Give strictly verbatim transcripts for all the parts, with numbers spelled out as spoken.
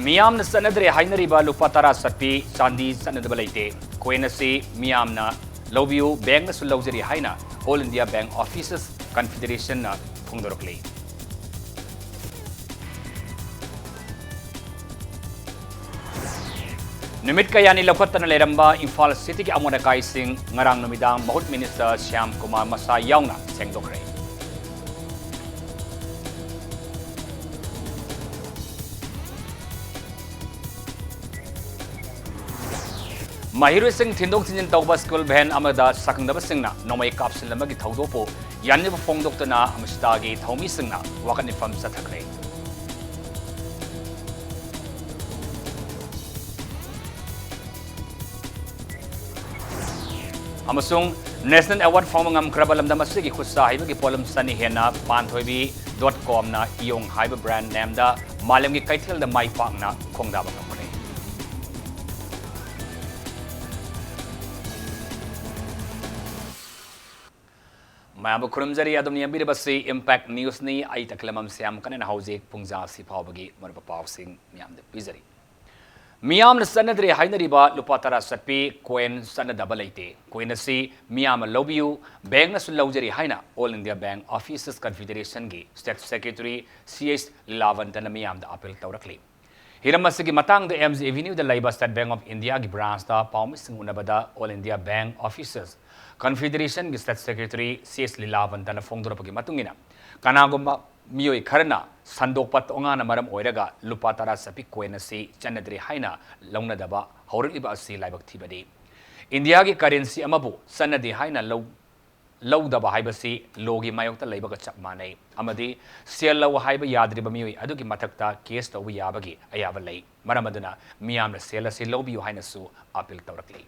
ꯃꯤꯌꯥꯝꯅ ꯆꯠꯅꯗ꯭ꯔꯦ ꯍꯥꯏꯅꯔꯤꯕ ꯂꯨꯄꯥ ꯇꯔꯥ ꯆꯠꯄꯤ ꯆꯥꯟꯗꯤ ꯆꯠꯅꯗꯕ ꯂꯩꯇꯦ꯫ Coin ꯑꯁꯤ ꯃꯤꯌꯥꯝꯅ ꯂꯧꯕꯤꯌꯨ, bank ꯅꯁꯨ ꯂꯧꯖꯔꯤ ꯍꯥꯏꯅ All India Bank Officers Confederation ꯅ ꯐꯣꯡꯗꯣꯔꯛꯂꯤ꯫ ꯅꯨꯃꯤꯠ ꯀꯌꯥꯅꯤ ꯂꯧꯈꯠꯇꯅ ꯂꯩꯔꯝꯕ ꯏꯝꯐꯥꯜ ꯁꯤꯇꯤꯒꯤ ꯑꯃꯣꯠ ꯑꯀꯥꯏꯁꯤꯡ ꯉꯔꯥꯡ ꯅꯨꯃꯤꯗꯥꯡ ꯃꯍꯨꯠ ꯃꯤꯅꯤꯁꯇꯔ ꯁ꯭ꯌꯥꯝ ꯀꯨꯃꯥꯔ ꯃꯁꯥ ꯌꯥꯎꯅ ꯁꯦꯡꯗꯣꯛꯈ꯭ꯔꯦ꯫ ꯃꯍꯩꯔꯣꯏꯁꯤꯡ ꯊꯤꯟꯗꯣꯛ ꯊꯤꯟꯖꯤꯟ ꯇꯧꯕ ꯁ꯭ꯀꯨꯜ ꯚꯦꯟ ꯑꯃꯗ ꯁꯛꯈꯪꯗꯕꯁꯤꯡꯅ ꯅꯣꯡꯃꯩ ꯀꯥꯞꯁꯤꯜꯂꯝꯕꯒꯤ ꯊꯧꯗꯣꯛꯄꯨ ꯌꯥꯅꯤꯡꯗꯕ ꯐꯣꯡꯗꯣꯛꯇꯨꯅ ꯑꯃꯁꯤꯇꯥꯒꯤ ꯊꯧꯃꯤꯁꯤꯡꯅ ꯋꯥꯀꯠ ꯃꯤꯐꯝ ꯆꯠꯊꯈ꯭ꯔꯦ꯫ ꯑꯃꯁꯨꯡ National Award ꯐꯪꯕ ꯉꯝꯈ꯭ꯔꯕ ꯂꯝꯗꯝ ꯑꯁꯤꯒꯤ ꯈꯨꯠꯁꯥ ꯍꯩꯕꯒꯤ ꯄꯣꯠꯂꯝ ꯆꯅꯤ ꯍꯦꯟꯅ ꯄꯥꯟꯊꯣꯏꯕꯤ dot com ꯅ ꯏꯌꯣꯡ ꯍꯥꯏꯕ brand name ꯗ ꯃꯥꯂꯦꯝꯒꯤ ꯀꯩꯊꯦꯜꯗ ꯃꯥꯏ ꯄꯥꯛꯅ ꯈꯣꯡꯗꯥꯕ ꯉꯝꯈ꯭ꯔꯦ꯫ ꯃꯌꯥꯝꯕꯨ ꯈꯨꯔꯨꯝꯖꯔꯤ꯫ ꯑꯗꯣꯝꯅ ꯌꯦꯡꯕꯤꯔꯤꯕꯁꯤ Impact News ꯅꯤ꯫ ꯑꯩ ꯇꯈꯦꯂꯝꯕꯝ ꯁ꯭ꯌꯥꯝ ꯀꯅꯟ ꯍꯧꯖꯤꯛ ꯄꯨꯡꯖꯥꯁꯤ ꯐꯥꯎꯕꯒꯤ ꯃꯔꯨꯑꯣꯏꯕ ꯄꯥꯎꯁꯤꯡ ꯃꯌꯥꯝꯗ ꯄꯤꯖꯔꯤ꯫ ꯃꯤꯌꯥꯝꯅ ꯆꯠꯅꯗ꯭ꯔꯦ ꯍꯥꯏꯅꯔꯤꯕ ꯂꯨꯄꯥ ꯇꯔꯥ ꯆꯠꯄꯤ coin ꯆꯠꯅꯗꯕ ꯂꯩꯇꯦ꯫ Coin ꯑꯁꯤ ꯃꯤꯌꯥꯝꯅ ꯂꯧꯕꯤꯌꯨ, bank ꯅꯁꯨ ꯂꯧꯖꯔꯤ ꯍꯥꯏꯅ All India Bank Officers Confederation ꯒꯤ State Secretary ꯁꯤ ꯑꯩꯆ ꯂꯤꯂꯥꯕꯟꯇꯅ ꯃꯤꯌꯥꯝꯗ appeal ꯇꯧꯔꯛꯂꯤ꯫ ꯍꯤꯔꯝ ꯑꯁꯤꯒꯤ ꯃꯇꯥꯡꯗ ꯑꯦꯝ ꯖꯤ ꯑꯦꯚꯤꯅ꯭ꯌꯨꯗ ꯂꯩꯕ State Bank of India ꯒꯤ branch ꯇ ꯄꯥꯎꯃꯤꯁꯤꯡ ꯎꯅꯕꯗ All India Bank Officers Confederation ꯒꯤ State Secretary ꯁꯤ ꯑꯩꯆ ꯂꯤꯂꯥꯕꯟꯇꯅ ꯐꯣꯡꯗꯣꯔꯛꯄꯒꯤ ꯃꯇꯨꯡ ꯏꯟꯅ, ꯀꯅꯥꯒꯨꯝꯕ ꯃꯤꯑꯣꯏ ꯈꯔꯅ ꯁꯟꯗꯣꯛꯄ ꯇꯣꯉꯥꯟꯅ ꯃꯔꯝ ꯑꯣꯏꯔꯒ ꯂꯨꯄꯥ ꯇꯔꯥ ꯆꯠꯄꯤ coin ꯑꯁꯤ ꯆꯠꯅꯗ꯭ꯔꯦ ꯍꯥꯏꯅ ꯂꯧꯅꯗꯕ ꯍꯧꯔꯛꯂꯤꯕ ꯑꯁꯤ ꯂꯥꯏꯕꯛ ꯊꯤꯕꯅꯤ꯫ ꯏꯟꯗꯤꯌꯥꯒꯤ currency ꯑꯃꯕꯨ ꯆꯠꯅꯗꯦ ꯍꯥꯏꯅ ꯂꯧ-, ꯂꯧꯗꯕ ꯍꯥꯏꯕꯁꯤ law ꯒꯤ ꯃꯥꯌꯣꯛꯇ ꯂꯩꯕꯒ ꯆꯞ ꯃꯥꯟꯅꯩ ꯑꯃꯗꯤ ꯁꯦꯜ ꯂꯧ ꯍꯥꯏꯕ ꯌꯥꯗ꯭ꯔꯤꯕ ꯃꯤꯑꯣꯏ ꯑꯗꯨꯒꯤ ꯃꯊꯛꯇ case ꯇꯧꯕ ꯌꯥꯕꯒꯤ ꯑꯌꯥꯕ ꯂꯩ꯫ ꯃꯔꯝ ꯑꯗꯨꯅ ꯃꯤꯌꯥꯝꯅ ꯁꯦꯜ ꯑꯁꯤ ꯂꯧꯕꯤꯌꯨ ꯍꯥꯏꯅꯁꯨ appeal ꯇꯧꯔꯛꯂꯤ꯫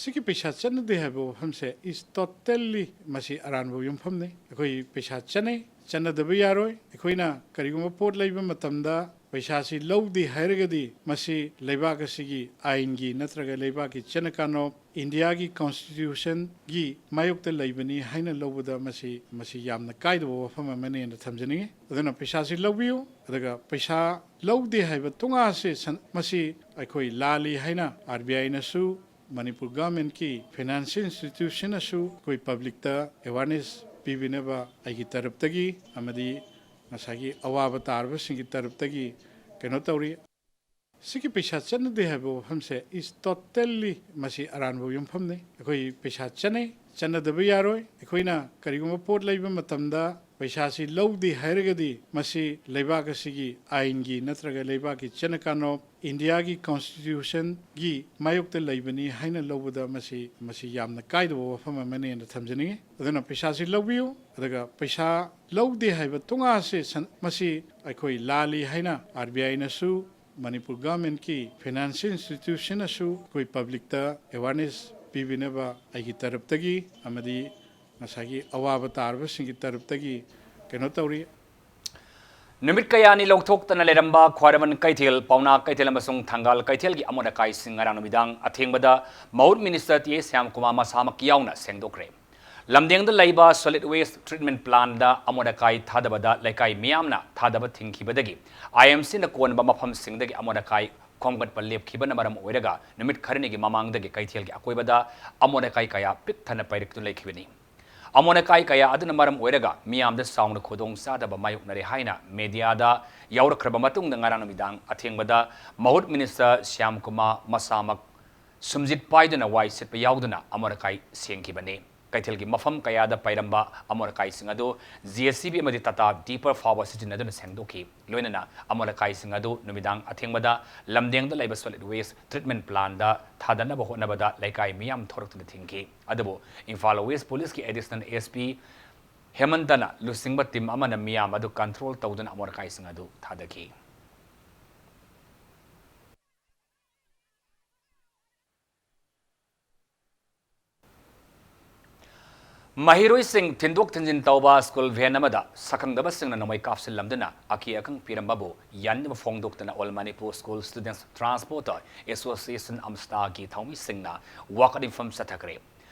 ꯁꯤꯒꯤ ꯄꯩꯁꯥ ꯆꯠꯅꯗꯦ ꯍꯥꯏꯕ ꯋꯥꯐꯝꯁꯦ is totally, ꯃꯁꯤ ꯑꯔꯥꯟꯕ ꯌꯨꯝꯐꯝꯅꯤ꯫ ꯑꯩꯈꯣꯏ ꯄꯩꯁꯥ ꯆꯠꯅꯩ, ꯆꯠꯅꯗꯕ ꯌꯥꯔꯣꯏ꯫ ꯑꯩꯈꯣꯏꯅ ꯀꯔꯤꯒꯨꯝꯕ ꯄꯣꯠ ꯂꯩꯕ ꯃꯇꯝꯗ ꯄꯩꯁꯥꯁꯤ ꯂꯧꯗꯦ ꯍꯥꯏꯔꯒꯗꯤ ꯃꯁꯤ ꯂꯩꯕꯥꯛ ꯑꯁꯤꯒꯤ ꯑꯥꯏꯟꯒꯤ ꯅꯠꯇ꯭ꯔꯒ ꯂꯩꯕꯥꯛꯀꯤ ꯆꯠꯅ ꯀꯥꯡꯂꯣꯟ, ꯏꯟꯗꯤꯌꯥꯒꯤ ꯀꯣꯟꯁꯇꯤꯇ꯭ꯌꯨꯁꯟꯒꯤ ꯃꯥꯌꯣꯛꯇ ꯂꯩꯕꯅꯤ ꯍꯥꯏꯅ ꯂꯧꯕꯗ ꯃꯁꯤ, ꯃꯁꯤ ꯌꯥꯝꯅ ꯀꯥꯏꯗꯕ ꯋꯥꯐꯝ ꯑꯃꯅꯦꯅ ꯊꯝꯖꯅꯤꯡꯉꯤ꯫ ꯑꯗꯨꯅ ꯄꯩꯁꯥꯁꯤ ꯂꯧꯕꯤꯌꯨ, ꯑꯗꯨꯒ ꯄꯩꯁꯥ ꯂꯧꯗꯦ ꯍꯥꯏꯕ ꯇꯣꯉꯥꯁꯤ ꯁꯟ-, ꯃꯁꯤ ꯑꯩꯈꯣꯏ ꯂꯥꯜꯂꯤ ꯍꯥꯏꯅ ꯑꯥꯔ ꯕꯤ ꯑꯥꯏꯅꯁꯨ, ꯃꯅꯤꯄꯨꯔ ꯒꯚꯔꯟꯃꯦꯟꯠꯀꯤ ꯐꯥꯏꯅꯥꯟꯁꯤꯌꯦꯜ ꯏꯟꯁꯇꯤꯇ꯭ꯌꯨꯁꯟꯅꯁꯨ ꯑꯩꯈꯣꯏ ꯄꯕ꯭ꯂꯤꯛꯇ ꯑꯦꯋꯥꯔꯅꯦꯁ ꯄꯤꯕꯤꯅꯕ ꯑꯩꯒꯤ ꯇꯔꯞꯇꯒꯤ ꯑꯃꯗꯤ ꯉꯁꯥꯏꯒꯤ ꯑꯋꯥꯕ ꯇꯥꯔꯕꯁꯤꯡꯒꯤ ꯇꯔꯞꯇꯒꯤ ꯀꯩꯅꯣ ꯇꯧꯔꯤ꯫ ꯁꯤꯒꯤ ꯄꯩꯁꯥ ꯆꯠꯅꯗꯦ ꯍꯥꯏꯕ ꯋꯥꯐꯝꯁꯦ is totally, ꯃꯁꯤ ꯑꯔꯥꯟꯕ ꯌꯨꯝꯐꯝꯅꯤ꯫ ꯑꯩꯈꯣꯏ ꯄꯩꯁꯥ ꯆꯠꯅꯩ, ꯆꯠꯅꯗꯕ ꯌꯥꯔꯣꯏ꯫ ꯑꯩꯈꯣꯏꯅ ꯀꯔꯤꯒꯨꯝꯕ ꯄꯣꯠ ꯂꯩꯕ ꯃꯇꯝꯗ ꯄꯩꯁꯥꯁꯤ ꯂꯧꯗꯦ ꯍꯥꯏꯔꯒꯗꯤ ꯃꯁꯤ ꯂꯩꯕꯥꯛ ꯑꯁꯤꯒꯤ ꯑꯥꯏꯟꯒꯤ ꯅꯠꯇ꯭ꯔꯒ ꯂꯩꯕꯥꯛꯀꯤ ꯆꯠꯅ ꯀꯥꯡꯂꯣꯟ, ꯏꯟꯗꯤꯌꯥꯒꯤ ꯀꯣꯟꯁꯇꯤꯇ꯭ꯌꯨꯁꯟꯒꯤ ꯃꯥꯌꯣꯛꯇ ꯂꯩꯕꯅꯤ ꯍꯥꯏꯅ ꯂꯧꯕꯗ ꯃꯁꯤ, ꯃꯁꯤ ꯌꯥꯝꯅ ꯀꯥꯏꯗꯕ ꯋꯥꯐꯝ ꯑꯃꯅꯦꯅ ꯊꯝꯖꯅꯤꯡꯉꯤ꯫ ꯑꯗꯨꯅ ꯄꯩꯁꯥꯁꯤ ꯂꯧꯕꯤꯌꯨ, ꯑꯗꯨꯒ ꯄꯩꯁꯥ ꯂꯧꯗꯦ ꯍꯥꯏꯕ ꯇꯣꯉꯥꯁꯤ ꯁꯟ-, ꯃꯁꯤ ꯑꯩꯈꯣꯏ ꯂꯥꯜꯂꯤ ꯍꯥꯏꯅ ꯑꯥꯔ ꯕꯤ ꯑꯥꯏꯅꯁꯨ, ꯃꯅꯤꯄꯨꯔ ꯒꯚꯔꯟꯃꯦꯟꯠꯀꯤ ꯐꯥꯏꯅꯥꯟꯁꯤꯌꯦꯜ ꯏꯟꯁꯇꯤꯇ꯭ꯌꯨꯁꯟꯅꯁꯨ ꯑꯩꯈꯣꯏ ꯄꯕ꯭ꯂꯤꯛꯇ ꯑꯦꯋꯥꯔꯅꯦꯁ ꯄꯤꯕꯤꯅꯕ ꯑꯩꯒꯤ ꯇꯔꯞꯇꯒꯤ ꯑꯃꯗꯤ ꯉꯁꯥꯏꯒꯤ ꯑꯋꯥꯕ ꯇꯥꯔꯕꯁꯤꯡꯒꯤ ꯇꯔꯞꯇꯒꯤ ꯀꯩꯅꯣ ꯇꯧꯔꯤ꯫ ꯅꯨꯃꯤꯠ ꯀꯌꯥꯅꯤ ꯂꯧꯊꯣꯛꯇꯅ ꯂꯩꯔꯝꯕ ꯈ꯭ꯋꯥꯏꯔꯝꯕꯟ ꯀꯩꯊꯦꯜ, ꯄꯥꯎꯅꯥ ꯀꯩꯊꯦꯜ ꯑꯃꯁꯨꯡ ꯊꯪꯒꯥꯜ ꯀꯩꯊꯦꯜꯒꯤ ꯑꯃꯣꯠ ꯑꯀꯥꯏꯁꯤꯡ ꯉꯔꯥꯡ ꯅꯨꯃꯤꯗꯥꯡ ꯑꯊꯦꯡꯕꯗ ꯃꯍꯨꯠ ꯃꯤꯅꯤꯁꯇꯔ ꯇꯤ ꯑꯦ ꯁ꯭ꯌꯥꯝꯀꯨꯃꯥꯔ ꯃꯁꯥꯃꯛ ꯌꯥꯎꯅ ꯁꯦꯡꯗꯣꯛꯈ꯭ꯔꯦ꯫ ꯂꯝꯗꯦꯡꯗ ꯂꯩꯕ solid waste treatment plantꯗ ꯑꯃꯣꯠ ꯑꯀꯥꯏ ꯊꯥꯗꯕꯗ ꯂꯩꯀꯥꯏ ꯃꯤꯌꯥꯝꯅ ꯊꯥꯗꯕ ꯊꯤꯡꯈꯤꯕꯗꯒꯤ ꯑꯥꯏ ꯑꯦꯝ ꯁꯤꯅ ꯀꯣꯟꯕ ꯃꯐꯝꯁꯤꯡꯗꯒꯤ ꯑꯃꯣꯠ ꯑꯀꯥꯏ ꯈꯣꯝꯒꯠꯄ ꯂꯦꯞꯈꯤꯕꯅ ꯃꯔꯝ ꯑꯣꯏꯔꯒ ꯅꯨꯃꯤꯠ ꯈꯔꯅꯤꯒꯤ ꯃꯃꯥꯡꯗꯒꯤ ꯀꯩꯊꯦꯜꯒꯤ ꯑꯀꯣꯏꯕꯗ ꯑꯃꯣꯠ ꯑꯀꯥꯏ ꯀꯌꯥ ꯄꯤꯛ ꯊꯟꯅ ꯄꯩꯔꯛꯇꯨꯅ ꯂꯩꯈꯤꯕꯅꯤ꯫ ꯑꯃꯣꯠ ꯑꯀꯥꯏ ꯀꯌꯥ ꯑꯗꯨꯅ ꯃꯔꯝ ꯑꯣꯏꯔꯒ ꯃꯤꯌꯥꯝꯗ ꯆꯥꯎꯅ ꯈꯨꯗꯣꯡ ꯆꯥꯗꯕ ꯃꯥꯌꯣꯛꯅꯔꯦ ꯍꯥꯏꯅ ꯃꯦꯗꯤꯌꯥꯗ ꯌꯥꯎꯔꯛꯈ꯭ꯔꯕ ꯃꯇꯨꯡꯗ ꯉꯔꯥꯡ ꯅꯨꯃꯤꯗꯥꯡ ꯑꯊꯦꯡꯕꯗ ꯃꯍꯨꯠ ꯃꯤꯅꯤꯁꯇꯔ ꯁ꯭ꯌꯥꯝ ꯀꯨꯃꯥꯔ ꯃꯁꯥꯃꯛ ꯁꯨꯝꯖꯤꯠ ꯄꯥꯏꯗꯨꯅ ꯋꯥꯏ ꯁꯤꯠꯄ ꯌꯥꯎꯗꯨꯅ ꯑꯃꯣꯠ ꯑꯀꯥꯏ ꯁꯦꯡꯈꯤꯕꯅꯤ꯫ ꯀꯩꯊꯦꯜꯒꯤ ꯃꯐꯝ ꯀꯌꯥꯗ ꯄꯩꯔꯝꯕ ꯑꯃꯣꯠ ꯑꯀꯥꯏꯁꯤꯡ ꯑꯗꯨ ꯖꯦ ꯁꯤ ꯕꯤ ꯑꯃꯗꯤ ꯇꯥꯇꯥ ꯗꯤꯄꯔ ꯐꯥꯎꯕ ꯁꯤꯖꯤꯟꯅꯗꯨꯅ ꯁꯦꯡꯗꯣꯛꯈꯤ꯫ ꯂꯣꯏꯅꯅ ꯑꯃꯣꯠ ꯑꯀꯥꯏꯁꯤꯡ ꯑꯗꯨ ꯅꯨꯃꯤꯗꯥꯡ ꯑꯊꯦꯡꯕꯗ ꯂꯝꯗꯦꯡꯗ ꯂꯩꯕ solid waste treatment plantꯗ ꯊꯥꯗꯅꯕ ꯍꯣꯠꯅꯕꯗ ꯂꯩꯀꯥꯏ ꯃꯤꯌꯥꯝ ꯊꯣꯔꯛꯇꯨꯅ ꯊꯤꯡꯈꯤ꯫ ꯑꯗꯨꯕꯨ ꯏꯝꯐꯥꯜ ꯋꯦꯁ ꯄꯨꯂꯤꯁꯀꯤ ꯑꯦꯗꯤꯁꯅꯦꯜ ꯑꯦꯁ ꯄꯤ ꯍꯦꯃꯟꯇꯅ ꯂꯨꯆꯤꯡꯕ ꯇꯤꯝ ꯑꯃꯅ ꯃꯤꯌꯥꯝ ꯑꯗꯨ ꯀꯟꯇ꯭ꯔꯣꯜ ꯇꯧꯗꯨꯅ ꯑꯃꯣꯠ ꯑꯀꯥꯏꯁꯤꯡ ꯑꯗꯨ ꯊꯥꯗꯈꯤ꯫ ꯃꯍꯩꯔꯣꯏꯁꯤꯡ ꯊꯤꯟꯗꯣꯛ ꯊꯤꯟꯖꯤꯟ ꯇꯧꯕ ꯁ꯭ꯀꯨꯜ ꯚꯦꯟ ꯑꯃꯗ ꯁꯛꯈꯪꯗꯕꯁꯤꯡꯅ ꯅꯣꯡꯃꯩ ꯀꯥꯞꯁꯤꯜꯂꯝꯗꯨꯅ ꯑꯀꯤ ꯑꯈꯪ ꯄꯤꯔꯝꯕꯕꯨ ꯌꯥꯅꯤꯡꯗꯕ ꯐꯣꯡꯗꯣꯛꯇꯨꯅ All Manipur School Students Transporter Association, ꯑꯝꯁꯇꯥꯒꯤ ꯊꯧꯃꯤꯁꯤꯡꯅ ꯋꯥꯀꯠ ꯃꯤꯐꯝ ꯆꯠꯊꯈ꯭ꯔꯦ꯫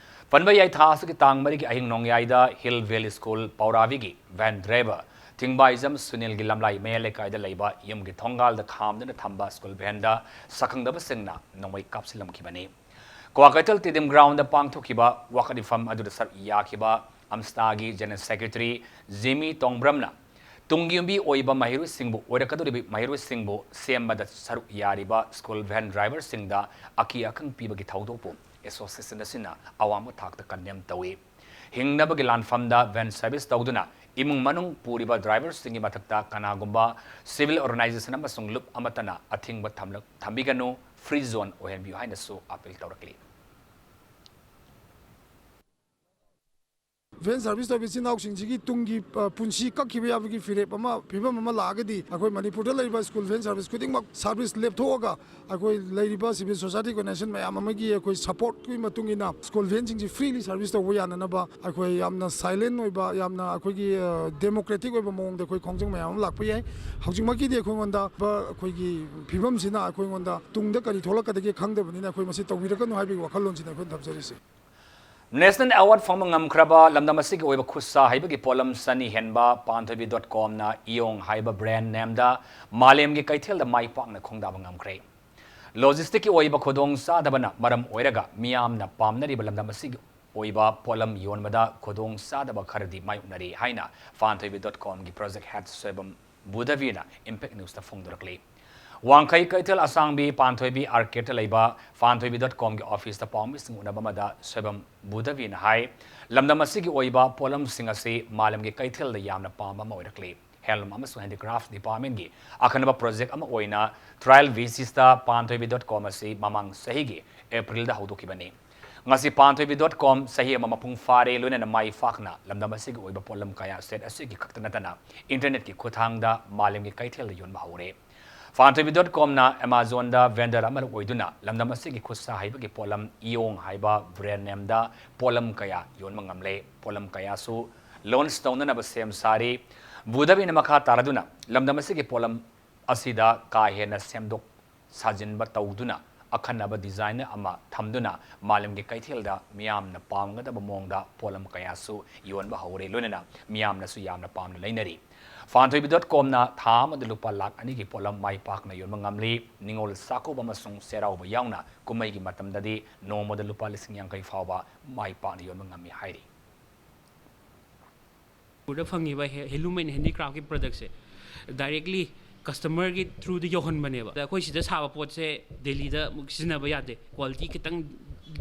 ꯄꯟꯕ ꯌꯥꯏ, ꯊꯥ ꯑꯁꯤꯒꯤ ꯇꯥꯡ ꯃꯔꯤꯒꯤ ꯑꯍꯤꯡ ꯅꯣꯡꯌꯥꯏꯗ Hill Valley School ꯄꯧꯔꯥꯕꯤꯒꯤ ꯚꯦꯟ ꯗ꯭ꯔꯥꯏꯚꯔ ꯊꯤꯡꯕꯥꯏꯖꯝ ꯁꯨꯅꯤꯜꯒꯤ ꯂꯝꯂꯥꯏ ꯃꯌꯥꯏ ꯂꯩꯀꯥꯏꯗ ꯂꯩꯕ ꯌꯨꯝꯒꯤ ꯊꯣꯡꯒꯥꯜꯗ ꯈꯥꯝꯗꯨꯅ ꯊꯝꯕ ꯁ꯭ꯀꯨꯜ ꯚꯦꯟꯗ ꯁꯛꯈꯪꯗꯕꯁꯤꯡꯅ ꯅꯣꯡꯃꯩ ꯀꯥꯞꯁꯤꯜꯂꯝꯈꯤꯕꯅꯤ꯫ ꯀ꯭ꯋꯥꯀꯩꯊꯦꯜ ꯇꯦꯗꯤꯝ ꯒ꯭ꯔꯥꯎꯟꯗ ꯄꯥꯡꯊꯣꯛꯈꯤꯕ ꯋꯥꯀꯠ ꯃꯤꯐꯝ ꯑꯗꯨꯗ ꯁꯔꯨꯛ ꯌꯥꯈꯤꯕ ꯑꯝꯁꯇꯥꯒꯤ ꯖꯦꯅꯔꯦꯜ ꯁꯦꯀ꯭ꯔꯦꯇꯔꯤ ꯖꯤꯃꯤ ꯇꯣꯡꯕ꯭ꯔꯝꯅ ꯇꯨꯡꯒꯤ ꯌꯨꯝꯕꯤ ꯑꯣꯏꯕ ꯃꯍꯩꯔꯣꯏꯁꯤꯡꯕꯨ, ꯑꯣꯏꯔꯛꯀꯗꯧꯔꯤꯕ ꯃꯍꯩꯔꯣꯏꯁꯤꯡꯕꯨ ꯁꯦꯝꯕꯗ ꯁꯔꯨꯛ ꯌꯥꯔꯤꯕ ꯁ꯭ꯀꯨꯜ ꯚꯦꯟ ꯗ꯭ꯔꯥꯏꯚꯔꯁꯤꯡꯗ ꯑꯀꯤ ꯑꯈꯪ ꯄꯤꯕꯒꯤ ꯊꯧꯗꯣꯛꯄꯨ ꯑꯦꯁꯣꯁꯤꯌꯦꯁꯟ ꯑꯁꯤꯅ ꯑꯋꯥꯡꯕ ꯊꯥꯛꯇ ꯀꯟꯗꯦꯝ ꯇꯧꯏ꯫ ꯍꯤꯡꯅꯕꯒꯤ ꯂꯥꯟꯐꯝꯗ ꯚꯦꯟ ꯁꯔꯚꯤꯁ ꯇꯧꯗꯨꯅ ꯏꯃꯨꯡ ꯃꯅꯨꯡ ꯄꯨꯔꯤꯕ ꯗ꯭ꯔꯥꯏꯚꯔꯁꯤꯡꯒꯤ ꯃꯊꯛꯇ ꯀꯅꯥꯒꯨꯝꯕ ꯁꯤꯚꯤꯜ ꯑꯣꯔꯒꯅꯥꯏꯖꯦꯁꯟ ꯑꯃꯁꯨꯡ ꯂꯨꯞ ꯑꯃꯠꯇꯅ ꯑꯊꯤꯡꯕ ꯊꯝꯂꯛ-, ꯊꯝꯕꯤꯒꯅꯨ, ꯐ꯭ꯔꯤ ꯖꯣꯟ ꯑꯣꯏꯍꯟꯕꯤꯌꯨ ꯍꯥꯏꯅꯁꯨ ꯑꯥꯄꯤꯜ ꯇꯧꯔꯛꯂꯤ꯫ ꯚꯦꯟ ꯁꯔꯚꯤꯁ ꯇꯧꯕ ꯏꯆꯤꯟ ꯏꯅꯥꯎꯁꯤꯡꯁꯤꯒꯤ ꯇꯨꯡꯒꯤ, ꯑ, ꯄꯨꯟꯁꯤ ꯀꯛꯈꯤꯕ ꯌꯥꯕꯒꯤ ꯐꯤꯔꯦꯞ ꯑꯃ, ꯐꯤꯕꯝ ꯑꯃ ꯂꯥꯛꯑꯒꯗꯤ ꯑꯩꯈꯣꯏ ꯃꯅꯤꯄꯨꯔꯗ ꯂꯩꯔꯤꯕ ꯁ꯭ꯀꯨꯜ ꯚꯦꯟ ꯁꯔꯚꯤꯁ ꯈꯨꯗꯤꯡꯃꯛ ꯁꯔꯚꯤꯁ ꯂꯦꯞꯊꯣꯛꯑꯒ ꯑꯩꯈꯣꯏ ꯂꯩꯔꯤꯕ ꯁꯤꯚꯤꯜ ꯁꯣꯁꯥꯏꯇꯤ ꯑꯣꯔꯒꯅꯥꯏꯖꯦꯁꯟ ꯃꯌꯥꯝ ꯑꯃꯒꯤ ꯑꯩꯈꯣꯏ ꯁꯄꯣꯔꯠꯀꯤ ꯃꯇꯨꯡ ꯏꯟꯅ ꯁ꯭ꯀꯨꯜ ꯚꯦꯟꯁꯤꯡꯁꯤ ꯐ꯭ꯔꯤꯂꯤ ꯁꯔꯚꯤꯁ ꯇꯧꯕ ꯌꯥꯅꯅꯕ ꯑꯩꯈꯣꯏ ꯌꯥꯝꯅ ꯁꯥꯏꯂꯦꯟ ꯑꯣꯏꯕ, ꯌꯥꯝꯅ ꯑꯩꯈꯣꯏꯒꯤ, ꯑ, ꯗꯦꯃꯣꯀ꯭ꯔꯦꯇꯤꯛ ꯑꯣꯏꯕ ꯃꯑꯣꯡꯗ ꯑꯩꯈꯣꯏ ꯈꯣꯡꯖꯪ ꯃꯌꯥꯝ ꯑꯃ ꯂꯥꯛꯄ ꯌꯥꯏ꯫ ꯍꯧꯖꯤꯛꯃꯛꯀꯤꯗꯤ ꯑꯩꯈꯣꯏꯉꯣꯟꯗ ꯑꯩꯈꯣꯏꯒꯤ ꯐꯤꯕꯝꯁꯤꯅ ꯑꯩꯈꯣꯏꯉꯣꯟꯗ ꯇꯨꯡꯗ ꯀꯔꯤ ꯊꯣꯛꯂꯛꯀꯗꯒꯦ ꯈꯪꯗꯕꯅꯤꯅ ꯑꯩꯈꯣꯏ ꯃꯁꯤ ꯇꯧꯕꯤꯔꯛꯀꯅꯨ ꯍꯥꯏꯕꯒꯤ ꯋꯥꯈꯜꯂꯣꯟꯁꯤꯅ ꯑꯩꯈꯣꯏꯅ ꯊꯝꯖꯔꯤꯁꯦ꯫ National Award ꯐꯪꯕ ꯉꯝꯈ꯭ꯔꯕ ꯂꯝꯗꯝ ꯑꯁꯤꯒꯤ ꯑꯣꯏꯕ ꯈꯨꯠꯁꯥ ꯍꯩꯕꯒꯤ ꯄꯣꯠꯂꯝ ꯆꯅꯤ ꯍꯦꯟꯕ ꯄꯥꯟꯊꯣꯏꯕꯤ ꯗꯣꯠ ꯀꯣꯝꯅ ꯏꯌꯣꯡ ꯍꯥꯏꯕ ꯕ꯭ꯔꯥꯟ ꯅꯦꯝꯗ ꯃꯥꯂꯦꯝꯒꯤ ꯀꯩꯊꯦꯜꯗ ꯃꯥꯏ ꯄꯥꯛꯅ ꯈꯣꯡꯗꯥꯕ ꯉꯝꯈ꯭ꯔꯦ꯫ ꯂꯣꯖꯤꯁꯇꯤꯛꯀꯤ ꯑꯣꯏꯕ ꯈꯨꯗꯣꯡ ꯆꯥꯗꯕꯅ ꯃꯔꯝ ꯑꯣꯏꯔꯒ ꯃꯤꯌꯥꯝꯅ ꯄꯥꯝꯅꯔꯤꯕ ꯂꯝꯗꯝ ꯑꯁꯤꯒꯤ ꯑꯣꯏꯕ ꯄꯣꯠꯂꯝ ꯌꯣꯟꯕꯗ ꯈꯨꯗꯣꯡ ꯆꯥꯗꯕ ꯈꯔꯗꯤ ꯃꯥꯌꯣꯛꯅꯔꯤ ꯍꯥꯏꯅ ꯄꯥꯟꯊꯣꯏꯕꯤ ꯗꯣꯠ ꯀꯣꯝꯒꯤ ꯄ꯭ꯔꯣꯖꯦꯛ ꯍꯦꯗ ꯁꯣꯏꯕꯝ ꯕꯨꯙꯕꯤꯅ ꯏꯝꯄꯦꯛ ꯅ꯭ꯌꯨꯁꯇ ꯐꯣꯡꯗꯣꯔꯛꯂꯤ꯫ ꯋꯥꯡꯈꯩ ꯀꯩꯊꯦꯜ ꯑꯁꯥꯡꯕꯤ ꯄꯥꯟꯊꯣꯏꯕꯤ ꯑꯥꯔꯀꯦꯗꯇ ꯂꯩꯕ ꯄꯥꯟꯊꯣꯏꯕꯤ ꯗꯣꯠ ꯀꯣꯝꯒꯤ ꯑꯣꯐꯤꯁꯇ ꯄꯥꯎꯃꯤꯁꯤꯡ ꯎꯅꯕ ꯑꯃꯗ ꯁꯣꯏꯕꯝ ꯕꯨꯙꯕꯤꯅ ꯍꯥꯏ, ꯂꯝꯗꯝ ꯑꯁꯤꯒꯤ ꯑꯣꯏꯕ ꯄꯣꯠꯂꯝꯁꯤꯡ ꯑꯁꯤ ꯃꯥꯂꯦꯝꯒꯤ ꯀꯩꯊꯦꯜꯗ ꯌꯥꯝꯅ ꯄꯥꯝꯕ ꯑꯃ ꯑꯣꯏꯔꯛꯂꯤ꯫ ꯍꯦꯟꯂꯨꯝ ꯑꯃꯁꯨꯡ ꯍꯦꯟꯗꯤꯀ꯭ꯔꯥꯐ ꯗꯤꯄꯥꯔꯠꯃꯦꯟꯒꯤ ꯑꯈꯟꯅꯕ ꯄ꯭ꯔꯣꯖꯦꯛ ꯑꯃ ꯑꯣꯏꯅ ꯇ꯭ꯔꯥꯏꯌꯦꯜ ꯕꯦꯁꯤꯁꯇ ꯄꯥꯟꯊꯣꯏꯕꯤ ꯗꯣꯠ ꯀꯣꯝ ꯑꯁꯤ ꯃꯃꯥꯡ ꯆꯍꯤꯒꯤ ꯑꯦꯄ꯭ꯔꯤꯜꯗ ꯍꯧꯗꯣꯛꯈꯤꯕꯅꯤ꯫ ꯉꯁꯤ ꯄꯥꯟꯊꯣꯏꯕꯤ ꯗꯣꯠ ꯀꯣꯝ ꯆꯍꯤ ꯑꯃ ꯃꯄꯨꯡ ꯐꯥꯔꯦ, ꯂꯣꯏꯅꯅ ꯃꯥꯏ ꯄꯥꯛꯅ ꯂꯝꯗꯝ ꯑꯁꯤꯒꯤ ꯑꯣꯏꯕ ꯄꯣꯠꯂꯝ ꯀꯌꯥ ꯁ꯭ꯇꯦꯠ ꯑꯁꯤꯒꯤ ꯈꯛꯇ ꯅꯠꯇꯅ ꯏꯟꯇꯔꯅꯦꯠꯀꯤ ꯈꯨꯠꯊꯥꯡꯗ ꯃꯥꯂꯦꯝꯒꯤ ꯀꯩꯊꯦꯜꯗ ꯌꯣꯟꯕ ꯍꯧꯔꯦ꯫ ꯐꯥꯟꯊꯣꯏꯕꯤ ꯗꯣꯠ ꯀꯣꯝꯅ ꯑꯦꯃꯥꯖꯣꯟꯗ ꯚꯦꯟꯗꯔ ꯑꯃ ꯑꯣꯏꯗꯨꯅ ꯂꯝꯗꯝ ꯑꯁꯤꯒꯤ ꯈꯨꯠꯁꯥ ꯍꯩꯕꯒꯤ ꯄꯣꯠꯂꯝ ꯏꯌꯣꯡ ꯍꯥꯏꯕ ꯕ꯭ꯔꯦꯟ ꯅꯦꯝꯗ ꯄꯣꯠꯂꯝ ꯀꯌꯥ ꯌꯣꯟꯕ ꯉꯝꯂꯦ꯫ ꯄꯣꯠꯂꯝ ꯀꯌꯥꯁꯨ ꯂꯣꯟꯁ ꯇꯧꯅꯅꯕ ꯁꯦꯝ ꯁꯥꯔꯤ꯫ ꯚꯨꯗꯕꯤꯅ ꯃꯈꯥ ꯇꯥꯔꯗꯨꯅ ꯂꯝꯗꯝ ꯑꯁꯤꯒꯤ ꯄꯣꯠꯂꯝ ꯑꯁꯤꯗ ꯀꯥ ꯍꯦꯟꯅ ꯁꯦꯝꯗꯣꯛ ꯁꯥꯖꯤꯟꯕ ꯇꯧꯗꯨꯅ ꯑꯈꯟꯅꯕ ꯗꯤꯖꯥꯏꯟ ꯑꯃ ꯊꯝꯗꯨꯅ ꯃꯥꯂꯦꯝꯒꯤ ꯀꯩꯊꯦꯜꯗ ꯃꯤꯌꯥꯝꯅ ꯄꯥꯝꯒꯗꯕ ꯃꯑꯣꯡꯗ ꯄꯣꯠꯂꯝ ꯀꯌꯥꯁꯨ ꯌꯣꯟꯕ ꯍꯧꯔꯦ꯫ ꯂꯣꯏꯅꯅ ꯃꯤꯌꯥꯝꯅꯁꯨ ꯌꯥꯝꯅ ꯄꯥꯝꯅ ꯂꯩꯅꯔꯤ꯫ ꯐꯥꯟꯊꯣꯏꯕꯤ ꯗꯣꯠ ꯀꯣꯝꯅ ꯊꯥ ꯑꯃꯗ ꯂꯨꯄꯥ ꯂꯥꯈ ꯑꯅꯤꯒꯤ ꯄꯣꯠꯂꯝ ꯃꯥꯏ ꯄꯥꯛꯅ ꯌꯣꯟꯕ ꯉꯝꯂꯤ꯫ ꯅꯤꯉꯣꯜ ꯆꯥꯛꯀꯧꯕ ꯑꯃꯁꯨꯡ ꯆꯩꯔꯥꯎꯕ ꯌꯥꯎꯅ ꯀꯨꯝꯍꯩꯒꯤ ꯃꯇꯝꯗꯗꯤ ꯅꯣꯡꯃꯗ ꯂꯨꯄꯥ ꯂꯤꯁꯤꯡ ꯌꯥꯡꯈꯩ ꯐꯥꯎꯕ ꯃꯥꯏ ꯄꯥꯛꯅ ꯌꯣꯟꯕ ꯉꯝꯃꯤ ꯍꯥꯏꯔꯤ꯫ ꯃꯅꯤꯄꯨꯔꯗ ꯐꯪꯉꯤꯕ ꯍꯦ-, ꯍꯦꯟꯂꯨꯝ ꯑꯦꯟ ꯍꯦꯟꯗꯤꯀ꯭ꯔꯥꯐꯀꯤ ꯄ꯭ꯔꯗꯛꯁꯦ ꯗꯥꯏꯔꯦꯛꯂꯤ ꯀꯁꯇꯃꯔꯒꯤ ꯊ꯭ꯔꯨꯗ ꯌꯧꯍꯟꯕꯅꯦꯕ꯫ ꯑꯗ ꯑꯩꯈꯣꯏ ꯁꯤꯗ ꯁꯥꯕ ꯄꯣꯠꯁꯦ ꯗꯦꯜꯂꯤꯗ ꯑꯃꯨꯛ ꯁꯤꯖꯤꯟꯅꯕ ꯌꯥꯗꯦ, ꯀ꯭ꯋꯥꯂꯤꯇꯤ ꯈꯤꯇꯪ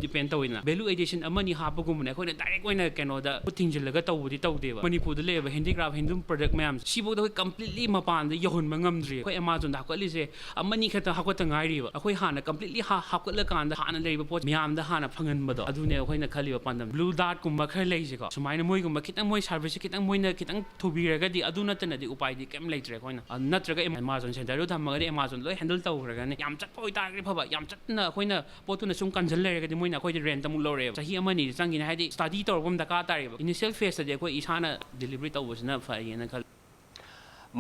ꯗꯤꯄꯦꯟ ꯇꯧꯋꯤꯗꯅ꯫ ꯚꯦꯂꯨ ꯑꯦꯗꯤꯁꯟ ꯑꯃꯅꯤ ꯍꯥꯞꯄꯒꯨꯝꯕꯅꯦ, ꯑꯩꯈꯣꯏꯅ ꯗꯥꯏꯔꯦꯛ ꯑꯣꯏꯅ ꯀꯩꯅꯣꯗ ꯈꯨꯠ ꯊꯤꯡꯖꯤꯜꯂꯒ ꯇꯧꯕꯗꯤ ꯇꯧꯗꯦꯕ꯫ ꯃꯅꯤꯄꯨꯔꯗ ꯂꯩꯔꯤꯕ ꯍꯦꯟꯗꯤꯀ꯭ꯔꯥꯐ ꯍꯦꯟꯂꯨꯝ ꯄ꯭ꯔꯗꯛ ꯃꯌꯥꯝꯁꯦ ꯁꯤꯐꯥꯎꯗ ꯑꯩꯈꯣꯏ ꯀꯝꯄ꯭ꯂꯤꯠꯂꯤ ꯃꯄꯥꯟꯗ ꯌꯧꯍꯟꯕ ꯉꯝꯗ꯭ꯔꯤ꯫ ꯑꯩꯈꯣꯏ ꯑꯦꯃꯥꯖꯣꯟꯗ ꯍꯥꯞꯀꯠꯂꯤꯁꯦ ꯑꯃꯅꯤ ꯈꯛꯇ ꯍꯥꯞꯀꯠꯇ ꯉꯥꯏꯔꯤꯕ꯫ ꯑꯩꯈꯣꯏ ꯍꯥꯟꯅ ꯀꯝꯄ꯭ꯂꯤꯠꯂꯤ ꯍꯥ-, ꯍꯥꯞꯀꯠꯂꯀꯥꯟꯗ ꯍꯥꯟꯅ ꯂꯩꯔꯤꯕ ꯄꯣꯠ ꯃꯌꯥꯝꯗ ꯍꯥꯟꯅ ꯐꯪꯍꯟꯕꯗꯣ, ꯑꯗꯨꯅꯦ ꯑꯩꯈꯣꯏꯅ ꯈꯜꯂꯤꯕ ꯄꯥꯟꯗꯝ꯫ ꯕ꯭ꯂꯨ ꯗꯥꯔꯠꯀꯨꯝꯕ ꯈꯔ ꯂꯩꯁꯦꯀꯣ, ꯁꯨꯃꯥꯏꯅ ꯃꯣꯏꯒꯨꯝꯕ ꯈꯤꯇꯪ, ꯃꯣꯏ ꯁꯥꯔꯚꯤꯁꯁꯦ ꯈꯤꯇꯪ, ꯃꯣꯏꯅ ꯈꯤꯇꯪ ꯊꯨꯕꯤꯔꯒꯗꯤ, ꯑꯗꯨ ꯅꯠꯇꯅꯗꯤ ꯎꯄꯥꯏꯗꯤ ꯀꯩꯝ ꯂꯩꯇ꯭ꯔꯦ ꯑꯩꯈꯣꯏꯅ꯫ ꯑꯗꯨ ꯅꯠꯇ꯭ꯔꯒ ꯑꯦꯃꯥꯖꯣꯟ ꯁꯦꯟꯇꯔꯗꯨ ꯊꯝꯃꯒꯗꯤ ꯑꯦꯃꯥꯖꯣꯟ ꯂꯣꯏ ꯍꯦꯟꯗꯜ ꯇꯧꯈ꯭ꯔꯒꯅꯤ꯫ ꯌꯥꯝ ꯆꯠꯄ ꯑꯣꯏꯇꯥꯔꯒꯗꯤ ꯐꯕ, ꯌꯥꯝ ꯆꯠꯅ ꯑꯩꯈꯣꯏꯅ ꯄꯣꯠꯇꯨꯅ ꯁꯨꯝ ꯀꯟꯁꯤꯜ ꯂꯩꯔꯒꯗꯤ ꯃꯣꯏꯅ ꯑꯩꯈꯣꯏꯗꯤ ꯔꯦꯟꯠ ꯑꯃꯨꯛ ꯂꯧꯔꯦꯕ꯫ ꯆꯍꯤ ꯑꯃꯅꯤꯗꯤ ꯆꯪꯈꯤꯅꯤ, ꯍꯥꯏꯗꯤ ꯁ꯭ꯇꯗꯤ ꯇꯧꯔꯛꯄ ꯑꯃ ꯗꯔꯀꯥꯔ ꯇꯥꯔꯦꯕ꯫ ꯏꯅꯤꯁꯤꯌꯦꯜ ꯐꯦꯁꯇꯗꯤ ꯑꯩꯈꯣꯏ ꯏꯁꯥꯅ ꯗꯤꯂꯤꯚꯔꯤ ꯇꯧꯕꯁꯤꯅ ꯐꯩꯌꯦꯅ ꯈꯜꯂꯤ꯫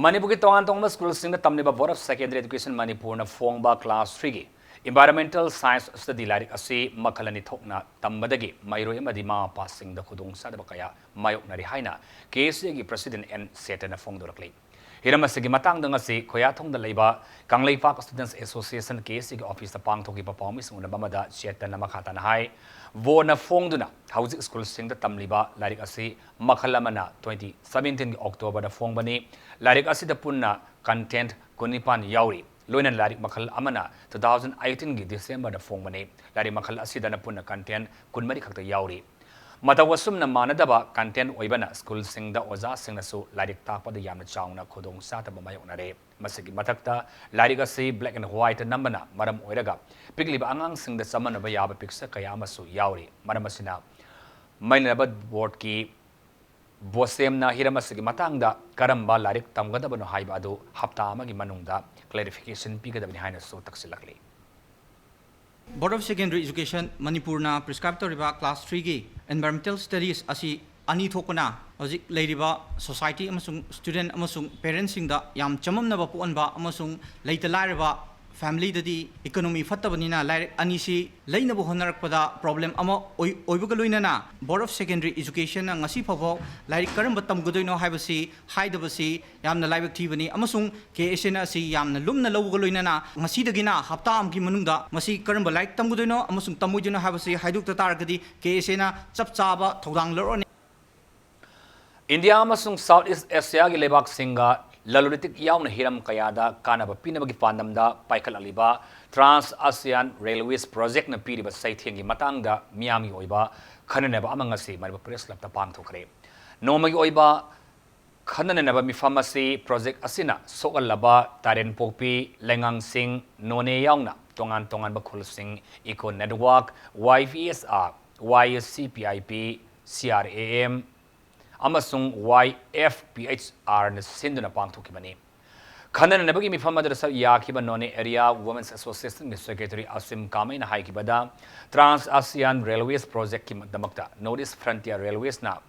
ꯃꯅꯤꯄꯨꯔꯒꯤ ꯇꯣꯉꯥꯟ ꯇꯣꯉꯥꯟꯕ ꯁ꯭ꯀꯨꯜꯁꯤꯡꯗ ꯇꯝꯂꯤꯕ Board of Secondary Education ꯃꯅꯤꯄꯨꯔꯅ ꯐꯣꯡꯕ class three ꯒꯤ Environmental Science study ꯂꯥꯏꯔꯤꯛ ꯑꯁꯤ ꯃꯈꯜ ꯑꯅꯤ ꯊꯣꯛꯅ ꯇꯝꯕꯗꯒꯤ ꯃꯍꯩꯔꯣꯏ ꯑꯃꯗꯤ ꯃꯃꯥ ꯃꯄꯥꯁꯤꯡꯗ ꯈꯨꯗꯣꯡꯆꯥꯗꯕ ꯀꯌꯥ ꯃꯥꯌꯣꯛꯅꯔꯤ ꯍꯥꯏꯅ K S A ꯒꯤ President N ꯁꯦꯇꯟꯅ ꯐꯣꯡꯗꯣꯔꯛꯂꯤ꯫ ꯍꯤꯔꯝ ꯑꯁꯤꯒꯤ ꯃꯇꯥꯡꯗ ꯉꯁꯤ ꯈꯣꯌꯥꯊꯣꯡꯗ ꯂꯩꯕ Kangleipak Students Association, K S A ꯒꯤ office ꯇ ꯄꯥꯡꯊꯣꯛꯈꯤꯕ ꯄꯥꯎꯃꯤꯁꯤꯡ ꯎꯅꯕ ꯑꯃꯗ ꯆꯦꯇꯟꯅ ꯃꯈꯥ ꯇꯥꯅ ꯍꯥꯏ, ꯕꯣꯔꯗꯅ ꯐꯣꯡꯗꯨꯅ ꯍꯧꯖꯤꯛ ꯁ꯭ꯀꯨꯜꯁꯤꯡꯗ ꯇꯝꯂꯤꯕ ꯂꯥꯏꯔꯤꯛ ꯑꯁꯤ ꯃꯈꯜ ꯑꯃꯅ twenty seventeen ꯒꯤ October ꯗ ꯐꯣꯡꯕꯅꯤ꯫ ꯂꯥꯏꯔꯤꯛ ꯑꯁꯤꯗ ꯄꯨꯟꯅ content ꯀꯨꯟꯅꯤꯄꯥꯟ ꯌꯥꯎꯔꯤ꯫ ꯂꯣꯏꯅꯅ ꯂꯥꯏꯔꯤꯛ ꯃꯈꯜ ꯑꯃꯅ two thousand eighteen ꯒꯤ December ꯗ ꯐꯣꯡꯕꯅꯤ꯫ ꯂꯥꯏꯔꯤꯛ ꯃꯈꯜ ꯑꯁꯤꯗꯅ ꯄꯨꯟꯅ content ꯀꯨꯟꯃꯔꯤ ꯈꯛꯇ ꯌꯥꯎꯔꯤ꯫ ꯃꯇꯧ ꯑꯁꯨꯝꯅ ꯃꯥꯟꯅꯗꯕ content ꯑꯣꯏꯕꯅ ꯁ꯭ꯀꯨꯜꯁꯤꯡꯗ ꯑꯣꯖꯥꯁꯤꯡꯅꯁꯨ ꯂꯥꯏꯔꯤꯛ ꯇꯥꯛꯄꯗ ꯌꯥꯝꯅ ꯆꯥꯎꯅ ꯈꯨꯗꯣꯡꯆꯥꯗꯕ ꯃꯥꯌꯣꯛꯅꯔꯦ꯫ ꯃꯁꯤꯒꯤ ꯃꯊꯛꯇ ꯂꯥꯏꯔꯤꯛ ꯑꯁꯤ black and white ꯅꯝꯕꯅ ꯃꯔꯝ ꯑꯣꯏꯔꯒ ꯄꯤꯛꯂꯤꯕ ꯑꯉꯥꯡꯁꯤꯡꯗ ꯆꯃꯝꯅꯕ ꯌꯥꯕ picture ꯀꯌꯥ ꯑꯃꯁꯨ ꯌꯥꯎꯔꯤ꯫ ꯃꯔꯝ ꯑꯁꯤꯅ ꯃꯩꯅꯅꯕ ꯕꯣꯔꯗꯀꯤ ꯕꯣꯁꯦꯝꯅ ꯍꯤꯔꯝ ꯑꯁꯤꯒꯤ ꯃꯇꯥꯡꯗ ꯀꯔꯝꯕ ꯂꯥꯏꯔꯤꯛ ꯇꯝꯒꯗꯕꯅꯣ ꯍꯥꯏꯕ ꯑꯗꯨ ꯍꯞꯇꯥ ꯑꯃꯒꯤ ꯃꯅꯨꯡꯗ clarification ꯄꯤꯒꯗꯕꯅꯤ ꯍꯥꯏꯅꯁꯨ ꯇꯛꯁꯤꯜꯂꯛꯂꯤ꯫ Board of Secondary Education ꯃꯅꯤꯄꯨꯔꯅ prescribe ꯇꯧꯔꯤꯕ class threeꯒꯤ environmental studies ꯑꯁꯤ ꯑꯅꯤ ꯊꯣꯛꯄꯅ ꯍꯧꯖꯤꯛ ꯂꯩꯔꯤꯕ society ꯑꯃꯁꯨꯡ student ꯑꯃꯁꯨꯡ parentsꯁꯤꯡꯗ ꯌꯥꯝ ꯆꯃꯝꯅꯕ ꯄꯣꯛꯍꯟꯕ ꯑꯃꯁꯨꯡ ꯂꯩꯇ ꯂꯥꯏꯔꯕ familyꯗꯗꯤ economy ꯐꯠꯇꯕꯅꯤꯅ ꯂꯥꯏꯔꯤꯛ ꯑꯅꯤꯁꯤ ꯂꯩꯅꯕ ꯍꯣꯠꯅꯔꯛꯄꯗ problem ꯑꯃ ꯑꯣꯏ-, ꯑꯣꯏꯕꯒ ꯂꯣꯏꯅꯅ Board of Secondary Educationꯅ ꯉꯁꯤ ꯐꯥꯎꯕ ꯂꯥꯏꯔꯤꯛ ꯀꯔꯝꯕ ꯇꯝꯒꯗꯣꯏꯅꯣ ꯍꯥꯏꯕꯁꯤ ꯍꯥꯏꯗꯕꯁꯤ ꯌꯥꯝꯅ ꯂꯥꯏꯕꯛ ꯊꯤꯕꯅꯤ, ꯑꯃꯁꯨꯡ KSAꯅ ꯑꯁꯤ ꯌꯥꯝꯅ ꯂꯨꯝꯅ ꯂꯧꯕꯒ ꯂꯣꯏꯅꯅ ꯉꯁꯤꯗꯒꯤꯅ ꯍꯞꯇꯥ ꯑꯃꯒꯤ ꯃꯅꯨꯡꯗ ꯃꯁꯤ ꯀꯔꯝꯕ ꯂꯥꯏꯔꯤꯛ ꯇꯝꯒꯗꯣꯏꯅꯣ ꯑꯃꯁꯨꯡ ꯇꯝꯃꯣꯏꯗꯣꯏꯅꯣ ꯍꯥꯏꯕꯁꯤ ꯍꯥꯏꯗꯣꯛꯇ ꯇꯥꯔꯒꯗꯤ KSAꯅ ꯆꯞ ꯆꯥꯕ ꯊꯧꯗꯥꯡ ꯂꯧꯔꯛꯑꯅꯤ꯫ ꯏꯟꯗꯤꯌꯥ ꯑꯃꯁꯨꯡ South East Asiaꯒꯤ ꯂꯩꯕꯥꯛꯁꯤꯡꯒ ꯂꯂꯣꯟ ꯏꯇꯤꯛ ꯌꯥꯎꯅ ꯍꯤꯔꯝ ꯀꯌꯥꯗ ꯀꯥꯟꯅꯕ ꯄꯤꯅꯕꯒꯤ ꯄꯥꯟꯗꯝꯗ ꯄꯥꯏꯈꯠꯂꯛꯂꯤꯕ Trans Asian Railways Projectꯅ ꯄꯤꯔꯤꯕ ꯆꯩꯊꯦꯡꯒꯤ ꯃꯇꯥꯡꯗ ꯃꯤꯌꯥꯝꯒꯤ ꯑꯣꯏꯕ ꯈꯟꯅꯅꯕ ꯑꯃ ꯉꯁꯤ ꯃꯅꯤꯄꯨꯔ Press Clubꯇ ꯄꯥꯡꯊꯣꯛꯈ꯭ꯔꯦ꯫ ꯅꯣꯡꯃꯒꯤ ꯑꯣꯏꯕ ꯈꯟꯅꯅꯕ ꯃꯤꯐꯝ ꯑꯁꯤ project ꯑꯁꯤꯅ ꯁꯣꯛꯍꯜꯂꯕ ꯇꯥꯔꯦꯟꯄꯣꯛꯄꯤ, ꯂꯩꯉꯥꯡꯁꯤꯡ, ꯅꯣꯅꯦ ꯌꯥꯎꯅ ꯇꯣꯉꯥꯟ ꯇꯣꯉꯥꯟꯕ ꯈꯨꯜꯁꯤꯡ, Eco Network, YVSR, YCPIP, CRAM, ꯑꯃꯁꯨꯡ YFPHRꯅ ꯁꯤꯟꯗꯨꯅ ꯄꯥꯡꯊꯣꯛꯈꯤꯕꯅꯤ꯫ ꯈꯟꯅꯅꯕꯒꯤ ꯃꯤꯐꯝ ꯑꯗꯨꯗ ꯁꯔꯨꯛ ꯌꯥꯈꯤꯕ ꯅꯣꯅꯦ Area Women's Associationꯒꯤ Secretary ꯑꯁꯤꯝ ꯀꯥꯃꯩꯅ ꯍꯥꯏꯈꯤꯕꯗ, Trans Asian Railways Projectꯀꯤꯗꯃꯛꯇ North East Frontier Railwaysꯅ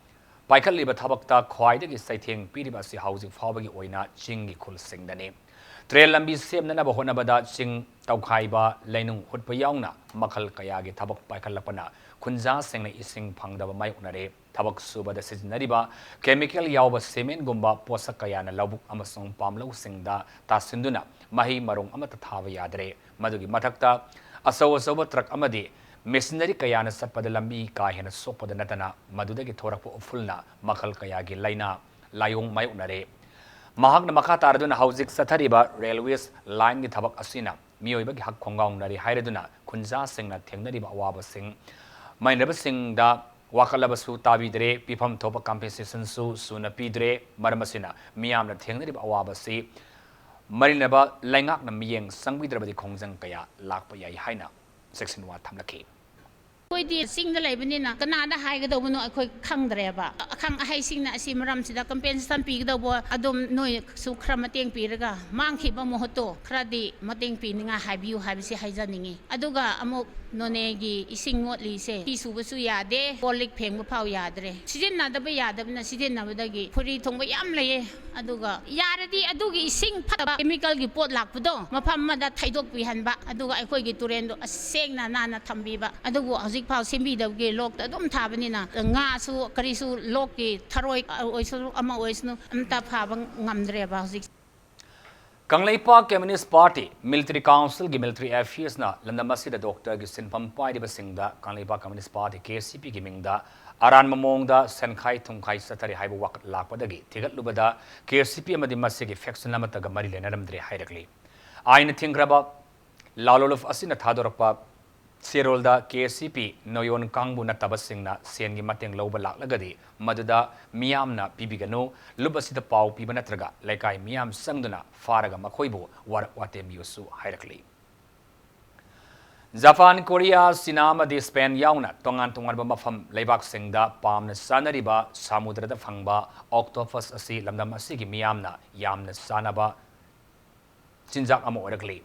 ꯄꯥꯏꯈꯠꯂꯤꯕ ꯊꯕꯛꯇ ꯈ꯭ꯋꯥꯏꯗꯒꯤ ꯆꯩꯊꯦꯡ ꯄꯤꯔꯤꯕ ꯑꯁꯤ ꯍꯧꯖꯤꯛ ꯐꯥꯎꯕꯒꯤ ꯑꯣꯏꯅ ꯆꯤꯡꯒꯤ ꯈꯨꯜꯁꯤꯡꯗꯅꯤ꯫ Train ꯂꯝꯕꯤ ꯁꯦꯝꯅꯅꯕ ꯍꯣꯠꯅꯕꯗ ꯆꯤꯡ ꯇꯧꯈꯥꯏꯕ, ꯂꯩꯅꯨꯡ ꯍꯨꯠꯄ ꯌꯥꯎꯅ ꯃꯈꯜ ꯀꯌꯥꯒꯤ ꯊꯕꯛ ꯄꯥꯏꯈꯠꯂꯛꯄꯅ ꯈꯨꯟꯖꯥꯁꯤꯡꯅ ꯏꯁꯤꯡ ꯐꯪꯗꯕ ꯃꯥꯌꯣꯛꯅꯔꯦ꯫ ꯊꯕꯛ ꯁꯨꯕꯗ ꯁꯤꯖꯤꯟꯅꯔꯤꯕ chemical ꯌꯥꯎꯕ cementꯒꯨꯝꯕ ꯄꯣꯠꯁꯛ ꯀꯌꯥꯅ ꯂꯧꯕꯨꯛ ꯑꯃꯁꯨꯡ ꯄꯥꯝꯂꯧꯁꯤꯡꯗ ꯇꯥꯁꯤꯟꯗꯨꯅ ꯃꯍꯩ ꯃꯔꯣꯡ ꯑꯃꯠꯇ ꯊꯥꯕ ꯌꯥꯗ꯭ꯔꯦ꯫ ꯃꯗꯨꯒꯤ ꯃꯊꯛꯇ ꯑꯆꯧ ꯑꯆꯧꯕ truck ꯑꯃꯗꯤ machinery ꯀꯌꯥꯅ ꯆꯠꯄꯗ ꯂꯝꯕꯤ ꯀꯥ ꯍꯦꯟꯅ ꯁꯣꯛꯄꯗ ꯅꯠꯇꯅ ꯃꯗꯨꯗꯒꯤ ꯊꯣꯔꯛꯄ ꯎꯐꯨꯜꯅ ꯃꯈꯜ ꯀꯌꯥꯒꯤ ꯂꯥꯏꯅꯥ ꯂꯥꯏꯑꯣꯡ ꯃꯥꯌꯣꯛꯅꯔꯦ꯫ ꯃꯍꯥꯛꯅ ꯃꯈꯥ ꯇꯥꯔꯗꯨꯅ ꯍꯧꯖꯤꯛ ꯆꯠꯊꯔꯤꯕ railways lineꯒꯤ ꯊꯕꯛ ꯑꯁꯤꯅ ꯃꯤꯑꯣꯏꯕꯒꯤ ꯍꯛ ꯈꯣꯡꯒꯥꯎꯅꯔꯤ ꯍꯥꯏꯔꯗꯨꯅ ꯈꯨꯟꯖꯥꯁꯤꯡꯅ ꯊꯦꯡꯅꯔꯤꯕ ꯑꯋꯥꯕꯁꯤꯡ ꯃꯥꯏꯅꯕꯁꯤꯡꯗ ꯋꯥꯀꯠꯂꯕꯁꯨ ꯇꯥꯕꯤꯗ꯭ꯔꯦ, ꯄꯤꯐꯝ ꯊꯣꯛꯄ compensationꯁꯨ ꯁꯨꯅ ꯄꯤꯗ꯭ꯔꯦ꯫ ꯃꯔꯝ ꯑꯁꯤꯅ ꯃꯤꯌꯥꯝꯅ ꯊꯦꯡꯅꯔꯤꯕ ꯑꯋꯥꯕ ꯑꯁꯤ ꯃꯔꯤꯅꯕ ꯂꯩꯉꯥꯛꯅ ꯃꯤꯠꯌꯦꯡ ꯆꯪꯕꯤꯗ꯭ꯔꯕꯗꯤ ꯈꯣꯡꯖꯪ ꯀꯌꯥ ꯂꯥꯛꯄ ꯌꯥꯏ ꯍꯥꯏꯅ ꯆꯦꯛꯁꯤꯟꯋꯥ ꯊꯝꯂꯛꯈꯤ꯫ ꯑꯩꯈꯣꯏꯗꯤ ꯆꯤꯡꯗ ꯂꯩꯕꯅꯤꯅ ꯀꯅꯥꯗ ꯍꯥꯏꯒꯗꯧꯕꯅꯣ ꯑꯩꯈꯣꯏ ꯈꯪꯗ꯭ꯔꯦꯕ꯫ ꯑꯈꯪ ꯑꯍꯩꯁꯤꯡꯅ ꯑꯁꯤ ꯃꯔꯝꯁꯤꯗ ꯀꯝꯄꯦꯟꯁꯦꯁꯟ ꯄꯤꯒꯗꯧꯕ ꯑꯗꯨꯝ ꯅꯣꯏꯁꯨ ꯈꯔ ꯃꯇꯦꯡ ꯄꯤꯔꯒ ꯃꯥꯡꯈꯤꯕ ꯃꯍꯨꯠꯇꯣ ꯈꯔꯗꯤ ꯃꯇꯦꯡ ꯄꯤꯅꯤꯡꯉꯥꯏ ꯍꯥꯏꯕꯤꯌꯨ ꯍꯥꯏꯕꯁꯤ ꯍꯥꯏꯖꯅꯤꯡꯉꯤ꯫ ꯑꯗꯨꯒ ꯑꯃꯨꯛ ꯅꯣꯅꯦꯒꯤ ꯏꯁꯤꯡ ꯃꯣꯠꯂꯤꯁꯦ ꯐꯤ ꯁꯨꯕꯁꯨ ꯌꯥꯗꯦ, ꯀꯣꯜ ꯂꯤꯛ ꯐꯦꯡꯕ ꯐꯥꯎ ꯌꯥꯗ꯭ꯔꯦ꯫ ꯁꯤꯖꯤꯟꯅꯗꯕ ꯌꯥꯗꯕꯅ ꯁꯤꯖꯤꯟꯅꯕꯗꯒꯤ ꯐꯨꯔꯤ ꯊꯨꯡꯕ ꯌꯥꯝ ꯂꯩꯌꯦ꯫ ꯑꯗꯨꯒ ꯌꯥꯔꯗꯤ ꯑꯗꯨꯒꯤ ꯏꯁꯤꯡ ꯐꯠꯇꯕ ꯀꯦꯃꯤꯀꯦꯜꯒꯤ ꯄꯣꯠ ꯂꯥꯛꯄꯗꯣ ꯃꯐꯝ ꯑꯃꯗ ꯊꯩꯗꯣꯛꯄꯤꯍꯟꯕ, ꯑꯗꯨꯒ ꯑꯩꯈꯣꯏꯒꯤ ꯇꯨꯔꯦꯟꯗꯣ ꯑꯁꯦꯡꯅ ꯅꯥꯟꯅ ꯊꯝꯕꯤꯕ꯫ ꯑꯗꯨꯕꯨ ꯍꯧꯖꯤꯛꯐꯥꯎ ꯁꯦꯝꯕꯤꯗꯕꯒꯤ ꯂꯣꯛꯇ ꯑꯗꯨꯝ ꯊꯥꯕꯅꯤꯅ ꯉꯥꯁꯨ ꯀꯔꯤꯁꯨ ꯂꯣꯛꯀꯤ ꯊꯔꯣꯏ ꯑꯣꯏꯁꯅꯨ ꯑꯃ ꯑꯣꯏꯁꯅꯨ ꯑꯝꯇ ꯐꯥꯕ ꯉꯝꯗ꯭ꯔꯦꯕ ꯍꯧꯖꯤꯛ꯫ ꯀꯪꯂꯩꯄꯥꯛ ꯀꯝꯃ꯭ꯌꯨꯅꯤꯁ꯭ꯠ ꯄꯥꯔꯇꯤ ꯃꯤꯂꯤꯇꯔꯤ ꯀꯥꯎꯟꯁꯤꯜꯒꯤ ꯃꯤꯂꯤꯇꯔꯤ ꯑꯦꯐꯤꯌꯔꯁꯅ ꯂꯝꯗꯝ ꯑꯁꯤꯗ ꯗꯣꯛꯇꯔꯒꯤ ꯁꯤꯟꯐꯝ ꯄꯥꯏꯔꯤꯕꯁꯤꯡꯗ Kangleipak communist party, K C ꯄꯤꯒꯤ ꯃꯤꯡꯗ ꯑꯔꯥꯟꯕ ꯃꯑꯣꯡꯗ ꯁꯦꯟꯈꯥꯏ ꯊꯨꯝꯈꯥꯏ ꯆꯠꯊꯔꯤ ꯍꯥꯏꯕ ꯋꯥꯀꯠ ꯂꯥꯛꯄꯗꯒꯤ ꯊꯤꯒꯠꯂꯨꯕꯗ ꯀꯦ ꯁꯤ ꯄꯤ ꯑꯃꯗꯤ ꯃꯁꯤꯒꯤ ꯐꯦꯛꯁꯟ ꯑꯃꯠꯇꯒ ꯃꯔꯤ ꯂꯩꯅꯔꯝꯗ꯭ꯔꯦ ꯍꯥꯏꯔꯛꯂꯤ꯫ ꯑꯥꯏꯟꯅ ꯊꯤꯡꯈ꯭ꯔꯕ ꯂꯥꯂꯣꯂꯨꯞ ꯑꯁꯤꯅ ꯊꯥꯗꯣꯔꯛꯄ ꯆꯦꯔꯣꯜꯗ ꯀꯦ ꯁꯤ ꯄꯤ ꯅꯣꯌꯣꯟ ꯀꯥꯡꯕꯨ ꯅꯠꯇꯕꯁꯤꯡꯅ ꯁꯦꯟꯒꯤ ꯃꯇꯦꯡ ꯂꯧꯕ ꯂꯥꯛꯂꯒꯗꯤ ꯃꯗꯨꯗ ꯃꯤꯌꯥꯝꯅ ꯄꯤꯕꯤꯒꯅꯨ, ꯂꯨꯞ ꯑꯁꯤꯗ ꯄꯥꯎ ꯄꯤꯕ ꯅꯠꯇ꯭ꯔꯒ ꯂꯩꯀꯥꯏ ꯃꯤꯌꯥꯝ ꯆꯪꯗꯨꯅ ꯐꯥꯔꯒ ꯃꯈꯣꯏꯕꯨ ꯋꯥꯔꯛ ꯋꯥꯇꯦꯝꯕꯤꯌꯨꯁꯨ ꯍꯥꯏꯔꯛꯂꯤ꯫ ꯖꯄꯥꯟ, ꯀꯣꯔꯤꯌꯥ, ꯆꯤꯅꯥ ꯑꯃꯗꯤ ꯁ꯭ꯄꯦꯟ ꯌꯥꯎꯅ ꯇꯣꯉꯥꯟ ꯇꯣꯉꯥꯟꯕ ꯃꯐꯝ ꯂꯩꯕꯥꯛꯁꯤꯡꯗ ꯄꯥꯝꯅ ꯆꯥꯅꯔꯤꯕ ꯁꯃꯨꯗ꯭ꯔꯗ ꯐꯪꯕ ꯑꯣꯛꯇꯣꯄꯁ ꯑꯁꯤ ꯂꯝꯗꯝ ꯑꯁꯤꯒꯤ ꯃꯤꯌꯥꯝꯅ ꯌꯥꯝꯅ ꯆꯥꯅꯕ ꯆꯤꯟꯖꯥꯛ ꯑꯃ ꯑꯣꯏꯔꯛꯂꯤ꯫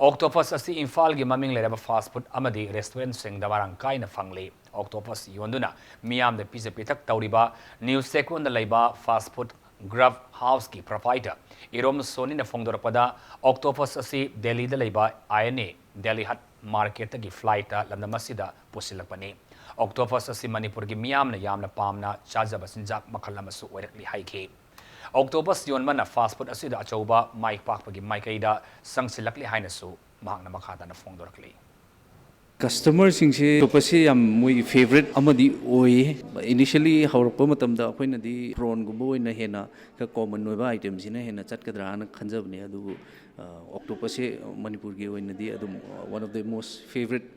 ꯑꯣꯛꯇꯣꯄꯁ ꯑꯁꯤ ꯏꯝꯐꯥꯜꯒꯤ ꯃꯃꯤꯡ ꯂꯩꯔꯕ ꯐꯥꯁ꯭ꯠ ꯐꯨꯗ ꯑꯃꯗꯤ ꯔꯦꯁ꯭ꯇꯨꯔꯦꯟꯠꯁꯤꯡꯗ ꯃꯔꯥꯡ ꯀꯥꯏꯅ ꯐꯪꯂꯤ꯫ ꯑꯣꯛꯇꯣꯄꯁ ꯌꯣꯟꯗꯨꯅ ꯃꯤꯌꯥꯝꯗ ꯄꯤꯖ ꯄꯤꯊꯛ ꯇꯧꯔꯤꯕ ꯅ꯭ꯌꯨ ꯆꯦꯛꯀꯣꯟꯗ ꯂꯩꯕ ꯐꯥꯁ꯭ꯠ ꯐꯨꯗ ꯒ꯭ꯔꯕ ꯍꯥꯎꯁꯀꯤ ꯄ꯭ꯔꯣꯄ꯭ꯔꯥꯏꯇꯔ ꯏꯔꯣꯝ ꯁꯣꯅꯤꯅ ꯐꯣꯡꯗꯣꯔꯛꯄꯗ, ꯑꯣꯛꯇꯣꯄꯁ ꯑꯁꯤ ꯗꯦꯜꯂꯤꯗ ꯂꯩꯕ ꯑꯥꯏ ꯑꯦꯟ ꯑꯦ ꯗꯦꯜꯂꯤ ꯍꯠ ꯃꯥꯔꯀꯦꯠꯇꯒꯤ ꯐ꯭ꯂꯥꯏꯠꯇ ꯂꯝꯗꯝ ꯑꯁꯤꯗ ꯄꯨꯁꯤꯜꯂꯛꯄꯅꯤ꯫ ꯑꯣꯛꯇꯣꯄꯁ ꯑꯁꯤ ꯃꯅꯤꯄꯨꯔꯒꯤ ꯃꯤꯌꯥꯝꯅ ꯌꯥꯝꯅ ꯄꯥꯝꯅ ꯆꯥꯖꯕ ꯆꯤꯟꯖꯥꯛ ꯃꯈꯜ ꯑꯃꯁꯨ ꯑꯣꯏꯔꯛꯂꯤ ꯍꯥꯏꯈꯤ꯫ ꯑꯣꯛꯇꯣꯄꯁ ꯌꯣꯟꯕꯅ ꯐꯥꯁ꯭ꯠ ꯐꯨꯗ ꯑꯁꯤꯗ ꯑꯆꯧꯕ ꯃꯥꯏ ꯄꯥꯛꯄꯒꯤ ꯃꯥꯏꯀꯩꯗ ꯆꯪꯁꯤꯜꯂꯛꯂꯤ ꯍꯥꯏꯅꯁꯨ ꯃꯍꯥꯛꯅ ꯃꯈꯥ ꯇꯥꯅ ꯐꯣꯡꯗꯣꯔꯛꯂꯤ꯫ ꯀꯁꯇꯃꯔꯁꯤꯡꯁꯦ ꯑꯣꯛꯇꯣꯄꯁꯁꯦ ꯌꯥꯝ ꯃꯣꯏꯒꯤ ꯐꯦꯕꯔꯤꯠ ꯑꯃꯗꯤ ꯑꯣꯏꯌꯦ꯫ ꯏꯅꯤꯁꯤꯌꯦꯜꯂꯤ ꯍꯧꯔꯛꯄ ꯃꯇꯝꯗ ꯑꯩꯈꯣꯏꯅꯗꯤ ꯄ꯭ꯔꯣꯟꯒꯨꯝꯕ ꯑꯣꯏꯅ ꯍꯦꯟꯅ ꯈꯔ ꯀꯣꯃꯟ ꯑꯣꯏꯕ ꯑꯥꯏꯇꯦꯝꯁꯤꯅ ꯍꯦꯟꯅ ꯆꯠꯀꯗ꯭ꯔꯥꯅ ꯈꯟꯖꯕꯅꯦ, ꯑꯗꯨꯕꯨ ꯑꯣꯛꯇꯣꯄꯁꯁꯦ ꯃꯅꯤꯄꯨꯔꯒꯤ ꯑꯣꯏꯅꯗꯤ ꯑꯗꯨꯝ one of the most favourite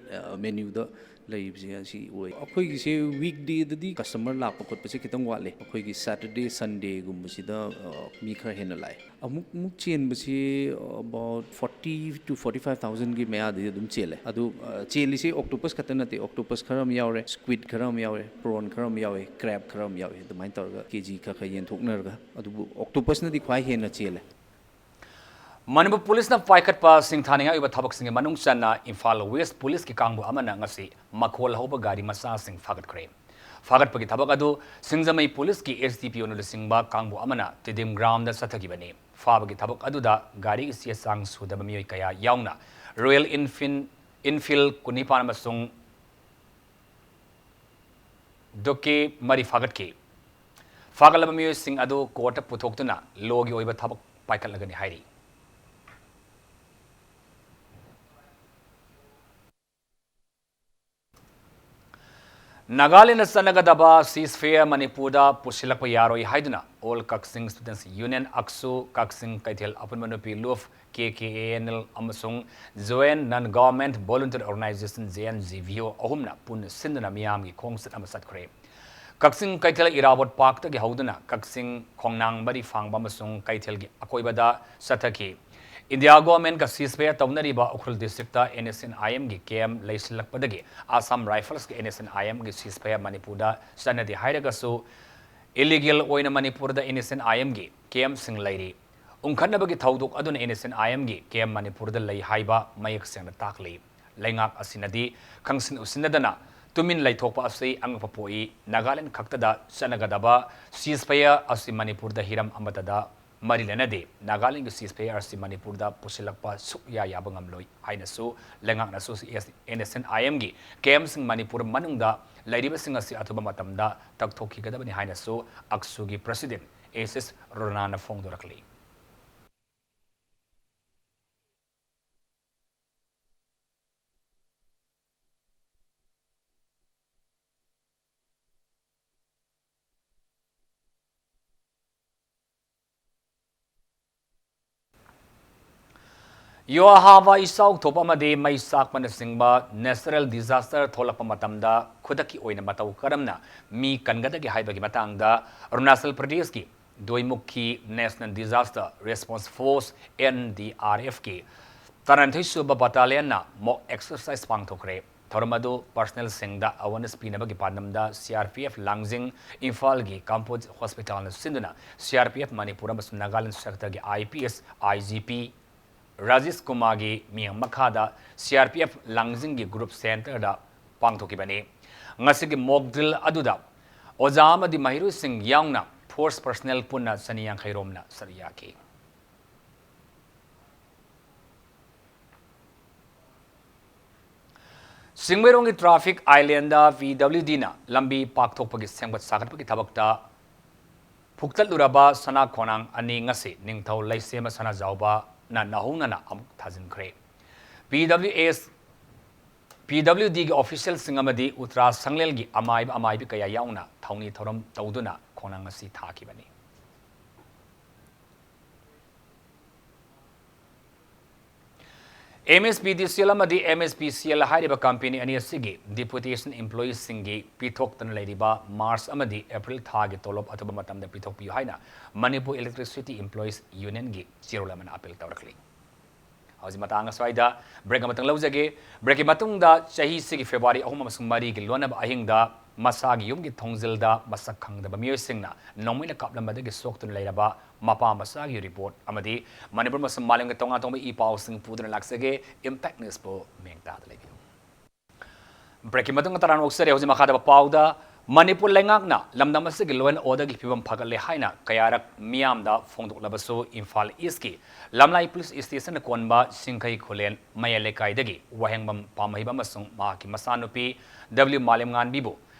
ꯃꯦꯅ꯭ꯌꯨꯗ ꯂꯩꯕꯁꯦ ꯑꯁꯤ ꯑꯣꯏ꯫ ꯑꯩꯈꯣꯏꯒꯤꯁꯦ ꯋꯤꯛ ꯗꯦꯗꯗꯤ ꯀꯁꯇꯃꯔ ꯂꯥꯛꯄ ꯈꯣꯠꯄꯁꯦ ꯈꯤꯇꯪ ꯋꯥꯠꯂꯦ꯫ ꯑꯩꯈꯣꯏꯒꯤ ꯁꯦꯇꯔꯗꯦ, ꯁꯟꯗꯦꯒꯨꯝꯕꯁꯤꯗ, ꯑ, ꯃꯤ ꯈꯔ ꯍꯦꯟꯅ ꯂꯥꯛꯑꯦ꯫ ꯑꯃꯨꯛ, ꯑꯃꯨꯛ ꯆꯦꯟꯕꯁꯤ about forty to forty five thousandꯒꯤ ꯃꯌꯥꯗꯗꯤ ꯑꯗꯨꯝ ꯆꯦꯜꯂꯦ꯫ ꯑꯗꯨ, ꯑ, ꯆꯦꯜꯂꯤꯁꯦ ꯑꯣꯛꯇꯣꯄꯁ ꯈꯛꯇ ꯅꯠꯇꯦ, ꯑꯣꯛꯇꯣꯄꯁ ꯈꯔ ꯑꯃ ꯌꯥꯎꯔꯦ, ꯁ꯭ꯀ꯭ꯋꯤꯗ ꯈꯔ ꯑꯃ ꯌꯥꯎꯔꯦ, ꯄ꯭ꯔꯣꯟ ꯈꯔ ꯑꯃ ꯌꯥꯎꯔꯦ, ꯀ꯭ꯔꯦꯕ ꯈꯔ ꯑꯃ ꯌꯥꯎꯔꯦ꯫ ꯑꯗꯨꯃꯥꯏꯅ ꯇꯧꯔꯒ ꯀꯦ ꯖꯤ ꯈꯔ ꯈꯔ ꯌꯦꯟꯊꯣꯛꯅꯔꯒ, ꯑꯗꯨꯕꯨ ꯑꯣꯛꯇꯣꯄꯁꯅꯗꯤ ꯈ꯭ꯋꯥꯏ ꯍꯦꯟꯅ ꯆꯦꯜꯂꯦ꯫ ꯃꯅꯤꯄꯨꯔ ꯄꯨꯂꯤꯁꯅ ꯄꯥꯏꯈꯠꯄ ꯁꯤꯡꯊꯥꯅꯤꯡꯉꯥꯏ ꯑꯣꯏꯕ ꯊꯕꯛꯁꯤꯡꯒꯤ ꯃꯅꯨꯡ ꯆꯟꯅ ꯏꯝꯐꯥꯜ ꯋꯦꯁ ꯄꯨꯂꯤꯁꯀꯤ ꯀꯥꯡꯕꯨ ꯑꯃꯅ ꯉꯁꯤ ꯃꯈꯣꯜ ꯍꯧꯕ ꯒꯥꯔꯤ ꯃꯆꯥꯁꯤꯡ ꯐꯥꯒꯠꯈ꯭ꯔꯦ꯫ ꯐꯥꯒꯠꯄꯒꯤ ꯊꯕꯛ ꯑꯗꯨ ꯁꯤꯡꯖꯃꯩ ꯄꯨꯂꯤꯁꯀꯤ ꯑꯦꯁ ꯗꯤ ꯄꯤ ꯑꯣꯅ ꯂꯨꯆꯤꯡꯕ ꯀꯥꯡꯕꯨ ꯑꯃꯅ ꯇꯤꯗꯤꯝ ꯒ꯭ꯔꯥꯎꯟꯗ ꯆꯠꯊꯈꯤꯕꯅꯤ꯫ ꯐꯥꯕꯒꯤ ꯊꯕꯛ ꯑꯗꯨꯗ ꯒꯥꯔꯤꯒꯤ ꯆꯦ ꯆꯥꯡ ꯁꯨꯗꯕ ꯃꯤꯑꯣꯏ ꯀꯌꯥ ꯌꯥꯎꯅ ꯔꯣꯌꯦꯜ ꯏꯟꯐꯤꯟ-, ꯏꯟꯐꯤꯜ ꯀꯨꯟꯅꯤꯄꯥꯟ ꯑꯃꯁꯨꯡ ꯗꯣꯀꯦ ꯃꯔꯤ ꯐꯥꯒꯠꯈꯤ꯫ ꯐꯥꯒꯠꯂꯕ ꯃꯤꯑꯣꯏꯁꯤꯡ ꯑꯗꯨ ꯀꯣꯔꯠꯇ ꯄꯨꯊꯣꯛꯇꯨꯅ ꯂꯣꯒꯤ ꯑꯣꯏꯕ ꯊꯕꯛ ꯄꯥꯏꯈꯠꯂꯒꯅꯤ ꯍꯥꯏꯔꯤ꯫ ꯅꯥꯒꯥꯂꯦꯟꯗ ꯆꯠꯅꯒꯗꯕ ceasefire ꯃꯅꯤꯄꯨꯔꯗ ꯄꯨꯁꯤꯜꯂꯛꯄ ꯌꯥꯔꯣꯏ ꯍꯥꯏꯗꯨꯅ All Kakching Students Union, ꯑꯛꯁꯨ, ꯀꯛꯆꯤꯡ ꯀꯩꯊꯦꯜ ꯑꯄꯨꯟꯕ ꯅꯨꯄꯤ ꯂꯨꯞ, ꯀꯦ ꯀꯦ ꯑꯦ ꯑꯦꯟ ꯑꯦꯜ ꯑꯃꯁꯨꯡ Joint Non-Government Volunteer Organization, J and G V O, ꯑꯍꯨꯝꯅ ꯄꯨꯟꯅ ꯁꯤꯟꯗꯨꯅ ꯃꯤꯌꯥꯝꯒꯤ ꯈꯣꯡꯆꯠ ꯑꯃ ꯆꯠꯈ꯭ꯔꯦ꯫ ꯀꯛꯆꯤꯡ ꯀꯩꯊꯦꯜ ꯏꯔꯥꯕꯣꯠ ꯄꯥꯔꯛꯇꯒꯤ ꯍꯧꯗꯨꯅ ꯀꯛꯆꯤꯡ, ꯈꯣꯡꯅꯥꯡ ꯃꯔꯤ ꯐꯥꯡꯕ ꯑꯃꯁꯨꯡ ꯀꯩꯊꯦꯜꯒꯤ ꯑꯀꯣꯏꯕꯗ ꯆꯠꯊꯈꯤ꯫ ꯏꯟꯗꯤꯌꯥ ꯒꯣꯚꯔꯟꯃꯦꯟꯠꯀ ceasefire ꯇꯧꯅꯔꯤꯕ Ukhrul district N S C N ꯑꯦꯝꯒꯤ ꯀꯦꯝꯞ ꯂꯩꯁꯤꯜꯂꯛꯄꯗꯒꯤ ꯑꯁꯥꯝ ꯔꯥꯏꯐꯜꯁꯀ ꯑꯦꯟ ꯑꯦꯁ ꯑꯦꯟ ꯑꯥꯏ ꯑꯦꯝꯒꯤ ceasefire ꯃꯅꯤꯄꯨꯔꯗ ꯆꯠꯅꯗꯦ ꯍꯥꯏꯔꯒꯁꯨ, ꯏꯂꯤꯒꯦꯜ ꯑꯣꯏꯅ ꯃꯅꯤꯄꯨꯔꯗ ꯑꯦꯟ ꯑꯦꯁ ꯑꯦꯟ ꯑꯥꯏ ꯑꯦꯝꯒꯤ ꯀꯦꯝꯞꯁꯤꯡ ꯂꯩꯔꯤ꯫ ꯎꯪꯈꯠꯅꯕꯒꯤ ꯊꯧꯗꯣꯛ ꯑꯗꯨꯅ ꯑꯦꯟ ꯑꯦꯁ ꯑꯦꯟ ꯑꯥꯏ ꯑꯦꯝꯒꯤ ꯀꯦꯝꯞ ꯃꯅꯤꯄꯨꯔꯗ ꯂꯩ ꯍꯥꯏꯕ ꯃꯌꯦꯛ ꯁꯦꯡꯅ ꯇꯥꯛꯂꯤ꯫ ꯂꯩꯉꯥꯛ ꯑꯁꯤꯅꯗꯤ ꯈꯪꯁꯤꯟ ꯎꯁꯤꯟꯅꯗꯅ ꯇꯨꯃꯤꯟ ꯂꯩꯊꯣꯛꯄ ꯑꯁꯤ ꯑꯉꯛꯄ ꯄꯣꯛꯏ꯫ ꯅꯥꯒꯥꯂꯦꯟ ꯈꯛꯇꯗ ꯆꯠꯅꯒꯗꯕ ceasefire ꯑꯁꯤ ꯃꯅꯤꯄꯨꯔꯗ ꯍꯤꯔꯝ ꯑꯃꯠꯇꯗ ꯃꯔꯤ ꯂꯩꯅꯗꯦ꯫ ꯅꯥꯒꯥꯂꯦꯟꯒꯤ ceasefire ꯑꯁꯤ ꯃꯅꯤꯄꯨꯔꯗ ꯄꯨꯁꯤꯜꯂꯛꯄ ꯁꯨꯛꯌꯥ ꯌꯥꯕ ꯉꯝꯂꯣꯏ ꯍꯥꯏꯅꯁꯨ ꯂꯩꯉꯥꯛꯅꯁꯨ ꯑꯦꯟ ꯑꯦꯁ ꯑꯦꯟ ꯑꯥꯏ ꯑꯦꯝꯒꯤ ꯀꯦꯝꯞꯁꯤꯡ ꯃꯅꯤꯄꯨꯔ ꯃꯅꯨꯡꯗ ꯂꯩꯔꯤꯕꯁꯤꯡ ꯑꯁꯤ ꯑꯊꯨꯕ ꯃꯇꯝꯗ ꯇꯛꯊꯣꯛꯈꯤꯒꯗꯕꯅꯤ ꯍꯥꯏꯅꯁꯨ ꯑꯛꯁꯨꯒꯤ ꯄ꯭ꯔꯁꯤꯗꯦꯟꯠ ꯑꯦꯁ ꯑꯦꯁ ꯔꯣꯅꯥꯅ ꯐꯣꯡꯗꯣꯔꯛꯂꯤ꯫ ꯌꯨꯍꯥꯚꯥ ꯏꯆꯥꯎ ꯊꯣꯛꯄ ꯑꯃꯗꯤ ꯃꯩ ꯆꯥꯛꯄꯅꯆꯤꯡꯕ natural disaster ꯊꯣꯛꯂꯛꯄ ꯃꯇꯝꯗ ꯈꯨꯗꯛꯀꯤ ꯑꯣꯏꯅ ꯃꯇꯧ ꯀꯔꯝꯅ ꯃꯤ ꯀꯟꯒꯗꯒꯦ ꯍꯥꯏꯕꯒꯤ ꯃꯇꯥꯡꯗ ꯑꯔꯨꯅꯥꯆꯜ ꯄ꯭ꯔꯗꯦꯁꯀꯤ ꯗꯣꯏꯃꯨꯈꯤ National Disaster Response Force, NDRF ꯀꯤ ꯇꯔꯥꯅꯤꯊꯣꯏ ꯁꯨꯕ battalionꯅ mock exercise ꯄꯥꯡꯊꯣꯛꯈ꯭ꯔꯦ꯫ ꯊꯧꯔꯝ ꯑꯗꯨ personnelꯁꯤꯡꯗ awareness ꯄꯤꯅꯕꯒꯤ ꯄꯥꯟꯗꯝꯗ CRPF ꯂꯥꯡꯖꯤꯡ, ꯏꯝꯐꯥꯜꯒꯤ ꯀꯥꯝꯄꯣꯠ ꯍꯣꯁꯄꯤꯇꯥꯜꯅ ꯁꯤꯟꯗꯨꯅ CRPF ꯃꯅꯤꯄꯨꯔ ꯑꯃꯁꯨꯡ ꯅꯥꯒꯥꯂꯦꯟ sectorꯒꯤ IPS, IGP ꯔꯥꯖꯦꯁ ꯀꯨꯃꯥꯔꯒꯤ ꯃꯤꯠꯌꯦꯡ ꯃꯈꯥꯗ CRPF ꯂꯥꯡꯖꯤꯡꯒꯤ group centreꯗ ꯄꯥꯡꯊꯣꯛꯈꯤꯕꯅꯤ꯫ ꯉꯁꯤꯒꯤ mock drill ꯑꯗꯨꯗ ꯑꯣꯖꯥ ꯑꯃꯗꯤ ꯃꯍꯩꯔꯣꯏꯁꯤꯡ ꯌꯥꯎꯅ force personnel ꯄꯨꯟꯅ ꯆꯅꯤ ꯌꯥꯡꯈꯩ ꯔꯣꯝꯅ ꯁꯔꯨꯛ ꯌꯥꯈꯤ꯫ ꯆꯤꯡꯃꯩꯔꯣꯡꯒꯤ traffic islandꯗ PWDꯅ ꯂꯝꯕꯤ ꯄꯥꯛꯊꯣꯛꯄꯒꯤ ꯁꯦꯝꯒꯠ ꯁꯥꯒꯠꯄꯒꯤ ꯊꯕꯛꯇ ꯐꯨꯛꯇꯠꯂꯨꯔꯕ ꯁꯅꯥ ꯈꯣꯡꯅꯥꯡ ꯑꯅꯤ ꯉꯁꯤ ꯅꯤꯡꯊꯧ ꯂꯩꯁꯦꯝꯕ ꯁꯅꯥꯖꯥꯎꯕꯅ ꯅꯧꯍꯧꯅꯅ ꯑꯃꯨꯛ ꯊꯥꯖꯤꯟꯈ꯭ꯔꯦ꯫ PWS, PWDꯒꯤ officialꯁꯤꯡ ꯑꯃꯗꯤ ꯎꯇ꯭ꯔꯥ ꯁꯪꯂꯦꯜꯒꯤ ꯑꯃꯥꯏꯕ ꯑꯃꯥꯏꯕꯤ ꯀꯌꯥ ꯌꯥꯎꯅ ꯊꯧꯅꯤ ꯊꯧꯔꯝ ꯇꯧꯗꯨꯅ ꯈꯣꯡꯅꯥꯡ ꯑꯁꯤ ꯊꯥꯈꯤꯕꯅꯤ꯫ MSPDCL ꯑꯃꯗꯤ MSPCL ꯍꯥꯏꯔꯤꯕ company ꯑꯅꯤ ꯑꯁꯤꯒꯤ deputation employeeꯁꯤꯡꯒꯤ ꯄꯤꯊꯣꯛꯇꯅ ꯂꯩꯔꯤꯕ March ꯑꯃꯗꯤ April ꯊꯥꯒꯤ ꯇꯣꯂꯣꯞ ꯑꯊꯨꯕ ꯃꯇꯝꯗ ꯄꯤꯊꯣꯛꯄꯤꯌꯨ ꯍꯥꯏꯅ Manipur Electricity Employees Unionꯒꯤ ꯆꯦꯔꯣꯜ ꯑꯃꯅ appeal ꯇꯧꯔꯛꯂꯤ꯫ ꯍꯧꯖꯤꯛ ꯃꯇꯥꯡ ꯑꯁ꯭ꯋꯥꯏꯗ break ꯑꯃꯇꯪ ꯂꯧꯖꯒꯦ꯫ Breakꯀꯤ ꯃꯇꯨꯡꯗ ꯆꯍꯤꯁꯤꯒꯤ February ꯑꯍꯨꯝ ꯑꯃꯁꯨꯡ ꯃꯔꯤꯒꯤ ꯂꯣꯟꯅꯕ ꯑꯍꯤꯡꯗ ꯃꯁꯥꯒꯤ ꯌꯨꯝꯒꯤ ꯊꯣꯡꯖꯤꯜꯗ ꯃꯁꯛ ꯈꯪꯗꯕ ꯃꯤꯑꯣꯏꯁꯤꯡꯅ ꯅꯣꯡꯃꯩꯅ ꯀꯥꯞꯂꯝꯕꯗꯒꯤ ꯁꯣꯛꯇꯨꯅ ꯂꯩꯔꯕ ꯃꯄꯥ ꯃꯆꯥꯒꯤ report ꯑꯃꯗꯤ ꯃꯅꯤꯄꯨꯔ ꯑꯃꯁꯨꯡ ꯃꯥꯂꯦꯝꯒꯤ ꯇꯣꯉꯥꯟ ꯇꯣꯉꯥꯟꯕ ꯏ ꯄꯥꯎꯁꯤꯡ ꯄꯨꯗꯨꯅ ꯂꯥꯛꯆꯒꯦ꯫ Impact Newsꯄꯨ ꯃꯤꯠꯌꯦꯡ ꯇꯥꯗꯨꯅ ꯂꯩꯕꯤꯌꯨ꯫ Breakꯀꯤ ꯃꯇꯨꯡꯗ ꯇꯔꯥꯝꯅ ꯑꯣꯛꯆꯔꯤ꯫ ꯍꯧꯖꯤꯛ ꯃꯈꯥꯗ ꯄꯥꯎꯗ ꯃꯅꯤꯄꯨꯔ ꯂꯩꯉꯥꯛꯅ ꯂꯝꯗꯝ ꯑꯁꯤꯒꯤ law and orderꯒꯤ ꯐꯤꯕꯝ ꯐꯒꯠꯂꯦ ꯍꯥꯏꯅ ꯀꯌꯥꯔꯛ ꯃꯤꯌꯥꯝꯗ ꯐꯣꯡꯗꯣꯛꯂꯕꯁꯨ ꯏꯝꯐꯥꯜ Eastꯀꯤ ꯂꯝꯂꯥꯏ police stationꯅ ꯀꯣꯟꯕ ꯁꯤꯡꯈꯩ ꯈꯨꯂꯦꯟ ꯃꯌꯥꯏ ꯂꯩꯀꯥꯏꯗꯒꯤ ꯋꯥꯍꯦꯡꯕꯝ ꯄꯥꯝꯍꯩꯕ ꯑꯃꯁꯨꯡ ꯃꯍꯥꯛꯀꯤ ꯃꯆꯥꯅꯨꯄꯤ W ꯃꯥꯂꯦꯝꯉꯥꯟꯕꯤꯕꯨ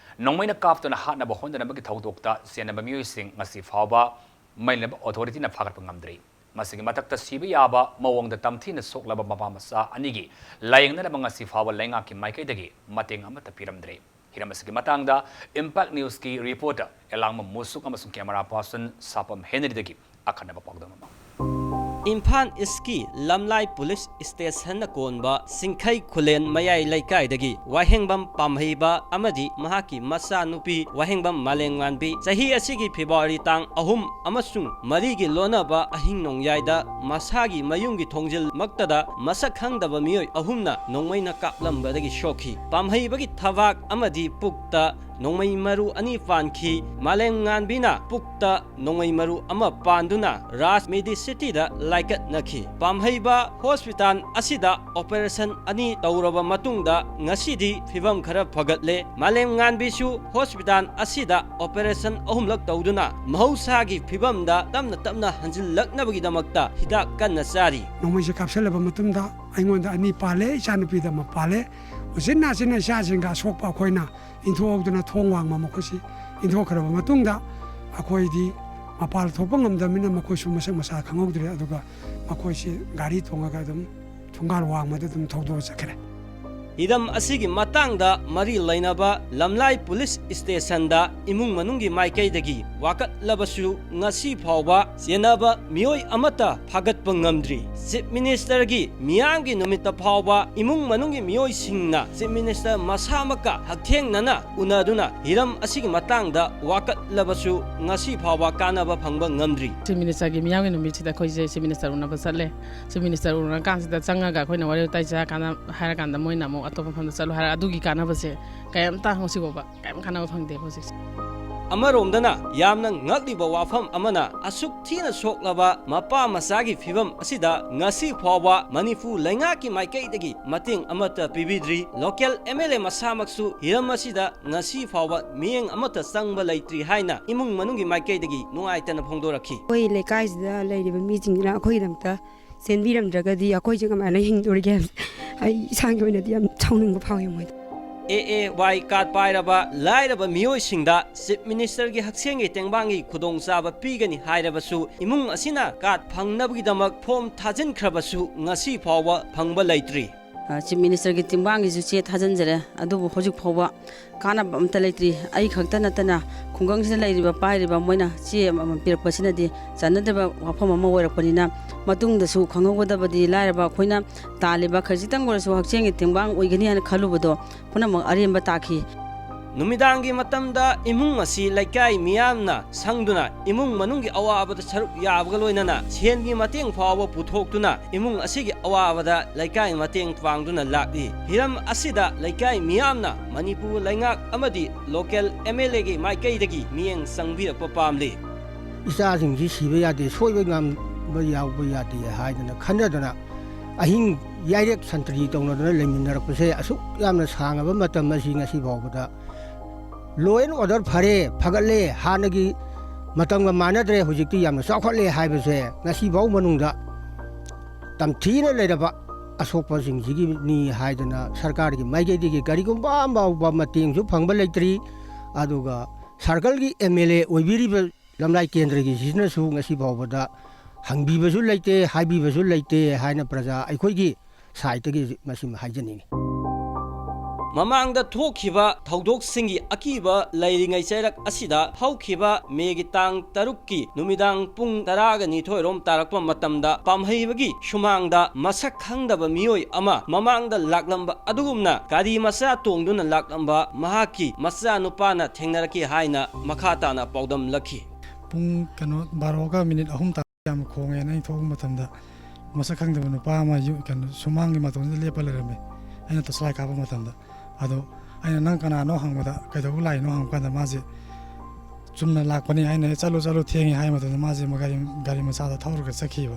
ꯅꯣꯡꯃꯩꯅ ꯀꯥꯞꯇꯨꯅ ꯍꯥꯠꯅꯕ ꯍꯣꯠꯅꯔꯝꯕꯒꯤ ꯊꯧꯗꯣꯛꯇ ꯆꯦꯟꯅꯕ ꯃꯤꯑꯣꯏꯁꯤꯡ ꯉꯁꯤ ꯐꯥꯎꯕ ꯃꯩ ꯂꯩꯅꯕ authorityꯅ ꯐꯥꯒꯠꯄ ꯉꯝꯗ꯭ꯔꯤ꯫ ꯃꯁꯤꯒꯤ ꯃꯊꯛꯇ ꯁꯤꯕ ꯌꯥꯕ ꯃꯑꯣꯡꯗ ꯇꯝꯊꯤꯅ ꯁꯣꯛꯂꯕ ꯃꯄꯥ ꯃꯆꯥ ꯑꯅꯤꯒꯤ ꯂꯥꯌꯦꯡꯅꯅꯕ ꯉꯁꯤ ꯐꯥꯎꯕ ꯂꯩꯉꯥꯛꯀꯤ ꯃꯥꯏꯀꯩꯗꯒꯤ ꯃꯇꯦꯡ ꯑꯃꯠꯇ ꯄꯤꯔꯝꯗ꯭ꯔꯤ꯫ ꯍꯤꯔꯝ ꯑꯁꯤꯒꯤ ꯃꯇꯥꯡꯗ Impact Newsꯀꯤ reporter ꯑꯦꯂꯥꯡꯕꯝ ꯃꯨꯁꯨꯛ ꯑꯃꯁꯨꯡ camera person ꯁꯥꯄꯝ ꯍꯦꯅꯔꯤꯗꯒꯤ ꯑꯈꯟꯅꯕ ꯄꯥꯎꯗꯝ ꯑꯃ꯫ ꯏꯝꯐꯥꯜ ꯏꯁꯀꯤ ꯂꯝꯂꯥꯏ ꯄꯨꯂꯤꯁ ꯁ꯭ꯇꯦꯁꯟꯅ ꯀꯣꯟꯕ ꯁꯤꯡꯈꯩ ꯈꯨꯂꯦꯟ ꯃꯌꯥꯏ ꯂꯩꯀꯥꯏꯗꯒꯤ ꯋꯥꯍꯦꯡꯕꯝ ꯄꯥꯝꯍꯩꯕ ꯑꯃꯗꯤ ꯃꯍꯥꯛꯀꯤ ꯃꯆꯥꯅꯨꯄꯤ ꯋꯥꯍꯦꯡꯕꯝ ꯃꯥꯂꯦꯝꯉꯥꯟꯕꯤ ꯆꯍꯤ ꯑꯁꯤꯒꯤ ꯐꯦꯕ꯭ꯔꯨꯋꯥꯔꯤ ꯇꯥꯡ ꯑꯍꯨꯝ ꯑꯃꯁꯨꯡ ꯃꯔꯤꯒꯤ ꯂꯣꯟꯅꯕ ꯑꯍꯤꯡ ꯅꯣꯡꯌꯥꯏꯗ ꯃꯁꯥꯒꯤ ꯃꯌꯨꯝꯒꯤ ꯊꯣꯡꯖꯤꯜꯃꯛꯇꯗ ꯃꯁꯛ ꯈꯪꯗꯕ ꯃꯤꯑꯣꯏ ꯑꯍꯨꯝꯅ ꯅꯣꯡꯃꯩꯅ ꯀꯥꯞꯂꯝꯕꯗꯒꯤ ꯁꯣꯛꯈꯤ꯫ ꯄꯥꯝꯍꯩꯕꯒꯤ ꯊꯕꯥꯛ ꯑꯃꯗꯤ ꯄꯨꯛꯇ ꯅꯣꯡꯃꯩ ꯃꯔꯨ ꯑꯅꯤ ꯄꯥꯟꯈꯤ꯫ ꯃꯥꯂꯦꯝꯉꯥꯟꯕꯤꯅ ꯄꯨꯛꯇ ꯅꯣꯡꯃꯩ ꯃꯔꯨ ꯑꯃ ꯄꯥꯟꯗꯨꯅ ꯔꯥꯖ ꯃꯦꯗꯤꯁꯤꯇꯤꯗ ꯂꯥꯏꯀꯠꯅꯈꯤ꯫ ꯄꯥꯝꯍꯩꯕ ꯍꯣꯁꯄꯤꯇꯥꯜ ꯑꯁꯤꯗ ꯑꯣꯄꯔꯦꯁꯟ ꯑꯅꯤ ꯇꯧꯔꯕ ꯃꯇꯨꯡꯗ ꯉꯁꯤꯗꯤ ꯐꯤꯕꯝ ꯈꯔ ꯐꯒꯠꯂꯦ꯫ ꯃꯥꯂꯦꯝꯉꯥꯟꯕꯤꯁꯨ ꯍꯣꯁꯄꯤꯇꯥꯜ ꯑꯁꯤꯗ ꯑꯣꯄꯔꯦꯁꯟ ꯑꯍꯨꯝꯂꯛ ꯇꯧꯗꯨꯅ ꯃꯍꯧꯁꯥꯒꯤ ꯐꯤꯕꯝꯗ ꯇꯞꯅ ꯇꯞꯅ ꯍꯟꯖꯤꯜꯂꯛꯅꯕꯒꯤꯗꯃꯛꯇ ꯍꯤꯗꯥꯛ ꯀꯟꯅ ꯆꯥꯔꯤ꯫ ꯅꯣꯡꯃꯩꯁꯦ ꯀꯥꯞꯁꯤꯜꯂꯕ ꯃꯇꯨꯡꯗ ꯑꯩꯉꯣꯟꯗ ꯑꯅꯤ ꯄꯥꯜꯂꯦ, ꯏꯆꯥꯅꯨꯄꯤꯗ ꯑꯃ ꯄꯥꯜꯂꯦ꯫ ꯎꯆꯤꯟ ꯅꯥꯆꯤꯟꯅ ꯏꯆꯥꯁꯤꯡꯒ ꯑꯁꯣꯛꯄ ꯑꯩꯈꯣꯏꯅ ꯏꯟꯊꯣꯛꯍꯧꯗꯅ ꯊꯣꯡ ꯋꯥꯡꯃ ꯃꯈꯣꯏꯁꯤ ꯏꯟꯊꯣꯛꯈ꯭ꯔꯕ ꯃꯇꯨꯡꯗ ꯑꯩꯈꯣꯏꯗꯤ ꯃꯄꯥꯟ ꯊꯣꯛꯄ ꯉꯝꯗꯕꯅꯤꯅ ꯃꯈꯣꯏꯁꯨ ꯃꯁꯛ ꯃꯁꯥ ꯈꯪꯍꯧꯗ꯭ꯔꯦ꯫ ꯑꯗꯨꯒ ꯃꯈꯣꯏꯁꯤ ꯒꯥꯔꯤ ꯇꯣꯡꯉꯒ ꯑꯗꯨꯝ ꯊꯣꯡꯒꯥꯜ ꯋꯥꯡꯃꯗ ꯑꯗꯨꯝ ꯊꯧꯗꯣꯛꯑ ꯆꯠꯈ꯭ꯔꯦ꯫ ꯍꯤꯔꯝ ꯑꯁꯤꯒꯤ ꯃꯇꯥꯡꯗ ꯃꯔꯤ ꯂꯩꯅꯕ ꯂꯝꯂꯥꯏ ꯄꯨꯂꯤꯁ ꯁ꯭ꯇꯦꯁꯟꯗ ꯏꯃꯨꯡ ꯃꯅꯨꯡꯒꯤ ꯃꯥꯏꯀꯩꯗꯒꯤ ꯋꯥꯀꯠꯂꯕꯁꯨ ꯉꯁꯤ ꯐꯥꯎꯕ ꯆꯦꯟꯅꯕ ꯃꯤꯑꯣꯏ ꯑꯃꯠꯇ ꯐꯥꯒꯠꯄ ꯉꯝꯗ꯭ꯔꯤ꯫ ꯆꯤꯐ ꯃꯤꯅꯤꯁꯇꯔꯒꯤ ꯃꯤꯌꯥꯝꯒꯤ ꯅꯨꯃꯤꯠꯇ ꯐꯥꯎꯕ ꯏꯃꯨꯡ ꯃꯅꯨꯡꯒꯤ ꯃꯤꯑꯣꯏꯁꯤꯡꯅ ꯆꯤꯐ ꯃꯤꯅꯤꯁꯇꯔ ꯃꯁꯥꯃꯛꯀ ꯍꯛꯊꯦꯡꯅꯅ ꯎꯅꯗꯨꯅ ꯍꯤꯔꯝ ꯑꯁꯤꯒꯤ ꯃꯇꯥꯡꯗ ꯋꯥꯀꯠꯂꯕꯁꯨ ꯉꯁꯤ ꯐꯥꯎꯕ ꯀꯥꯟꯅꯕ ꯐꯪꯕ ꯉꯝꯗ꯭ꯔꯤ꯫ ꯆꯤꯐ ꯃꯤꯅꯤꯁꯇꯔꯒꯤ ꯃꯤꯌꯥꯝꯒꯤ ꯅꯨꯃꯤꯠꯁꯤꯗ ꯑꯩꯈꯣꯏꯁꯦ ꯆꯤꯐ ꯃꯤꯅꯤꯁꯇꯔ ꯎꯅꯕ ꯆꯠꯂꯦ꯫ ꯆꯤꯐ ꯃꯤꯅꯤꯁꯇꯔ ꯎꯅꯔꯀꯥꯟꯁꯤꯗ ꯆꯪꯉꯒ ꯑꯩꯈꯣꯏꯅ ꯋꯥꯔꯤ ꯋꯥꯇꯥꯏ ꯆꯥꯔꯀꯥꯟꯗ ꯍꯥꯏꯔꯀꯥꯟꯗ ꯃꯣꯏꯅ ꯑꯃꯨꯛ ꯑꯇꯣꯞꯄ ꯃꯐꯝꯗ ꯆꯠꯂꯨ ꯍꯥꯏꯔ ꯑꯗꯨꯒꯤ ꯀꯥꯟꯅꯕꯁꯦ ꯀꯔꯤꯝꯇ ꯍꯧꯖꯤꯛ ꯐꯥꯎꯕ ꯀꯔꯤꯝ ꯀꯥꯟꯅꯕ ꯐꯪꯗꯦꯕ ꯍꯧꯖꯤꯛꯁꯦ꯫ ꯑꯃꯔꯣꯝꯗꯅ ꯌꯥꯝꯅ ꯉꯛꯂꯤꯕ ꯋꯥꯐꯝ ꯑꯃꯅ ꯑꯁꯨꯛ ꯊꯤꯅ ꯁꯣꯛꯂꯕ ꯃꯄꯥ ꯃꯆꯥꯒꯤ ꯐꯤꯕꯝ ꯑꯁꯤꯗ ꯉꯁꯤ ꯐꯥꯎꯕ ꯃꯅꯤꯄꯨꯔ ꯂꯩꯉꯥꯛꯀꯤ ꯃꯥꯏꯀꯩꯗꯒꯤ ꯃꯇꯦꯡ ꯑꯃꯠꯇ ꯄꯤꯕꯤꯗ꯭ꯔꯤ꯫ ꯂꯣꯀꯦꯜ ꯑꯦꯝ ꯑꯦꯜ ꯑꯦ ꯃꯁꯥꯃꯛꯁꯨ ꯍꯤꯔꯝ ꯑꯁꯤꯗ ꯉꯁꯤ ꯐꯥꯎꯕ ꯃꯤꯠꯌꯦꯡ ꯑꯃꯠꯇ ꯆꯪꯕ ꯂꯩꯇ꯭ꯔꯤ ꯍꯥꯏꯅ ꯏꯃꯨꯡ ꯃꯅꯨꯡꯒꯤ ꯃꯥꯏꯀꯩꯗꯒꯤ ꯅꯨꯡꯉꯥꯏꯇꯅ ꯐꯣꯡꯗꯣꯔꯛꯈꯤ꯫ ꯑꯩꯈꯣꯏ ꯂꯩꯀꯥꯏꯁꯤꯗ ꯂꯩꯔꯤꯕ ꯃꯤꯁꯤꯡꯁꯤꯅ ꯑꯩꯈꯣꯏꯒꯤꯗꯃꯛꯇ ꯆꯦꯟꯕꯤꯔꯝꯗ꯭ꯔꯒꯗꯤ ꯑꯩꯈꯣꯏꯁꯦ ꯀꯃꯥꯏꯅ ꯍꯤꯡꯗꯣꯔꯤꯒꯦ ꯍꯥꯏꯕꯁꯦ ꯑꯩ ꯏꯁꯥꯒꯤ ꯑꯣꯏꯅꯗꯤ ꯌꯥꯝ ꯁꯥꯎꯅꯤꯡꯕ ꯐꯥꯎꯏ ꯃꯣꯏꯗ꯫ ꯑꯦ ꯑꯦ ꯋꯥꯏ ꯀꯥꯔꯗ ꯄꯥꯏꯔꯕ ꯂꯥꯏꯔꯕ ꯃꯤꯑꯣꯏꯁꯤꯡꯗ ꯆꯤꯐ ꯃꯤꯅꯤꯁꯇꯔꯒꯤ ꯍꯛꯁꯦꯜꯒꯤ ꯇꯦꯡꯕꯥꯡꯒꯤ ꯈꯨꯗꯣꯡꯆꯥꯕ ꯄꯤꯒꯅꯤ ꯍꯥꯏꯔꯕꯁꯨ ꯏꯃꯨꯡ ꯑꯁꯤꯅ ꯀꯥꯔꯗ ꯐꯪꯅꯕꯒꯤꯗꯃꯛ ꯐꯣꯔꯝ ꯊꯥꯖꯤꯟꯈ꯭ꯔꯕꯁꯨ ꯉꯁꯤ ꯐꯥꯎꯕ ꯐꯪꯕ ꯂꯩꯇ꯭ꯔꯤ꯫ ꯑ, ꯆꯤꯐ ꯃꯤꯅꯤꯁꯇꯔꯒꯤ ꯇꯦꯡꯕꯥꯡꯒꯤꯁꯨ ꯆꯦ ꯊꯥꯖꯤꯟꯖꯔꯦ, ꯑꯗꯨꯕꯨ ꯍꯧꯖꯤꯛ ꯐꯥꯎꯕ ꯀꯥꯟꯅꯕ ꯑꯝꯇ ꯂꯩꯇ꯭ꯔꯤ꯫ ꯑꯩ ꯈꯛꯇ ꯅꯠꯇꯅ ꯈꯨꯡꯒꯪꯁꯤꯗ ꯂꯩꯔꯤꯕ ꯄꯥꯏꯔꯤꯕ ꯃꯣꯏꯅ ꯆꯦ ꯑꯃꯃꯝ ꯄꯤꯔꯛꯄꯁꯤꯅꯗꯤ ꯆꯥꯟꯅꯗꯕ ꯋꯥꯐꯝ ꯑꯃ ꯑꯣꯏꯔꯛꯄꯅꯤꯅ ꯃꯇꯨꯡꯗꯁꯨ ꯈꯪꯍꯧꯒꯗꯕꯗꯤ ꯂꯥꯏꯔꯕ ꯑꯩꯈꯣꯏꯅ ꯇꯥꯜꯂꯤꯕ ꯈꯖꯤꯛꯇꯪ ꯑꯣꯏꯔꯁꯨ ꯍꯛꯁꯦꯜꯒꯤ ꯇꯦꯡꯕꯥꯡ ꯑꯣꯏꯒꯅꯤ ꯍꯥꯏꯅ ꯈꯜꯂꯨꯕꯗꯣ ꯄꯨꯝꯅꯃꯛ ꯑꯔꯦꯝꯕ ꯇꯥꯈꯤ꯫ ꯅꯨꯃꯤꯗꯥꯡꯒꯤ ꯃꯇꯝꯗ ꯏꯃꯨꯡ ꯑꯁꯤ ꯂꯩꯀꯥꯏ ꯃꯤꯌꯥꯝꯅ ꯁꯪꯗꯨꯅ ꯏꯃꯨꯡ ꯃꯅꯨꯡꯒꯤ ꯑꯋꯥꯕꯗ ꯁꯔꯨꯛ ꯌꯥꯕꯒ ꯂꯣꯏꯅꯅ ꯁꯦꯟꯒꯤ ꯃꯇꯦꯡ ꯐꯥꯎꯕ ꯄꯨꯊꯣꯛꯇꯨꯅ ꯏꯃꯨꯡ ꯑꯁꯤꯒꯤ ꯑꯋꯥꯕꯗ ꯂꯩꯀꯥꯏ ꯃꯇꯦꯡ ꯄꯥꯡꯗꯨꯅ ꯂꯥꯛꯂꯤ꯫ ꯍꯤꯔꯝ ꯑꯁꯤꯗ ꯂꯩꯀꯥꯏ ꯃꯤꯌꯥꯝꯅ ꯃꯅꯤꯄꯨꯔ ꯂꯩꯉꯥꯛ ꯑꯃꯗꯤ local M L A ꯒꯤ ꯃꯥꯏꯀꯩꯗꯒꯤ ꯃꯤꯠꯌꯦꯡ ꯆꯪꯕꯤꯔꯛꯄ ꯄꯥꯝꯂꯤ꯫ ꯏꯆꯥꯁꯤꯡꯁꯤ ꯁꯤꯕ ꯌꯥꯗꯦ, ꯁꯣꯏꯕ ꯉꯥꯝꯕ ꯌꯥꯎꯕ ꯌꯥꯗꯦ ꯍꯥꯏꯗꯅ ꯈꯟꯅꯗꯅ ꯑꯍꯤꯡ ꯌꯥꯏꯔꯦꯛ ꯁꯟꯇ꯭ꯔꯤ ꯇꯧꯅꯗꯅ ꯂꯩꯃꯤꯟꯅꯔꯛꯄꯁꯦ ꯑꯁꯨꯛ ꯌꯥꯝꯅ ꯁꯥꯡꯉꯕ ꯃꯇꯝ ꯑꯁꯤ ꯉꯁꯤ ꯐꯥꯎꯕꯗ law and order ꯐꯔꯦ, ꯐꯒꯠꯂꯦ, ꯍꯥꯟꯅꯒꯤ ꯃꯇꯝꯒ ꯃꯥꯟꯅꯗ꯭ꯔꯦ, ꯍꯧꯖꯤꯛꯇꯤ ꯌꯥꯝꯅ ꯆꯥꯎꯈꯠꯂꯦ ꯍꯥꯏꯕꯁꯦ ꯉꯁꯤꯐꯥꯎ ꯃꯅꯨꯡꯗ ꯇꯝꯊꯤꯅ ꯂꯩꯔꯕ ꯑꯁꯣꯛꯄꯁꯤꯡꯁꯤꯒꯤꯅꯤ ꯍꯥꯏꯗꯅ ꯁꯔꯀꯥꯔꯒꯤ ꯃꯥꯏꯀꯩꯗꯒꯤ ꯀꯔꯤꯒꯨꯝꯕ ꯑꯃ ꯐꯥꯎꯕ ꯃꯇꯦꯡꯁꯨ ꯐꯪꯕ ꯂꯩꯇ꯭ꯔꯤ꯫ ꯑꯗꯨꯒ circle ꯒꯤ M L A ꯑꯣꯏꯕꯤꯔꯤꯕ ꯂꯝꯂꯥꯏ ꯀꯦꯟꯗ꯭ꯔꯒꯤꯁꯤꯅꯁꯨ ꯉꯁꯤ ꯐꯥꯎꯕꯗ ꯍꯪꯕꯤꯕꯁꯨ ꯂꯩꯇꯦ, ꯍꯥꯏꯕꯤꯕꯁꯨ ꯂꯩꯇꯦ ꯍꯥꯏꯅ ꯄ꯭ꯔꯖꯥ ꯑꯩꯈꯣꯏꯒꯤ side ꯇꯒꯤ ꯃꯁꯤꯃ ꯍꯥꯏꯖꯅꯤꯡꯏ꯫ ꯃꯃꯥꯡꯗ ꯊꯣꯛꯈꯤꯕ ꯊꯧꯗꯣꯛꯁꯤꯡꯒꯤ ꯑꯀꯤꯕ ꯂꯩꯔꯤꯉꯩ ꯆꯩꯔꯛ ꯑꯁꯤꯗ ꯍꯧꯈꯤꯕ ꯃꯦꯒꯤ ꯇꯥꯡ ꯇꯔꯨꯛꯀꯤ ꯅꯨꯃꯤꯗꯥꯡ ꯄꯨꯡ ꯇꯔꯥꯒ ꯅꯤꯊꯣꯏ ꯔꯣꯝ ꯇꯥꯔꯛꯄ ꯃꯇꯝꯗ ꯄꯥꯝꯍꯩꯕꯒꯤ ꯁꯨꯃꯥꯡꯗ ꯃꯁꯛ ꯈꯪꯗꯕ ꯃꯤꯑꯣꯏ ꯑꯃ ꯃꯃꯥꯡꯗ ꯂꯥꯛꯂꯝꯕ ꯑꯗꯨꯒꯨꯝꯅ ꯒꯥꯔꯤ ꯃꯆꯥ ꯇꯣꯡꯗꯨꯅ ꯂꯥꯛꯂꯝꯕ ꯃꯍꯥꯛꯀꯤ ꯃꯆꯥꯅꯨꯄꯥꯅ ꯊꯦꯡꯅꯔꯛꯈꯤ ꯍꯥꯏꯅ ꯃꯈꯥ ꯇꯥꯅ ꯄꯥꯎꯗꯝꯂꯛꯈꯤ꯫ ꯄꯨꯡ, ꯀꯩꯅꯣ, ꯕꯥꯔꯣꯒ ꯃꯤꯅꯤꯠ ꯑꯍꯨꯝ ꯇꯥ ꯌꯥꯝ ꯈꯣꯡꯉꯦꯅ ꯑꯩ ꯊꯣꯛꯄ ꯃꯇꯝꯗ ꯃꯁꯛ ꯈꯪꯗꯕ ꯅꯨꯄꯥ ꯑꯃ ꯌꯨ-, ꯀꯩꯅꯣ, ꯁꯨꯃꯥꯡꯒꯤ ꯃꯇꯣꯟꯗ ꯂꯦꯞꯄ ꯂꯩꯔꯝꯃꯦ꯫ ꯑꯩꯅ torch light ꯀꯥꯞꯄ ꯃꯇꯝꯗ꯫ ꯑꯗꯣ ꯑꯩꯅ, "ꯅꯪ ꯀꯅꯥꯅꯣ?" ꯍꯪꯕꯗ, "ꯀꯩꯗꯧꯕ ꯂꯥꯛꯏꯅꯣ?" ꯍꯪꯕ ꯀꯥꯟꯗ ꯃꯥꯁꯦ ꯆꯨꯝꯅ ꯂꯥꯛꯄꯅꯤ ꯍꯥꯏꯅ, "ꯆꯠꯂꯣ, ꯆꯠꯂꯣ, ꯊꯦꯡꯉꯦ" ꯍꯥꯏ ꯃꯇꯝꯗ ꯃꯥꯁꯦ ꯒꯥꯔꯤ, ꯒꯥꯔꯤ ꯃꯆꯥꯗ ꯊꯧꯔꯒ ꯆꯠꯈꯤꯕ꯫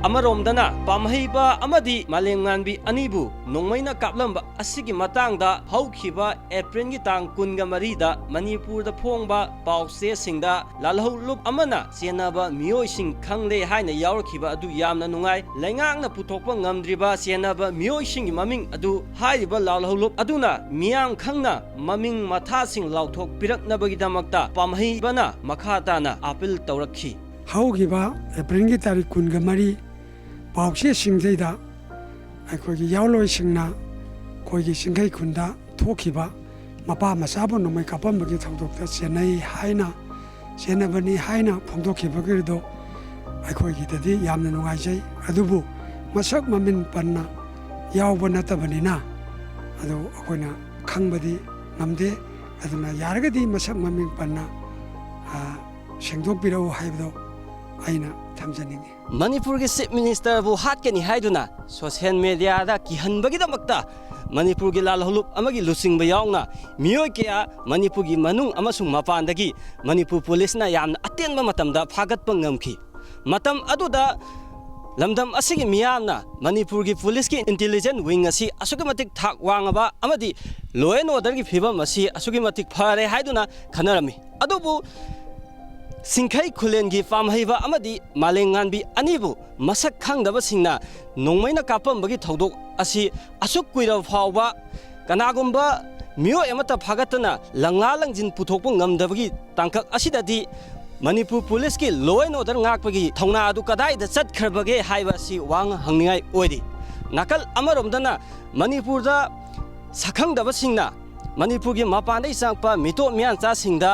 ꯑꯃꯔꯣꯝꯗꯅ ꯄꯥꯝꯍꯩꯕ ꯑꯃꯗꯤ ꯃꯥꯂꯦꯝꯉꯥꯟꯕꯤ ꯑꯅꯤꯕꯨ ꯅꯣꯡꯃꯩꯅ ꯀꯥꯞꯂꯝꯕ ꯑꯁꯤꯒꯤ ꯃꯇꯥꯡꯗ ꯍꯧꯈꯤꯕ ꯑꯦꯄ꯭ꯔꯤꯜꯒꯤ ꯇꯥꯡ ꯀꯨꯟꯒ ꯃꯔꯤꯗ ꯃꯅꯤꯄꯨꯔꯗ ꯐꯣꯡꯕ ꯄꯥꯎꯆꯦꯁꯤꯡꯗ ꯂꯥꯜꯍꯧꯂꯨꯞ ꯑꯃꯅ ꯆꯦꯟꯅꯕ ꯃꯤꯑꯣꯏꯁꯤꯡ ꯈꯪꯂꯦ ꯍꯥꯏꯅ ꯌꯥꯎꯔꯛꯈꯤꯕ ꯑꯗꯨ ꯌꯥꯝꯅ ꯅꯨꯡꯉꯥꯏ꯫ ꯂꯩꯉꯥꯛꯅ ꯄꯨꯊꯣꯛꯄ ꯉꯝꯗ꯭ꯔꯤꯕ ꯆꯦꯟꯅꯕ ꯃꯤꯑꯣꯏꯁꯤꯡꯒꯤ ꯃꯃꯤꯡ ꯑꯗꯨ ꯍꯥꯏꯔꯤꯕ ꯂꯥꯜꯍꯧꯂꯨꯞ ꯑꯗꯨꯅ ꯃꯤꯌꯥꯝ ꯈꯪꯅ ꯃꯃꯤꯡ ꯃꯊꯥꯁꯤꯡ ꯂꯥꯎꯊꯣꯛꯄꯤꯔꯛꯅꯕꯒꯤꯗꯃꯛꯇ ꯄꯥꯝꯍꯩꯕꯅ ꯃꯈꯥ ꯇꯥꯅ appeal ꯇꯧꯔꯛꯈꯤ꯫ ꯍꯧꯈꯤꯕ ꯑꯦꯄ꯭ꯔꯤꯜꯒꯤ ꯇꯥꯔꯤꯛ ꯀꯨꯟꯒ ꯃꯔꯤ ꯄꯥꯎꯆꯦꯁꯤꯡꯗꯩꯗ ꯑꯩꯈꯣꯏꯒꯤ ꯌꯥꯑꯣꯟꯂꯣꯏꯁꯤꯡꯅ ꯑꯩꯈꯣꯏꯒꯤ ꯆꯤꯡꯈꯩ ꯈꯨꯟꯗ ꯊꯣꯛꯈꯤꯕ ꯃꯄꯥ ꯃꯆꯥꯕꯨ ꯅꯣꯡꯃꯩ ꯀꯥꯞꯄꯝꯕꯒꯤ ꯊꯧꯗꯣꯛꯇ ꯆꯦꯟꯅꯩ ꯍꯥꯏꯅ, ꯆꯦꯟꯅꯕꯅꯤ ꯍꯥꯏꯅ ꯐꯣꯡꯗꯣꯛꯈꯤꯕꯒꯤꯗꯣ ꯑꯩꯈꯣꯏꯒꯤꯗꯗꯤ ꯌꯥꯝꯅ ꯅꯨꯡꯉꯥꯏꯖꯩ꯫ ꯑꯗꯨꯕꯨ ꯃꯁꯛ ꯃꯃꯤꯡ ꯄꯟꯅ ꯌꯥꯎꯕ ꯅꯠꯇꯕꯅꯤꯅ ꯑꯗꯨ ꯑꯩꯈꯣꯏꯅ ꯈꯪꯕꯗꯤ ꯉꯝꯗꯦ꯫ ꯑꯗꯨꯅ ꯌꯥꯔꯒꯗꯤ ꯃꯁꯛ ꯃꯃꯤꯡ ꯄꯟꯅ, ꯑ, ꯁꯦꯡꯗꯣꯛꯄꯤꯔꯛꯎ ꯍꯥꯏꯕꯗꯣ ꯑꯩꯅ ꯊꯝꯖꯅꯤꯡꯏ꯫ ꯃꯅꯤꯄꯨꯔꯒꯤ ꯆꯤꯐ ꯃꯤꯅꯤꯁꯇꯔꯕꯨ ꯍꯥꯠꯀꯅꯤ ꯍꯥꯏꯗꯨꯅ ꯁꯣꯁꯤꯌꯦꯜ ꯃꯦꯗꯤꯌꯥꯗ ꯀꯤꯍꯟꯕꯒꯤꯗꯃꯛꯇ ꯃꯅꯤꯄꯨꯔꯒꯤ ꯂꯥꯜꯍꯧꯂꯨꯞ ꯑꯃꯒꯤ ꯂꯨꯆꯤꯡꯕ ꯌꯥꯎꯅ ꯃꯤꯑꯣꯏ ꯀꯌꯥ ꯃꯅꯤꯄꯨꯔꯒꯤ ꯃꯅꯨꯡ ꯑꯃꯁꯨꯡ ꯃꯄꯥꯟꯗꯒꯤ ꯃꯅꯤꯄꯨꯔ ꯄꯨꯂꯤꯁꯅ ꯌꯥꯝꯅ ꯑꯇꯦꯟꯕ ꯃꯇꯝꯗ ꯐꯥꯒꯠꯄ ꯉꯝꯈꯤ꯫ ꯃꯇꯝ ꯑꯗꯨꯗ ꯂꯝꯗꯝ ꯑꯁꯤꯒꯤ ꯃꯤꯌꯥꯝꯅ ꯃꯅꯤꯄꯨꯔꯒꯤ ꯄꯨꯂꯤꯁꯀꯤ ꯏꯟꯇꯦꯂꯤꯖꯦꯟ ꯋꯤꯡ ꯑꯁꯤ ꯑꯁꯨꯛꯀꯤ ꯃꯇꯤꯛ ꯊꯥꯛ ꯋꯥꯡꯉꯕ ꯑꯃꯗꯤ ꯂꯣ ꯑꯦꯟ ꯑꯣꯔꯗꯔꯒꯤ ꯐꯤꯕꯝ ꯑꯁꯤ ꯑꯁꯨꯛꯀꯤ ꯃꯇꯤꯛ ꯐꯔꯦ ꯍꯥꯏꯗꯨꯅ ꯈꯟꯅꯔꯝꯃꯤ꯫ ꯑꯗꯨꯕꯨ ꯁꯤꯡꯈꯩ ꯈꯨꯂꯦꯟꯒꯤ ꯄꯥꯝꯍꯩꯕ ꯑꯃꯗꯤ ꯃꯥꯂꯦꯝꯉꯥꯟꯕꯤ ꯑꯅꯤꯕꯨ ꯃꯁꯛ ꯈꯪꯗꯕꯁꯤꯡꯅ ꯅꯣꯡꯃꯩꯅ ꯀꯥꯞꯄꯝꯕꯒꯤ ꯊꯧꯗꯣꯛ ꯑꯁꯤ ꯑꯁꯨꯛ ꯀꯨꯏꯔꯕ ꯐꯥꯎꯕ ꯀꯅꯥꯒꯨꯝꯕ ꯃꯤꯑꯣꯏ ꯑꯃꯠꯇ ꯐꯥꯒꯠꯇꯅ ꯂꯪꯂꯥ ꯂꯪꯖꯤꯟ ꯄꯨꯊꯣꯛꯄ ꯉꯝꯗꯕꯒꯤ ꯇꯥꯡꯀꯛ ꯑꯁꯤꯗꯗꯤ ꯃꯅꯤꯄꯨꯔ ꯄꯨꯂꯤꯁꯀꯤ ꯂꯣ ꯑꯦꯟ ꯑꯣꯔꯗꯔ ꯉꯥꯛꯄꯒꯤ ꯊꯧꯅꯥ ꯑꯗꯨ ꯀꯗꯥꯏꯗ ꯆꯠꯈ꯭ꯔꯕꯒꯦ ꯍꯥꯏꯕ ꯑꯁꯤ ꯋꯥꯍꯪ ꯍꯪꯅꯤꯡꯉꯥꯏ ꯑꯣꯏꯔꯤ꯫ ꯅꯥꯀꯜ ꯑꯃꯔꯣꯝꯗꯅ ꯃꯅꯤꯄꯨꯔꯗ ꯁꯛꯈꯪꯗꯕꯁꯤꯡꯅ ꯃꯅꯤꯄꯨꯔꯒꯤ ꯃꯄꯥꯟꯗꯒꯤ ꯆꯪꯉꯛꯄ ꯃꯤꯇꯣꯞ ꯃꯤꯌꯥꯟꯆꯥꯁꯤꯡꯗ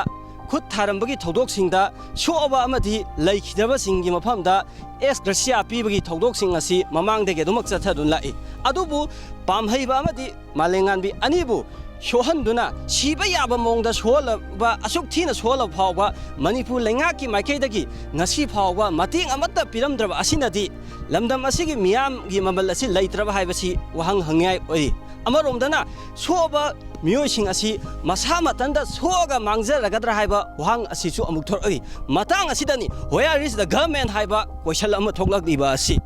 ꯈꯨꯠ ꯊꯥꯔꯝꯕꯒꯤ ꯊꯧꯗꯣꯛꯁꯤꯡꯗ ꯁꯣꯛꯑꯕ ꯑꯃꯗꯤ ꯂꯩꯈꯤꯗꯕꯁꯤꯡꯒꯤ ꯃꯐꯝꯗ ꯑꯦꯁ ꯒ꯭ꯔꯁꯤꯌꯥ ꯄꯤꯕꯒꯤ ꯊꯧꯗꯣꯛꯁꯤꯡ ꯑꯁꯤ ꯃꯃꯥꯡꯗꯒꯤ ꯑꯗꯨꯃꯛ ꯆꯠꯊꯗꯨꯅ ꯂꯥꯛꯏ꯫ ꯑꯗꯨꯕꯨ ꯄꯥꯝꯍꯩꯕ ꯑꯃꯗꯤ ꯃꯥꯂꯦꯝꯉꯥꯟꯕꯤ ꯑꯅꯤꯕꯨ ꯁꯣꯛꯍꯟꯗꯨꯅ ꯁꯤꯕ ꯌꯥꯕ ꯃꯑꯣꯡꯗ ꯁꯣꯛꯍꯜꯂꯕ, ꯑꯁꯨꯛ ꯊꯤꯅ ꯁꯣꯛꯍꯜꯂꯕ ꯐꯥꯎꯕ ꯃꯅꯤꯄꯨꯔ ꯂꯩꯉꯥꯛꯀꯤ ꯃꯥꯏꯀꯩꯗꯒꯤ ꯉꯁꯤ ꯐꯥꯎꯕ ꯃꯇꯦꯡ ꯑꯃꯠꯇ ꯄꯤꯔꯝꯗ꯭ꯔꯕ ꯑꯁꯤꯅꯗꯤ ꯂꯝꯗꯝ ꯑꯁꯤꯒꯤ ꯃꯤꯌꯥꯝꯒꯤ ꯃꯃꯜ ꯑꯁꯤ ꯂꯩꯇ꯭ꯔꯕ ꯍꯥꯏꯕꯁꯤ ꯋꯥꯍꯪ ꯍꯪꯅꯤꯡꯉꯥꯏ ꯑꯣꯏꯔꯤ꯫ ꯑꯃꯔꯣꯝꯗꯅ ꯁꯣꯛꯑꯕ ꯃꯤꯑꯣꯏꯁꯤꯡ ꯑꯁꯤ ꯃꯁꯥ ꯃꯊꯟꯇ ꯁꯣꯛꯑꯒ ꯃꯥꯡꯖꯔꯒꯗ꯭ꯔꯥ ꯍꯥꯏꯕ ꯋꯥꯍꯪ ꯑꯁꯤꯁꯨ ꯑꯃꯨꯛ ꯊꯣꯔꯛꯏ꯫ ꯃꯇꯥꯡ ꯑꯁꯤꯗꯅꯤ "Where is the government?" ꯍꯥꯏꯕ ꯀꯣꯏꯁꯟ ꯑꯃ ꯊꯣꯛꯂꯛꯂꯤꯕ ꯑꯁꯤ꯫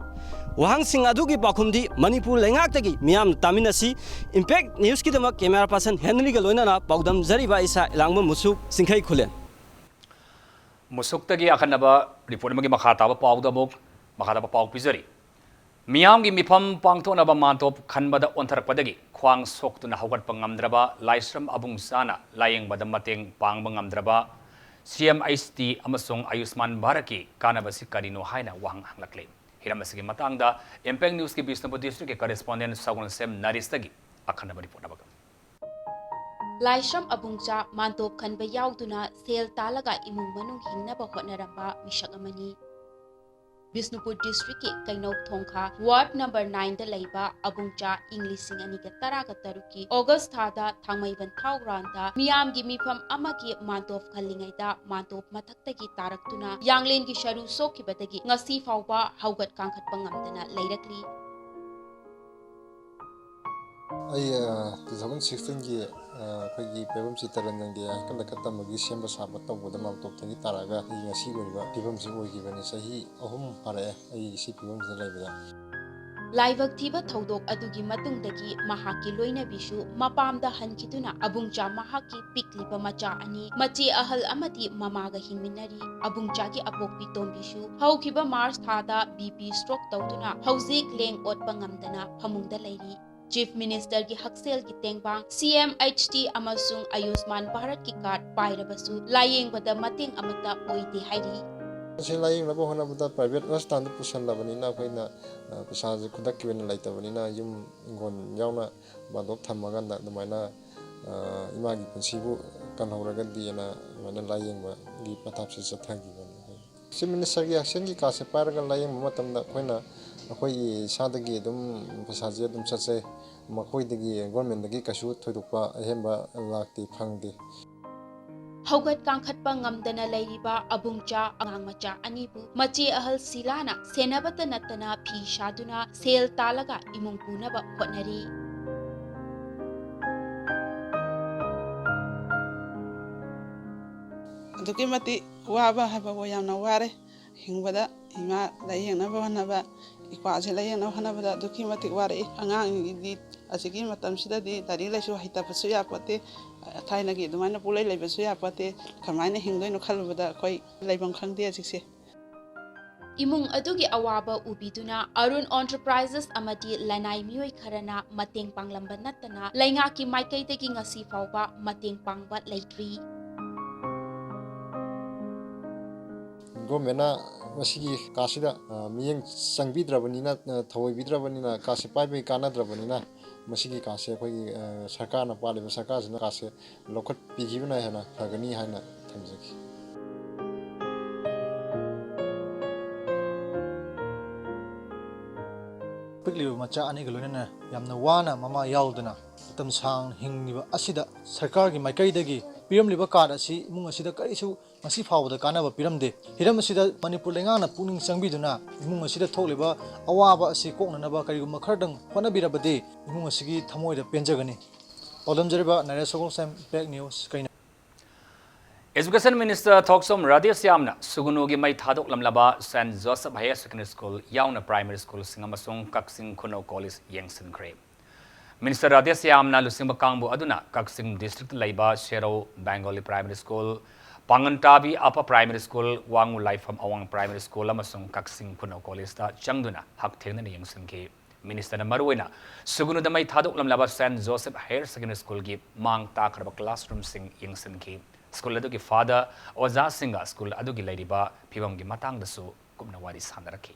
ꯋꯥꯍꯪꯁꯤꯡ ꯑꯗꯨꯒꯤ ꯄꯥꯎꯈꯨꯝꯗꯤ ꯃꯅꯤꯄꯨꯔ ꯂꯩꯉꯥꯛꯇꯒꯤ ꯃꯤꯌꯥꯝꯅ ꯇꯥꯃꯤꯟꯅꯁꯤ꯫ ꯏꯝꯄꯦꯛ ꯅ꯭ꯌꯨꯁꯀꯤꯗꯃꯛ ꯀꯦꯃꯦꯔꯥ ꯄꯥꯔꯁꯟ ꯍꯦꯅꯔꯤꯒ ꯂꯣꯏꯅꯅ ꯄꯥꯎꯗꯝꯖꯔꯤꯕ ꯏꯁꯥ ꯏꯂꯥꯡꯕꯝ ꯃꯨꯁꯨꯛ, ꯁꯤꯡꯈꯩ ꯈꯨꯂꯦꯟ꯫ ꯃꯨꯁꯨꯛꯇꯒꯤ ꯑꯈꯟꯅꯕ ꯔꯤꯄꯣꯔꯠ ꯑꯃꯒꯤ ꯃꯈꯥ ꯇꯥꯕ ꯄꯥꯎꯗ ꯑꯃꯨꯛ ꯃꯈꯥ ꯇꯥꯕ ꯄꯥꯎ ꯄꯤꯖꯔꯤ꯫ ꯃꯤꯌꯥꯝꯒꯤ ꯃꯤꯐꯝ ꯄꯥꯡꯊꯣꯛꯅꯕ ꯃꯥꯟꯇꯣꯞ ꯈꯟꯕꯗ ꯑꯣꯟꯊꯔꯛꯄꯗꯒꯤ ꯈ꯭ꯋꯥꯡ ꯁꯣꯛꯇꯨꯅ ꯍꯧꯒꯠꯄ ꯉꯝꯗ꯭ꯔꯕ ꯂꯥꯏꯁ꯭ꯔꯝ ꯑꯕꯨꯡꯆꯥꯅ ꯂꯥꯌꯦꯡꯕꯗ ꯃꯇꯦꯡ ꯄꯥꯡꯕ ꯉꯝꯗ꯭ꯔꯕ ꯁꯤ ꯑꯦꯝ ꯑꯩꯆ ꯇꯤ ꯑꯃꯁꯨꯡ ꯑꯌꯨꯁꯃꯥꯟ ꯚꯥꯔꯠꯀꯤ ꯀꯥꯟꯅꯕꯁꯤ ꯀꯔꯤꯅꯣ ꯍꯥꯏꯅ ꯋꯥꯍꯪ ꯍꯪꯂꯛꯂꯤ꯫ ꯍꯤꯔꯝ ꯑꯁꯤꯒꯤ ꯃꯇꯥꯡꯗ ꯏꯝꯄꯦꯛ ꯅ꯭ꯌꯨꯁꯀꯤ ꯕꯤꯁꯅꯨꯄꯨꯔ ꯗꯤꯁꯇ꯭ꯔꯤꯛꯀꯤ ꯀꯔꯦꯁꯄꯣꯟꯗꯦꯟ ꯁꯒꯨꯜꯁꯦꯝ ꯅꯔꯤꯁꯇꯒꯤ ꯑꯈꯟꯅꯕ ꯔꯤꯄꯣꯔꯠ ꯑꯃꯒ꯫ ꯂꯥꯏꯁ꯭ꯔꯝ ꯑꯕꯨꯡꯆꯥ ꯃꯥꯟꯇꯣꯞ ꯈꯟꯕ ꯌꯥꯎꯗꯨꯅ ꯁꯦꯜ ꯇꯥꯜꯂꯒ ꯏꯃꯨꯡ ꯃꯅꯨꯡ ꯍꯤꯡꯅꯕ ꯍꯣꯠꯅꯔꯝꯕ ꯃꯤꯁꯛ ꯑꯃꯅꯤ꯫ ꯕꯤꯁꯅꯨꯄꯨꯔ ꯗꯤꯁꯇ꯭ꯔꯤꯛꯀꯤ ꯀꯩꯅꯧ ꯊꯣꯡꯈꯥ ꯋꯥꯔꯗ ꯅꯝꯕꯔ ꯅꯥꯏꯟꯗ ꯂꯩꯕ ꯑꯕꯨꯡꯆꯥ ꯏꯪ ꯂꯤꯁꯤꯡ ꯑꯅꯤꯒ ꯇꯔꯥꯒ ꯇꯔꯨꯛꯀꯤ ꯑꯣꯒꯁ ꯊꯥꯗ ꯊꯥꯡꯃꯩꯕꯟ ꯊꯥꯎ ꯒ꯭ꯔꯥꯎꯟꯗ ꯃꯤꯌꯥꯝꯒꯤ ꯃꯤꯐꯝ ꯑꯃꯒꯤ ꯃꯥꯟꯇꯣꯞ ꯈꯜꯂꯤꯉꯩꯗ ꯃꯥꯟꯇꯣꯞ ꯃꯊꯛꯇꯒꯤ ꯇꯥꯔꯛꯇꯨꯅ ꯌꯥꯡꯂꯦꯟꯒꯤ ꯁꯔꯨ ꯁꯣꯛꯈꯤꯕꯗꯒꯤ ꯉꯁꯤ ꯐꯥꯎꯕ ꯍꯧꯒꯠ ꯀꯥꯡꯈꯠꯄ ꯉꯝꯗꯅ ꯂꯩꯔꯛꯂꯤ꯫ ꯑꯩ, ꯑ, two thousand sixteenꯒꯤ, ꯑ, ꯑꯩꯈꯣꯏꯒꯤ ꯄꯣꯏꯕꯝ ꯆꯤꯠꯇꯔꯟꯖꯟꯒꯤ ꯍꯩꯀꯠ ꯂꯩꯀꯠ ꯇꯝꯕꯒꯤ ꯁꯦꯝꯕ ꯁꯥꯕ ꯇꯧꯕꯗ ꯃꯥꯟꯇꯣꯞꯇꯒꯤ ꯇꯥꯔꯛꯑꯒ ꯑꯩ ꯉꯁꯤ ꯑꯣꯏꯔꯤꯕ ꯐꯤꯕꯝꯁꯤ ꯑꯣꯏꯈꯤꯕꯅꯤ꯫ ꯆꯍꯤ ꯑꯍꯨꯝ ꯐꯥꯔꯛꯑꯦ ꯑꯩ ꯁꯤ ꯐꯤꯕꯝꯁꯤꯗ ꯂꯩꯕꯗ꯫ ꯂꯥꯏꯕꯛ ꯊꯤꯕ ꯊꯧꯗꯣꯛ ꯑꯗꯨꯒꯤ ꯃꯇꯨꯡꯗꯒꯤ ꯃꯍꯥꯛꯀꯤ ꯂꯣꯏꯅꯕꯤꯁꯨ ꯃꯄꯥꯝꯗ ꯍꯟꯈꯤꯗꯨꯅ ꯑꯕꯨꯡꯆꯥ ꯃꯍꯥꯛꯀꯤ ꯄꯤꯛꯂꯤꯕ ꯃꯆꯥ ꯑꯅꯤ, ꯃꯆꯦ ꯑꯍꯜ ꯑꯃꯗꯤ ꯃꯃꯥꯒ ꯍꯤꯡꯃꯤꯟꯅꯔꯤ꯫ ꯑꯕꯨꯡꯆꯥꯒꯤ ꯑꯄꯣꯛꯄꯤ ꯇꯣꯝꯕꯤꯁꯨ ꯍꯧꯈꯤꯕ ꯃꯥꯔꯆ ꯊꯥꯗ BP stroke ꯇꯧꯗꯨꯅ ꯍꯧꯖꯤꯛ ꯂꯦꯡ ꯑꯣꯠꯄ ꯉꯝꯗꯅ ꯐꯃꯨꯡꯗ ꯂꯩꯔꯤ꯫ ꯆꯤꯐ ꯃꯤꯅꯤꯁꯇꯔꯒꯤ ꯍꯛꯁꯦꯜꯒꯤ ꯇꯦꯡꯕꯥꯡ, CMHT ꯑꯃꯁꯨꯡ ꯑꯌꯨꯁꯃꯥꯟ ꯚꯥꯔꯠꯀꯤ ꯀꯥꯔꯗ ꯄꯥꯏꯔꯕꯁꯨ ꯂꯥꯌꯦꯡꯕꯗ ꯃꯇꯦꯡ ꯑꯃꯠꯇ ꯑꯣꯏꯗꯦ ꯍꯥꯏꯔꯤ꯫ ꯃꯁꯤ ꯂꯥꯌꯦꯡꯅꯕ ꯍꯣꯠꯅꯕꯗ ꯄ꯭ꯔꯥꯏꯚꯦꯠ ꯍꯣꯁꯄꯤꯇꯥꯜꯗ ꯄꯨꯁꯜꯂꯕꯅꯤꯅ ꯑꯩꯈꯣꯏꯅ, ꯑ, ꯄꯩꯁꯥꯁꯦ ꯈꯨꯗꯛꯀꯤ ꯑꯣꯏꯅ ꯂꯩꯇꯕꯅꯤꯅ ꯌꯨꯝ ꯏꯪꯈꯣꯜ ꯌꯥꯎꯅ ꯃꯥꯟꯇꯣꯞ ꯊꯝꯃꯀꯥꯟꯗ ꯑꯗꯨꯃꯥꯏꯅ, ꯑ, ꯏꯃꯥꯒꯤ ꯄꯨꯟꯁꯤꯕꯨ ꯀꯜꯍꯧꯔꯒꯗꯤꯅ ꯑꯗꯨꯃꯥꯏꯅ ꯂꯥꯌꯦꯡꯕꯒꯤ ꯄꯊꯥꯞꯁꯦ ꯆꯠꯊꯈꯤꯕꯅꯤ꯫ ꯆꯤꯐ ꯃꯤꯅꯤꯁꯇꯔꯒꯤ ꯍꯛꯁꯦꯜꯒꯤ ꯀꯥꯔꯗꯁꯦ ꯄꯥꯏꯔꯒ ꯂꯥꯌꯦꯡꯕ ꯃꯇꯝꯗ ꯑꯩꯈꯣꯏꯅ, ꯑꯩꯈꯣꯏꯒꯤ ꯏꯁꯥꯗꯒꯤ ꯑꯗꯨꯝ ꯄꯩꯁꯥꯁꯦ ꯑꯗꯨꯝ ꯆꯠꯆꯩ꯫ ꯃꯈꯣꯏꯗꯒꯤ, ꯒꯣꯔꯃꯦꯟꯗꯒꯤ ꯀꯩꯁꯨ ꯊꯣꯏꯗꯣꯛꯄ ꯑꯍꯦꯟꯕ ꯂꯥꯛꯇꯦ, ꯐꯪꯗꯦ꯫ ꯍꯧꯒꯠ ꯀꯥꯡꯈꯠꯄ ꯉꯝꯗꯅ ꯂꯩꯔꯤꯕ ꯑꯕꯨꯡꯆꯥ ꯑꯉꯥꯡ ꯃꯆꯥ ꯑꯅꯤꯕꯨ ꯃꯆꯦ ꯑꯍꯜ ꯁꯤꯂꯥꯅ ꯁꯦꯟꯅꯕꯇ ꯅꯠꯇꯅ ꯐꯤ ꯁꯥꯗꯨꯅ ꯁꯦꯜ ꯇꯥꯜꯂꯒ ꯏꯃꯨꯡ ꯄꯨꯅꯕ ꯍꯣꯠꯅꯔꯤ꯫ ꯑꯗꯨꯛꯀꯤ ꯃꯇꯤꯛ ꯋꯥꯕ ꯍꯥꯏꯕꯕꯨ ꯌꯥꯝꯅ ꯋꯥꯔꯦ꯫ ꯍꯤꯡꯕꯗ ꯏꯃꯥ ꯂꯥꯌꯦꯡꯅꯕ ꯍꯣꯠꯅꯕ, ꯏꯄꯥꯁꯦ ꯂꯥꯌꯦꯡꯅꯕ ꯍꯣꯠꯅꯕꯗ ꯑꯗꯨꯛꯀꯤ ꯃꯇꯤꯛ ꯋꯥꯔꯛꯏ꯫ ꯑꯉꯥꯡꯒꯤꯗꯤ ꯑꯁꯤꯒꯤ ꯃꯇꯝꯁꯤꯗꯗꯤ ꯂꯥꯏꯔꯤꯛ ꯂꯥꯏꯁꯨ ꯍꯩꯇꯕꯁꯨ ꯌꯥꯄꯣꯠꯇꯦ, ꯊꯥꯏꯅꯒꯤ ꯑꯗꯨꯃꯥꯏꯅ ꯄꯨꯡꯂꯩ ꯂꯩꯕꯁꯨ ꯌꯥꯄꯣꯠꯇꯦ꯫ ꯀꯃꯥꯏꯅ ꯍꯤꯡꯗꯣꯏꯅꯣ ꯈꯜꯂꯨꯕꯗ ꯑꯩꯈꯣꯏ ꯂꯩꯐꯝ ꯈꯪꯗꯦ ꯍꯧꯖꯤꯛꯁꯦ꯫ ꯏꯃꯨꯡ ꯑꯗꯨꯒꯤ ꯑꯋꯥꯕ ꯎꯕꯤꯗꯨꯅ ꯑꯔꯨꯟ ꯑꯦꯟꯇꯔꯄ꯭ꯔꯥꯏꯖꯦꯁ ꯑꯃꯗꯤ ꯂꯅꯥꯏ ꯃꯤꯑꯣꯏ ꯈꯔꯅ ꯃꯇꯦꯡ ꯄꯥꯡꯂꯝꯕ ꯅꯠꯇꯅ ꯂꯩꯉꯥꯛꯀꯤ ꯃꯥꯏꯀꯩꯗꯒꯤ ꯉꯁꯤ ꯐꯥꯎꯕ ꯃꯇꯦꯡ ꯄꯥꯡꯕ ꯂꯩꯇ꯭ꯔꯤ꯫ ꯒꯣꯔꯃꯦꯟꯅ ꯃꯁꯤꯒꯤ ꯀꯥꯔꯗꯁꯤꯗ, ꯑ, ꯃꯤꯠꯌꯦꯡ ꯆꯪꯕꯤꯗ꯭ꯔꯕꯅꯤꯅ, ꯑ, ꯊꯑꯣꯏꯕꯤꯗ꯭ꯔꯕꯅꯤꯅ, ꯀꯥꯔꯗꯁꯦ ꯄꯥꯏꯕꯒꯤ ꯀꯥꯟꯅꯗ꯭ꯔꯕꯅꯤꯅ, ꯃꯁꯤꯒꯤ ꯀꯥꯔꯗꯁꯦ ꯑꯩꯈꯣꯏꯒꯤ, ꯑ, ꯁꯔꯀꯥꯔꯅ, ꯄꯥꯜꯂꯤꯕ ꯁꯔꯀꯥꯔꯁꯤꯅ ꯀꯥꯔꯗꯁꯦ ꯂꯧꯈꯠꯄꯤꯈꯤꯕꯅ ꯍꯦꯟꯅ ꯐꯒꯅꯤ ꯍꯥꯏꯅ ꯊꯝꯖꯒꯦ꯫ ꯄꯤꯛꯂꯤꯕ ꯃꯆꯥ ꯑꯅꯤꯒ ꯂꯣꯏꯅꯅ ꯌꯥꯝꯅ ꯋꯥꯅ ꯃꯃꯥ ꯌꯥꯎꯗꯅ ꯃꯇꯝ ꯁꯥꯡꯅ ꯍꯤꯡꯂꯤꯕ ꯑꯁꯤꯗ ꯁꯔꯀꯥꯔꯒꯤ ꯃꯥꯏꯀꯩꯗꯒꯤ ꯄꯤꯔꯝꯂꯤꯕ ꯀꯥꯔꯗ ꯑꯁꯤ ꯏꯃꯨꯡ ꯑꯁꯤꯗ ꯀꯔꯤꯁꯨ ꯉꯁꯤ ꯐꯥꯎꯕꯗ ꯀꯥꯟꯅꯕ ꯄꯤꯔꯝꯗꯦ꯫ ꯍꯤꯔꯝ ꯑꯁꯤꯗ ꯃꯅꯤꯄꯨꯔ ꯂꯩꯉꯥꯛꯅ ꯄꯨꯛꯅꯤꯡ ꯆꯪꯕꯤꯗꯨꯅ ꯏꯃꯨꯡ ꯑꯁꯤꯗ ꯊꯣꯛꯂꯤꯕ ꯑꯋꯥꯕ ꯑꯁꯤ ꯀꯣꯛꯅꯅꯕ ꯀꯔꯤꯒꯨꯝꯕ ꯈꯔꯗꯪ ꯍꯣꯠꯅꯕꯤꯔꯕꯗꯤ ꯏꯃꯨꯡ ꯑꯁꯤꯒꯤ ꯊꯃꯣꯏꯗ ꯄꯦꯟꯖꯒꯅꯤ꯫ ꯄꯥꯎꯗꯝꯖꯔꯤꯕ ꯅꯔꯦꯁ ꯁꯒꯣꯜꯁꯦꯝ, ꯏꯝꯄꯦꯛ ꯅ꯭ꯌꯨꯁ, ꯀꯩꯅ꯫ Education Minister ꯊꯣꯛꯆꯣꯝ ꯔꯥꯙꯦꯁ꯭ꯌꯥꯝꯅ ꯁꯨꯒꯨꯅꯨꯒꯤ ꯃꯩ ꯊꯥꯗꯣꯛꯂꯝꯂꯕ Saint Joseph Higher Secondary School ꯌꯥꯎꯅ primary schoolꯁꯤꯡ ꯑꯃꯁꯨꯡ ꯀꯛꯆꯤꯡ ꯈꯨꯅꯧ college ꯌꯦꯡꯁꯤꯟꯈ꯭ꯔꯦ꯫ Minister ꯔꯥꯙꯦꯁ꯭ꯌꯥꯝꯅ ꯂꯨꯆꯤꯡꯕ ꯀꯥꯡꯕꯨ ꯑꯗꯨꯅ ꯀꯛꯆꯤꯡ districtꯇ ꯂꯩꯕ ꯁꯦꯔꯧ Bengali Primary School, ꯄꯥꯡꯒꯟꯇꯥꯕꯤ Upper Primary School, ꯋꯥꯡꯉꯨ ꯂꯥꯏꯐꯝ ꯑꯋꯥꯡ Primary School ꯑꯃꯁꯨꯡ ꯀꯛꯆꯤꯡ ꯈꯨꯅꯧ collegeꯇ ꯆꯪꯗꯨꯅ ꯍꯛꯊꯦꯡꯅꯅ ꯌꯦꯡꯁꯤꯟꯈꯤ꯫ Ministerꯅ ꯃꯔꯨꯑꯣꯏꯅ ꯁꯨꯒꯨꯅꯨꯗ ꯃꯩ ꯊꯥꯗꯣꯛꯂꯝꯂꯕ Saint Joseph Higher Secondary Schoolꯒꯤ ꯃꯥꯡ ꯇꯥꯛꯈ꯭ꯔꯕ classroomꯁꯤꯡ ꯌꯦꯡꯁꯤꯟꯈꯤ꯫ School ꯑꯗꯨꯒꯤ father, ꯑꯣꯖꯥꯁꯤꯡꯒ school ꯑꯗꯨꯒꯤ ꯂꯩꯔꯤꯕ ꯐꯤꯕꯝꯒꯤ ꯃꯇꯥꯡꯗꯁꯨ ꯀꯨꯞꯅ ꯋꯥꯔꯤ ꯁꯥꯅꯔꯛꯈꯤ꯫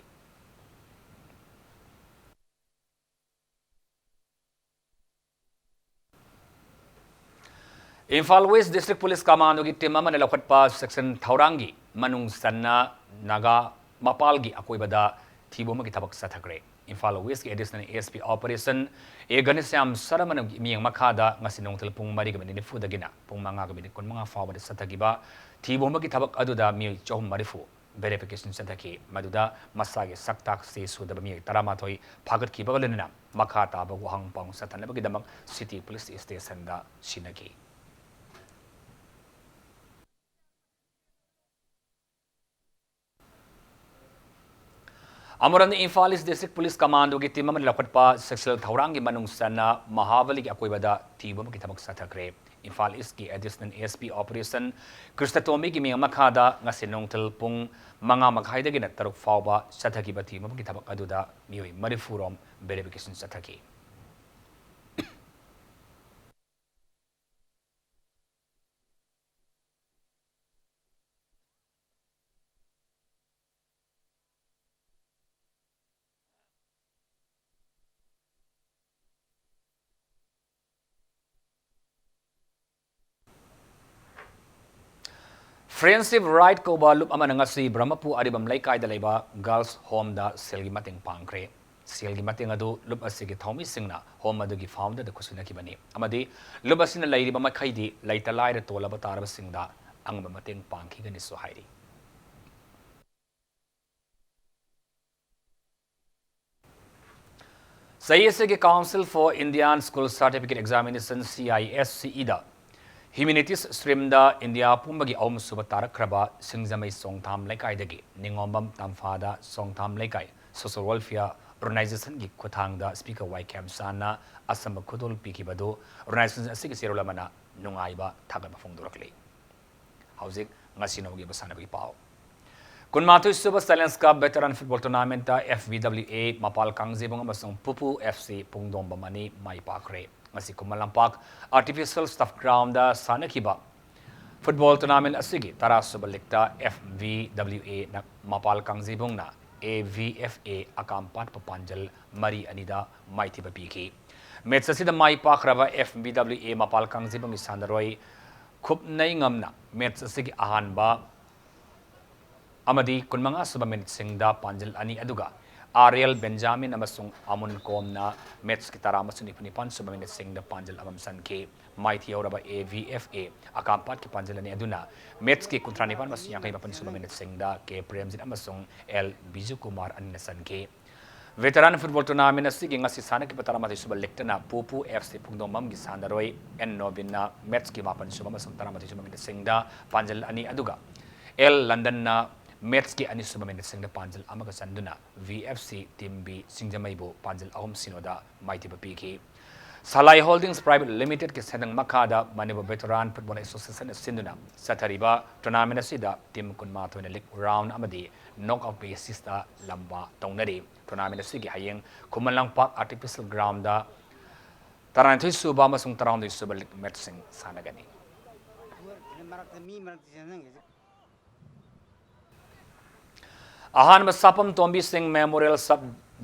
Imphal West District Police Commandoꯒꯤ team ꯑꯃꯅ ꯂꯧꯈꯠꯄ section ꯊꯧꯔꯥꯡꯒꯤ ꯃꯅꯨꯡ ꯆꯟꯅ ꯅꯥꯒꯥ ꯃꯄꯥꯜꯒꯤ ꯑꯀꯣꯏꯕꯗ ꯊꯤꯕ ꯑꯃꯒꯤ ꯊꯕꯛ ꯆꯠꯊꯈ꯭ꯔꯦ꯫ Imphal Westꯀꯤ Additional SP Operation A ꯘꯅꯁ꯭ꯌꯥꯝ ꯁꯔꯃꯅꯒꯤ ꯃꯤꯠꯌꯦꯡ ꯃꯈꯥꯗ ꯉꯁꯤ ꯅꯨꯡꯊꯤꯜ ꯄꯨꯡ ꯃꯔꯤꯒ minute ꯅꯤꯐꯨꯗꯒꯤꯅ ꯄꯨꯡ ꯃꯉꯥꯒ minute ꯀꯨꯟꯃꯉꯥ ꯐꯥꯎꯕꯗ ꯆꯠꯊꯈꯤꯕ ꯊꯤꯕ ꯑꯃꯒꯤ ꯊꯕꯛ ꯑꯗꯨꯗ ꯃꯤꯑꯣꯏ ꯆꯍꯨꯝ ꯃꯔꯤꯐꯨ verification ꯆꯠꯊꯈꯤ꯫ ꯃꯗꯨꯗ ꯃꯁꯥꯒꯤ ꯁꯛꯇꯥꯛ ꯆꯦ ꯁꯨꯗꯕ ꯃꯤꯑꯣꯏ ꯇꯔꯥꯃꯥꯊꯣꯏ ꯐꯥꯒꯠꯈꯤꯕꯒ ꯂꯣꯏꯅꯅ ꯃꯈꯥ ꯇꯥꯕ ꯋꯥꯍꯪ ꯄꯥꯎ ꯆꯠꯊꯅꯕꯒꯤꯗꯃꯛ City Police Stationꯗ ꯁꯤꯟꯅꯈꯤ꯫ ꯑꯃꯔꯣꯝꯗ Imphal East District Police Commandoꯒꯤ team ꯑꯃꯅ ꯂꯧꯈꯠꯄ ꯁꯦꯛꯁꯨꯑꯦꯜ ꯊꯧꯔꯥꯡꯒꯤ ꯃꯅꯨꯡ ꯆꯟꯅ ꯃꯍꯥꯕꯂꯤꯒꯤ ꯑꯀꯣꯏꯕꯗ ꯊꯤꯕ ꯑꯃꯒꯤ ꯊꯕꯛ ꯆꯠꯊꯈ꯭ꯔꯦ꯫ ꯏꯝꯐꯥꯜ Eastꯀꯤ Additional SP Operation ꯀ꯭ꯔꯤꯁꯅꯇꯣꯝꯕꯤꯒꯤ ꯃꯤꯡ ꯃꯈꯥꯗ ꯉꯁꯤ ꯅꯨꯡꯊꯤꯜ ꯄꯨꯡ ꯃꯉꯥ ꯃꯈꯥꯏꯗꯒꯤꯅ ꯇꯔꯨꯛ ꯐꯥꯎꯕ ꯆꯠꯊꯈꯤꯕ ꯊꯤꯕ ꯑꯃꯒꯤ ꯊꯕꯛ ꯑꯗꯨꯗ ꯃꯤꯑꯣꯏ ꯃꯔꯤꯐꯨ ꯔꯣꯝ verification ꯆꯠꯊꯈꯤ꯫ Friendship Ride ꯀꯧꯕ ꯂꯨꯞ ꯑꯃꯅ ꯉꯁꯤ ꯕ꯭ꯔꯍ꯭ꯃꯄꯨꯔ ꯑꯔꯤꯕꯝ ꯂꯩꯀꯥꯏꯗ ꯂꯩꯕ Girls Homeꯗ ꯁꯦꯜꯒꯤ ꯃꯇꯦꯡ ꯄꯥꯡꯈ꯭ꯔꯦ꯫ ꯁꯦꯜꯒꯤ ꯃꯇꯦꯡ ꯑꯗꯨ ꯂꯨꯞ ꯑꯁꯤꯒꯤ ꯊꯧꯃꯤꯁꯤꯡꯅ ꯍꯣꯝ ꯑꯗꯨꯒꯤ ꯐꯥꯎꯟꯗꯔꯗ ꯈꯨꯠꯁꯤꯟꯅꯈꯤꯕꯅꯤ ꯑꯃꯗꯤ ꯂꯨꯞ ꯑꯁꯤꯅ ꯂꯩꯔꯤꯕ ꯃꯈꯩꯗꯤ ꯂꯩꯇ ꯂꯥꯏꯔ ꯇꯣꯜꯂꯕ ꯇꯥꯔꯕꯁꯤꯡꯗ ꯑꯉꯝꯕ ꯃꯇꯦꯡ ꯄꯥꯡꯈꯤꯒꯅꯤꯁꯨ ꯍꯥꯏꯔꯤ꯫ ꯆꯍꯤ ꯑꯁꯤꯒꯤ Council for Indian School Certificate Examination, C I S C E, the Humanities stream the India ꯄꯨꯝꯕꯒꯤ ꯑꯍꯨꯝꯁꯨꯕ ꯇꯥꯔꯛꯈ꯭ꯔꯕ ꯁꯤꯡꯖꯃꯩ ꯆꯣꯡꯊꯥꯝ ꯂꯩꯀꯥꯏꯗꯒꯤ ꯅꯤꯉꯣꯝꯕꯝ ꯇꯝꯐꯥꯗ ꯆꯣꯡꯊꯥꯝ ꯂꯩꯀꯥꯏ Social Welfare Organization ꯒꯤ ꯈꯨꯠꯊꯥꯡꯗ Speaker ꯋꯥꯏ ꯈꯦꯝꯆꯥꯟꯅ ꯑꯆꯝꯕ ꯈꯨꯗꯣꯜ ꯄꯤꯈꯤꯕꯗꯨ organization ꯑꯁꯤꯒꯤ ꯆꯦꯔꯣꯜ ꯑꯃꯅ ꯅꯨꯡꯉꯥꯏꯕ ꯊꯥꯒꯠꯄ ꯐꯣꯡꯗꯣꯔꯛꯂꯤ꯫ ꯍꯧꯖꯤꯛ ꯉꯁꯤ ꯅꯣꯡꯃꯒꯤ ꯑꯣꯏꯕ ꯁꯥꯟꯅꯕꯒꯤ ꯄꯥꯎ꯫ ꯀꯨꯟꯃꯥꯊꯣꯏ ꯁꯨꯕ Challenge Cup Veteran Football Tournament ꯇ F V W A ꯃꯄꯥꯜ ꯀꯥꯡꯖꯩꯕꯨꯡ ꯑꯃꯁꯨꯡ ꯄꯨꯄꯨ F C ꯄꯨꯡꯗꯣꯡꯕꯝ ꯑꯅꯤ ꯃꯥꯏ ꯄꯥꯛꯈ꯭ꯔꯦ꯫ ꯉꯁꯤ Khuman Lampak Artificial Turf Ground ꯗ ꯁꯥꯟꯅꯈꯤꯕ football tournament ꯑꯁꯤꯒꯤ ꯇꯔꯥ ꯁꯨꯕ league ꯇ F V W A ꯅ ꯃꯄꯥꯜ ꯀꯥꯡꯖꯩꯕꯨꯡꯅ A V F A ꯑꯀꯥꯝꯄꯥꯠꯄ ꯄꯥꯟꯖꯜ ꯃꯔꯤ ꯑꯅꯤꯗ ꯃꯥꯏꯊꯤꯕ ꯄꯤꯈꯤ꯫ Match ꯑꯁꯤꯗ ꯃꯥꯏ ꯄꯥꯛꯈ꯭ꯔꯕ F V W A ꯃꯄꯥꯜ ꯀꯥꯡꯖꯩꯕꯨꯡꯒꯤ ꯁꯥꯟꯅꯔꯣꯏ ꯈꯨꯞꯅꯩꯉꯝꯅ match ꯑꯁꯤꯒꯤ ꯑꯍꯥꯟꯕ ꯑꯃꯗꯤ ꯀꯨꯟꯃꯉꯥ ꯁꯨꯕ minute ꯁꯤꯡꯗ ꯄꯥꯟꯖꯜ ꯑꯅꯤ, ꯑꯗꯨꯒ R L Benjamin ꯑꯃꯁꯨꯡ ꯑꯃꯨꯟ ꯀꯣꯝꯅ match ꯀꯤ ꯇꯔꯥ ꯑꯃꯁꯨꯡ ꯅꯤꯐꯨ ꯅꯤꯄꯥꯟ ꯁꯨꯕ minute ꯁꯤꯡꯗ ꯄꯥꯟꯖꯜ ꯑꯃꯃꯝ ꯆꯟꯈꯤ꯫ ꯃꯥꯏꯊꯤꯍꯧꯔꯕ A V F A ꯑꯀꯥꯝꯄꯥꯠꯀꯤ ꯄꯥꯟꯖꯜ ꯑꯅꯤ ꯑꯗꯨꯅ match ꯀꯤ ꯀꯨꯟꯊ꯭ꯔꯥ ꯅꯤꯄꯥꯟ ꯑꯃꯁꯨꯡ ꯌꯥꯡꯈꯩ ꯃꯥꯄꯟ ꯁꯨꯕ minute ꯁꯤꯡꯗ K ꯄ꯭ꯔꯦꯝꯖꯤꯠ ꯑꯃꯁꯨꯡ L ꯕꯤꯖꯨ ꯀꯨꯃꯥꯔ ꯑꯅꯤꯅ ꯆꯟꯈꯤ꯫ Veteran Football Tournament ꯑꯁꯤꯒꯤ ꯉꯁꯤ ꯁꯥꯟꯅꯈꯤꯕ ꯇꯔꯥꯃꯥꯊꯣꯏ ꯁꯨꯕ league ꯇꯅ ꯄꯨꯄꯨ F C ꯄꯨꯡꯗꯣꯡꯕꯝꯒꯤ ꯁꯥꯟꯅꯔꯣꯏ N ꯅꯣꯕꯤꯟꯅ match ꯀꯤ ꯃꯥꯄꯟ ꯁꯨꯕ ꯑꯃꯁꯨꯡ ꯇꯔꯥꯃꯥꯊꯣꯏ ꯁꯨꯕ minute ꯁꯤꯡꯗ ꯄꯥꯟꯖꯜ ꯑꯅꯤ, ꯑꯗꯨꯒ L ꯂꯟꯗꯟꯅ match ꯀꯤ ꯑꯅꯤꯁꯨꯕ minute ꯁꯤꯡꯗ ꯄꯥꯟꯖꯜ ꯑꯃꯒ ꯆꯟꯗꯨꯅ V F C Team B ꯁꯤꯡꯖꯃꯩꯕꯨ ꯄꯥꯟꯖꯜ ꯑꯍꯨꯝ ꯁꯤꯅꯣꯗ ꯃꯥꯏꯊꯤꯕ ꯄꯤꯈꯤ꯫ ꯁꯂꯥꯏ Holdings Private Limited ꯀꯤ ꯁꯦꯟꯗꯪ ꯃꯈꯥꯗ Manipur Veteran Football Association ꯅ ꯁꯤꯟꯗꯨꯅ ꯆꯠꯊꯔꯤꯕ tournament ꯑꯁꯤꯗ team ꯀꯨꯟꯃꯥꯊꯣꯏꯅ league round ꯑꯃꯗꯤ knock out basis ꯇ ꯂꯝꯕꯥ ꯇꯧꯅꯔꯤ꯫ Tournament ꯑꯁꯤꯒꯤ ꯍꯌꯦꯡ ꯈꯨꯃꯟ ꯂꯝꯄꯥꯛ Artificial Ground ꯗ ꯇꯔꯥꯅꯤꯊꯣꯏ ꯁꯨꯕ ꯑꯃꯁꯨꯡ ꯇꯔꯥꯍꯨꯝꯗꯣꯏ ꯁꯨꯕ league match ꯁꯤꯡ ꯁꯥꯟꯅꯒꯅꯤ꯫ ꯃꯔꯛꯇ, ꯃꯤ ꯃꯔꯛꯇ ꯆꯦꯟꯁꯤꯟꯈꯤꯁꯦ꯫ ꯑꯍꯥꯟꯕ ꯁꯥꯄꯝ ꯇꯣꯝꯕꯤ ꯁꯤꯡ Memorial Sub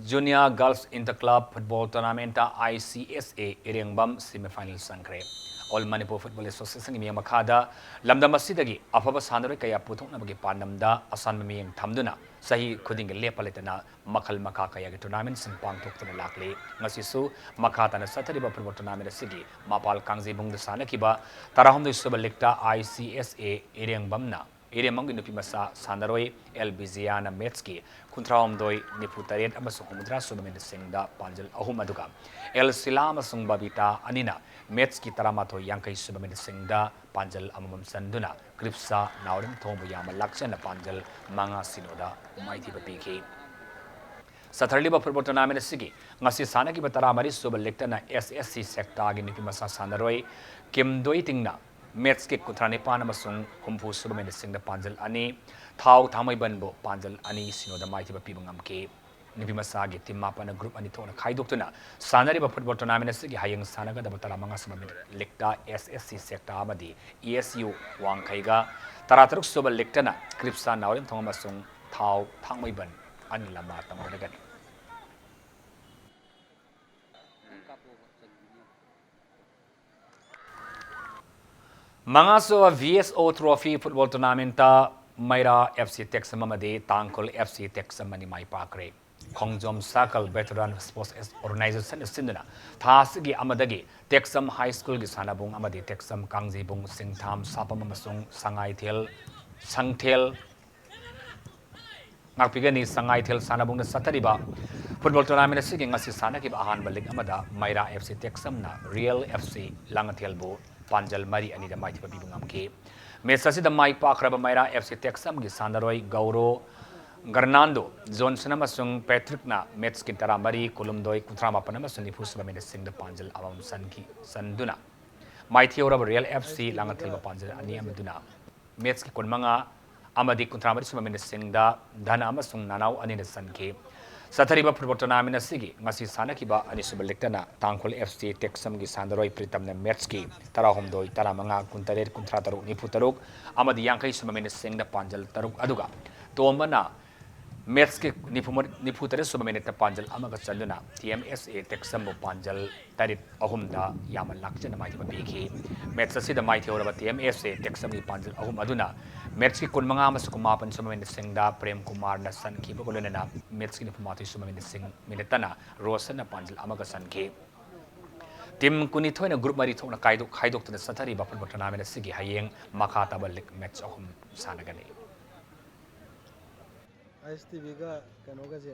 Junior Girls Inter Club Football Tournament ꯇ I C S A ꯏꯔꯦꯡꯕꯝ semi final ꯆꯪꯈ꯭ꯔꯦ꯫ All Manipur Football Associationꯒꯤ ꯃꯤꯠꯌꯦꯡ ꯃꯈꯥꯗ ꯂꯝꯗꯝ ꯑꯁꯤꯗꯒꯤ ꯑꯐꯕ ꯁꯥꯟꯅꯔꯣꯏ ꯀꯌꯥ ꯄꯨꯊꯣꯛꯅꯕꯒꯤ ꯄꯥꯟꯗꯝꯗ ꯑꯁꯥꯟꯕ ꯃꯤꯠꯌꯦꯡ ꯊꯝꯗꯨꯅ ꯆꯍꯤ ꯈꯨꯗꯤꯡꯒꯤ ꯂꯦꯞꯄ ꯂꯩꯇꯅ ꯃꯈꯜ ꯃꯈꯥ ꯀꯌꯥꯒꯤ tournamentꯁꯤꯡ ꯄꯥꯡꯊꯣꯛꯇꯨꯅ ꯂꯥꯛꯂꯤ꯫ ꯉꯁꯤꯁꯨ ꯃꯈꯥ ꯇꯥꯅ ꯆꯠꯊꯔꯤꯕ football tournament ꯑꯁꯤꯒꯤ ꯃꯄꯥꯜ ꯀꯥꯡꯖꯩꯕꯨꯡꯗ ꯁꯥꯟꯅꯈꯤꯕ ꯇꯔꯥꯍꯨꯝꯗꯣꯏ ꯁꯨꯕ leagueꯇ I C S A ꯏꯔꯦꯡꯕꯝꯅ, ꯏꯔꯦꯡꯕꯝꯒꯤ ꯅꯨꯄꯤ ꯃꯆꯥ ꯁꯥꯟꯅꯔꯣꯏ L ꯕꯤꯖꯤꯌꯥꯅ matchꯀꯤ ꯀꯨꯟꯊ꯭ꯔꯥꯍꯨꯝꯗꯣꯏ, ꯅꯤꯐꯨꯇꯔꯦꯠ ꯑꯃꯁꯨꯡ ꯍꯨꯝꯐꯨꯇꯔꯥ ꯁꯨꯕ minute ꯁꯤꯡꯗ ꯄꯥꯟꯖꯜ ꯑꯍꯨꯝ, ꯑꯗꯨꯒ L ꯁꯤꯂꯥ ꯑꯃꯁꯨꯡ ꯕꯕꯤꯇꯥ ꯑꯅꯤꯅ matchꯀꯤ ꯇꯔꯥꯃꯥꯊꯣꯏ, ꯌꯥꯡꯈꯩ ꯁꯨꯕ minute ꯁꯤꯡꯗ ꯄꯥꯟꯖꯜ ꯑꯃꯃꯝ ꯆꯟꯗꯨꯅ ꯀ꯭ꯔꯤꯞꯁꯥ ꯅꯥꯎꯔꯦꯝꯊꯣꯡꯕ ꯌꯥꯝꯕ ꯂꯥꯛꯆꯟꯅ ꯄꯥꯟꯖꯜ ꯃꯉꯥ, ꯁꯤꯅꯣꯗ ꯃꯥꯏꯊꯤꯕ ꯄꯤꯈꯤ꯫ ꯆꯠꯊꯔꯤꯕ football tournament ꯑꯁꯤꯒꯤ ꯉꯁꯤ ꯁꯥꯟꯅꯈꯤꯕ ꯇꯔꯥꯃꯔꯤ ꯁꯨꯕ leagueꯇꯅ S S C sectorꯒꯤ ꯅꯨꯄꯤ ꯃꯆꯥ ꯁꯥꯟꯅꯔꯣꯏ ꯀꯤꯝ ꯗꯣꯏ ꯇꯤꯡꯅ matchꯀꯤ ꯀꯨꯟꯊ꯭ꯔꯥ ꯅꯤꯄꯥꯟ ꯑꯃꯁꯨꯡ ꯍꯨꯝꯐꯨ ꯁꯨꯕ minuteꯁꯤꯡꯗ ꯄꯥꯟꯖꯜ ꯑꯅꯤ, ꯊꯥꯎ ꯊꯥꯡꯃꯩꯕꯟꯕꯨ ꯄꯥꯟꯖꯜ ꯑꯅꯤ, ꯁꯤꯅꯣꯗ ꯃꯥꯏꯊꯤꯕ ꯄꯤꯕ ꯉꯝꯈꯤ꯫ ꯅꯨꯄꯤ ꯃꯆꯥꯒꯤ team ꯃꯥꯄꯟꯅ group ꯑꯅꯤ ꯊꯣꯛꯅ ꯈꯥꯏꯗꯣꯛꯇꯨꯅ ꯁꯥꯟꯅꯔꯤꯕ football tournament ꯑꯁꯤꯒꯤ ꯍꯌꯦꯡ ꯁꯥꯟꯅꯒꯗꯕ ꯇꯔꯥꯃꯉꯥ ꯁꯨꯕ minute leagueꯇ S S C sector ꯑꯃꯗꯤ E S U ꯋꯥꯡꯈꯩꯒ, ꯇꯔꯥꯇꯔꯨꯛ ꯁꯨꯕ leagueꯇꯅ ꯀ꯭ꯔꯤꯞꯁꯥ ꯅꯥꯎꯔꯦꯝꯊꯣꯡ ꯑꯃꯁꯨꯡ ꯊꯥꯎ ꯊꯥꯡꯃꯩꯕꯟ ꯑꯅꯤ ꯂꯝꯕꯥ ꯇꯧꯅꯔꯒꯅꯤ꯫ ꯃꯉꯥꯁꯨꯕ V S O Trophy football tournamentꯇ ꯃꯩꯔꯥ F C ꯇꯦꯛꯁꯝ ꯑꯃꯗꯤ ꯇꯥꯡꯈꯨꯜ F C ꯇꯦꯛꯁꯝ ꯑꯅꯤ ꯃꯥꯏ ꯄꯥꯛꯈ꯭ꯔꯦ꯫ ꯈꯣꯡꯖꯣꯝ circle veteran sports organizationꯅ ꯁꯤꯟꯗꯨꯅ ꯊꯥ ꯑꯁꯤꯒꯤ ꯑꯃꯗꯒꯤ ꯇꯦꯛꯁꯝ high schoolꯒꯤ ꯁꯥꯟꯅꯕꯨꯡ ꯑꯃꯗꯤ ꯇꯦꯛꯁꯝ ꯀꯥꯡꯖꯩꯕꯨꯡ, ꯁꯤꯡꯊꯥꯝ, ꯁꯥꯄꯝ ꯑꯃꯁꯨꯡ ꯁꯉꯥꯏꯊꯦꯜ, ꯁꯪꯊꯦꯜ ꯉꯥꯛꯄꯤꯒꯅꯤ꯫ ꯁꯉꯥꯏꯊꯦꯜ ꯁꯥꯟꯅꯕꯨꯡꯗ ꯆꯠꯊꯔꯤꯕ football tournament ꯑꯁꯤꯒꯤ ꯉꯁꯤ ꯁꯥꯟꯅꯈꯤꯕ ꯑꯍꯥꯟꯕ league ꯑꯃꯗ ꯃꯩꯔꯥ F C ꯇꯦꯛꯁꯝꯅ Real F C ꯂꯥꯡꯉꯊꯦꯜꯕꯨ ꯄꯥꯟꯖꯜ ꯃꯔꯤ ꯑꯅꯤꯗ ꯃꯥꯏꯊꯤꯕ ꯄꯤꯕ ꯉꯝꯈꯤ꯫ Match ꯑꯁꯤꯗ ꯃꯥꯏ ꯄꯥꯛꯈ꯭ꯔꯕ ꯃꯩꯔꯥ F C ꯇꯦꯛꯁꯝꯒꯤ ꯁꯥꯟꯅꯔꯣꯏ ꯒꯧꯔꯣ, ꯒꯔꯅꯥꯟꯗꯣ, ꯖꯣꯟꯁꯟ ꯑꯃꯁꯨꯡ ꯄꯦꯇ꯭ꯔꯤꯛꯅ matchꯀꯤ ꯇꯔꯥꯃꯔꯤ, ꯀꯨꯟꯍꯨꯝꯗꯣꯏ, ꯀꯨꯟꯊ꯭ꯔꯥ ꯃꯥꯄꯟ ꯑꯃꯁꯨꯡ ꯅꯤꯐꯨ ꯁꯨꯕ minuteꯁꯤꯡꯗ ꯄꯥꯟꯖꯜ ꯑꯃꯃꯝ ꯆꯟꯈꯤ, ꯆꯟꯗꯨꯅ ꯃꯥꯏꯊꯤꯍꯧꯔꯕ Real F C ꯂꯥꯡꯉꯊꯦꯜꯕꯨ ꯄꯥꯟꯖꯜ ꯑꯅꯤ ꯑꯃꯗꯨꯅ matchꯀꯤ ꯀꯨꯟꯃꯉꯥ ꯑꯃꯗꯤ ꯀꯨꯟꯊ꯭ꯔꯥ ꯃꯔꯤ ꯁꯨꯕ minuteꯁꯤꯡꯗ ꯙꯅ ꯑꯃꯁꯨꯡ ꯅꯅꯥꯎ ꯑꯅꯤꯅ ꯆꯟꯈꯤ꯫ ꯆꯠꯊꯔꯤꯕ football tournament ꯑꯁꯤꯒꯤ ꯉꯁꯤ ꯁꯥꯟꯅꯈꯤꯕ ꯑꯅꯤꯁꯨꯕ leagueꯇꯅ ꯇꯥꯡꯈꯨꯜ F C ꯇꯦꯛꯁꯝꯒꯤ ꯁꯥꯟꯅꯔꯣꯏ ꯄ꯭ꯔꯤꯇꯝꯅ matchꯀꯤ ꯇꯔꯥꯍꯨꯝꯗꯣꯏ, ꯇꯔꯥꯃꯉꯥ, ꯀꯨꯟꯇꯔꯦꯠ, ꯀꯨꯟꯊ꯭ꯔꯥ ꯇꯔꯨꯛ, ꯅꯤꯐꯨ ꯇꯔꯨꯛ ꯑꯃꯗꯤ ꯌꯥꯡꯈꯩ ꯁꯨꯕ minuteꯁꯤꯡꯗ ꯄꯥꯟꯖꯜ ꯇꯔꯨꯛ, ꯑꯗꯨꯒ ꯇꯣꯝꯕꯅ ꯃꯦꯠꯁꯀꯤ ꯅꯤꯐꯨ ꯇꯔꯦꯠ ꯁꯨꯕ ꯃꯤꯅꯤꯠꯇ ꯄꯥꯟꯖꯜ ꯑꯃꯒ ꯆꯟꯗꯨꯅ ꯇꯤ ꯑꯦꯝ ꯑꯦꯁ ꯑꯦ ꯇꯦꯛꯁꯝꯕꯨ ꯄꯥꯟꯖꯜ ꯇꯔꯦꯠ ꯑꯍꯨꯝꯗ ꯌꯥꯝꯅ ꯂꯥꯛꯆꯅ ꯃꯥꯏꯊꯤꯕ ꯄꯤꯈꯤ꯫ ꯃꯦꯠꯁ ꯑꯁꯤꯗ ꯃꯥꯏꯊꯤꯍꯧꯔꯕ ꯇꯤ ꯑꯦꯝ ꯑꯦꯁ ꯑꯦ ꯇꯦꯛꯁꯝꯒꯤ ꯄꯥꯟꯖꯜ ꯑꯍꯨꯝ ꯑꯗꯨꯅ ꯃꯦꯠꯁꯀꯤ ꯀꯨꯟꯃꯉꯥ ꯑꯃꯁꯨꯡ ꯀꯨꯟꯃꯥꯄꯟ ꯁꯨꯕ ꯃꯤꯅꯤꯠꯁꯤꯡꯗ ꯄ꯭ꯔꯦꯝ ꯀꯨꯃꯥꯔꯅ ꯆꯟꯈꯤꯕꯒ ꯂꯣꯏꯅꯅ ꯃꯦꯠꯁꯀꯤ ꯅꯤꯐꯨꯃꯥꯊꯣꯏ ꯁꯨꯕ ꯃꯤꯅꯤꯠꯁꯤꯡ, ꯃꯤꯅꯤꯠꯇꯅ ꯔꯣꯁꯟꯅ ꯄꯥꯟꯖꯜ ꯑꯃꯒ ꯆꯟꯈꯤ꯫ ꯇꯤꯝ ꯀꯨꯟꯅꯤꯊꯣꯏꯅ ꯒ꯭ꯔꯨꯞ ꯃꯔꯤ ꯊꯣꯛꯅ ꯈꯥꯏꯗꯣꯛ-, ꯈꯥꯏꯗꯣꯛꯇꯨꯅ ꯆꯠꯊꯔꯤꯕ ꯐꯨꯠꯕꯣꯜ ꯇꯣꯔꯅꯥꯃꯦꯟ ꯑꯁꯤꯒꯤ ꯍꯌꯦꯡ ꯃꯈꯥ ꯇꯥꯕ ꯂꯤꯒ ꯃꯦꯠꯁ ꯑꯍꯨꯝ ꯁꯥꯟꯅꯒꯅꯤ꯫ ꯑꯥꯏ ꯑꯦꯁ ꯇꯤ ꯚꯤꯒ ꯀꯩꯅꯣꯒꯁꯦ꯫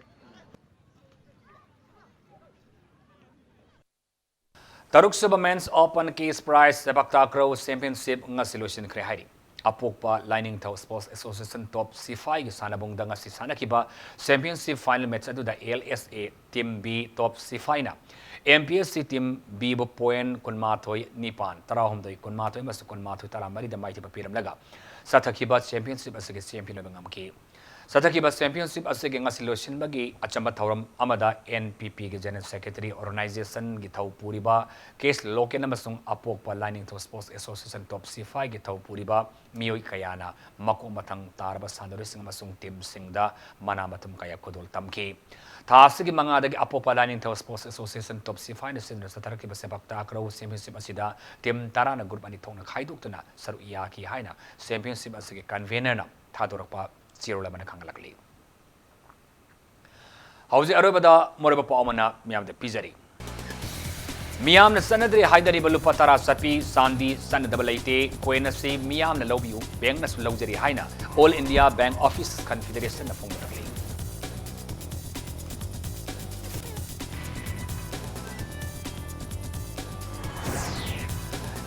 ꯇꯔꯨꯛꯁꯨꯕ men's open cash prize sepak takraw championship ꯉꯁꯤ ꯂꯣꯏꯁꯤꯟꯈ꯭ꯔꯦ ꯍꯥꯏꯔꯤ꯫ ꯑꯄꯣꯛꯄ ꯂꯥꯏꯅꯤꯡꯊꯧ ꯁ꯭ꯄꯣꯔꯠꯁ ꯑꯦꯁꯣꯁꯤꯌꯦꯁꯟ ꯇꯣꯞ ꯁꯤꯐꯥꯏꯒꯤ ꯁꯥꯟꯅꯕꯨꯡꯗ ꯉꯁꯤ ꯁꯥꯟꯅꯈꯤꯕ ꯆꯦꯝꯄꯤꯌꯟꯁꯤꯞ ꯐꯥꯏꯅꯦꯜ ꯃꯦꯠꯆ ꯑꯗꯨꯗ L S A team B ꯇꯣꯞ ꯁꯤꯐꯥꯏꯅ M P S C team ꯕꯤꯕꯨ point ꯀꯨꯟꯃꯥꯊꯣꯏ ꯅꯤꯄꯥꯟ, ꯇꯔꯥꯍꯨꯝꯗꯣꯏ ꯀꯨꯟꯃꯥꯊꯣꯏ ꯑꯃꯁꯨꯡ ꯀꯨꯟꯃꯥꯊꯣꯏ ꯇꯔꯥꯃꯔꯤꯗ ꯃꯥꯏꯊꯤꯕ ꯄꯤꯔꯝꯂꯒ ꯆꯠꯊꯈꯤꯕ ꯆꯦꯝꯄꯤꯌꯟꯁꯤꯞ ꯑꯁꯤꯒꯤ ꯆꯦꯝꯄꯤꯌꯟ ꯑꯣꯏꯕ ꯉꯝꯈꯤ꯫ ꯆꯠꯊꯈꯤꯕ ꯆꯦꯝꯄꯤꯌꯟꯁꯤꯞ ꯑꯁꯤꯒꯤ ꯉꯁꯤ ꯂꯣꯏꯁꯤꯟꯕꯒꯤ ꯑꯆꯝꯕ ꯊꯧꯔꯝ ꯑꯃꯗ ꯑꯦꯟ ꯄꯤ ꯄꯤꯒꯤ ꯖꯦꯅꯔꯦꯜ ꯁꯦꯀ꯭ꯔꯦꯇꯔꯤ, ꯑꯣꯔꯒꯅꯥꯏꯖꯦꯁꯟꯒꯤ ꯊꯧ ꯄꯨꯔꯤꯕ ꯀꯦꯁ ꯂꯣꯀꯦꯟ ꯑꯃꯁꯨꯡ ꯑꯄꯣꯛꯄ ꯂꯥꯏꯅꯤꯡꯊꯧ ꯁ꯭ꯄꯣꯔꯠꯁ ꯑꯦꯁꯣꯁꯤꯌꯦꯁꯟ ꯇꯣꯞ ꯁꯤꯐꯥꯏꯒꯤ ꯊꯧ ꯄꯨꯔꯤꯕ ꯃꯤꯑꯣꯏ ꯀꯌꯥꯅ ꯃꯀꯣꯛ ꯃꯊꯪ ꯇꯥꯔꯕ ꯁꯥꯟꯅꯔꯣꯏꯁꯤꯡ ꯑꯃꯁꯨꯡ ꯇꯤꯝꯁꯤꯡꯗ ꯃꯅꯥ ꯃꯊꯨꯝ ꯀꯌꯥ ꯈꯨꯗꯣꯜ ꯇꯝꯈꯤ꯫ ꯊꯥ ꯑꯁꯤꯒꯤ ꯃꯉꯥꯗꯒꯤ ꯑꯄꯣꯛꯄ ꯂꯥꯏꯅꯤꯡꯊꯧ ꯁ꯭ꯄꯣꯔꯠꯁ ꯑꯦꯁꯣꯁꯤꯌꯦꯁꯟ ꯇꯣꯞ ꯁꯤꯐꯥꯏꯅ ꯁꯤꯟꯗꯨꯅ ꯆꯠꯊꯔꯛꯈꯤꯕ ꯁꯦꯄꯥꯛ ꯇꯥꯀ꯭ꯔꯧ ꯆꯦꯝꯄꯤꯌꯟꯁꯤꯞ ꯑꯁꯤꯗ ꯇꯤꯝ ꯇꯔꯥꯅ ꯒ꯭ꯔꯨꯞ ꯑꯅꯤ ꯊꯣꯛꯅ ꯈꯥꯏꯗꯣꯛꯇꯨꯅ ꯁꯔꯨꯛ ꯌꯥꯈꯤ ꯍꯥꯏꯅ ꯆꯦꯝꯄꯤꯌꯟꯁꯤꯞ ꯑꯁꯤꯒꯤ ꯀꯟꯚꯦꯅꯔꯅ ꯊꯥꯗꯣꯔꯛꯄ ꯆꯦꯔꯣꯜ ꯑꯃꯅ ꯈꯪꯍꯜꯂꯛꯂꯤ꯫ ꯍꯧꯖꯤꯛ ꯑꯔꯣꯏꯕꯗ ꯃꯔꯨꯑꯣꯏꯕ ꯄꯥꯎ ꯑꯃꯅ ꯃꯤꯌꯥꯝꯗ ꯄꯤꯖꯔꯤ꯫ ꯃꯤꯌꯥꯝꯅ ꯆꯠꯅꯗ꯭ꯔꯦ ꯍꯥꯏꯅꯔꯤꯕ ꯂꯨꯄꯥ ꯇꯔꯥ ꯆꯠꯄꯤ ꯆꯥꯟꯗꯤ ꯆꯠꯅꯗꯕ ꯂꯩꯇꯦ꯫ ꯀꯣꯏꯟ ꯑꯁꯤ ꯃꯤꯌꯥꯝꯅ ꯂꯧꯕꯤꯌꯨ, ꯕꯦꯡꯛꯅꯁꯨ ꯂꯧꯖꯔꯤ ꯍꯥꯏꯅ ꯑꯣꯜ ꯏꯟꯗꯤꯌꯥ ꯕꯦꯡꯛ ꯑꯣꯐꯤꯁ ꯀꯟꯐꯦꯗꯔꯦꯁꯟꯅ ꯐꯣꯡꯗꯣꯔꯛꯂꯤ꯫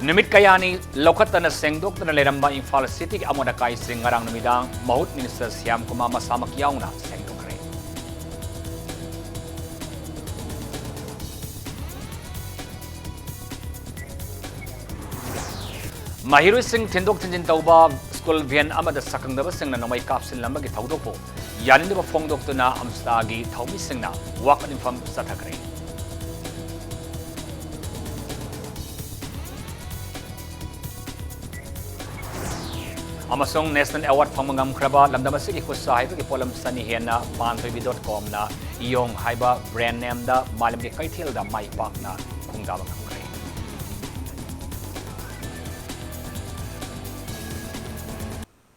ꯅꯨꯃꯤꯠ ꯀꯌꯥꯅꯤ ꯂꯧꯈꯠꯇꯅ ꯁꯦꯡꯗꯣꯛꯇꯅ ꯂꯩꯔꯝꯕ ꯏꯝꯐꯥꯜ ꯁꯤꯇꯤꯒꯤ ꯑꯃꯣꯠ ꯑꯀꯥꯏꯁꯤꯡ ꯉꯔꯥꯡ ꯅꯨꯃꯤꯗꯥꯡ ꯃꯍꯨꯠ ꯃꯤꯅꯤꯁꯇꯔ ꯁ꯭ꯌꯥꯝ ꯀꯨꯃꯥꯔ ꯃꯁꯥꯃꯛ ꯌꯥꯎꯅ ꯁꯦꯡꯗꯣꯛꯈ꯭ꯔꯦ꯫ ꯃꯍꯩꯔꯣꯏꯁꯤꯡ ꯊꯤꯟꯗꯣꯛ ꯊꯤꯟꯖꯤꯟ ꯇꯧꯕ ꯁ꯭ꯀꯨꯜ ꯚꯦꯟ ꯑꯃꯗ ꯁꯛꯈꯪꯗꯕꯁꯤꯡꯅ ꯅꯣꯡꯃꯩ ꯀꯥꯞꯁꯤꯜꯂꯝꯕꯒꯤ ꯊꯧꯗꯣꯛꯄꯨ ꯌꯥꯅꯤꯡꯗꯕ ꯐꯣꯡꯗꯣꯛꯇꯨꯅ ꯑꯝꯁꯇꯥꯒꯤ ꯊꯧꯃꯤꯁꯤꯡꯅ ꯋꯥꯀꯠ ꯃꯤꯐꯝ ꯆꯠꯊꯈ꯭ꯔꯦ꯫ ꯑꯃꯁꯨꯡ National Award ꯐꯪꯕ ꯉꯝꯈ꯭ꯔꯕ ꯂꯝꯗꯝ ꯑꯁꯤꯒꯤ ꯈꯨꯠꯁꯥ ꯍꯩꯕꯒꯤ ꯄꯣꯠꯂꯝ ꯁꯅꯤ ꯍꯦꯟꯅ ꯄꯥꯟꯊꯣꯏꯕꯤ dot com ꯅ ꯏꯌꯣꯡ ꯍꯥꯏꯕ brand name ꯗ ꯃꯥꯂꯦꯝꯒꯤ ꯀꯩꯊꯦꯜꯗ ꯃꯥꯏ ꯄꯥꯛꯅ ꯈꯣꯡꯗꯥꯕ ꯉꯝꯈ꯭ꯔꯦ꯫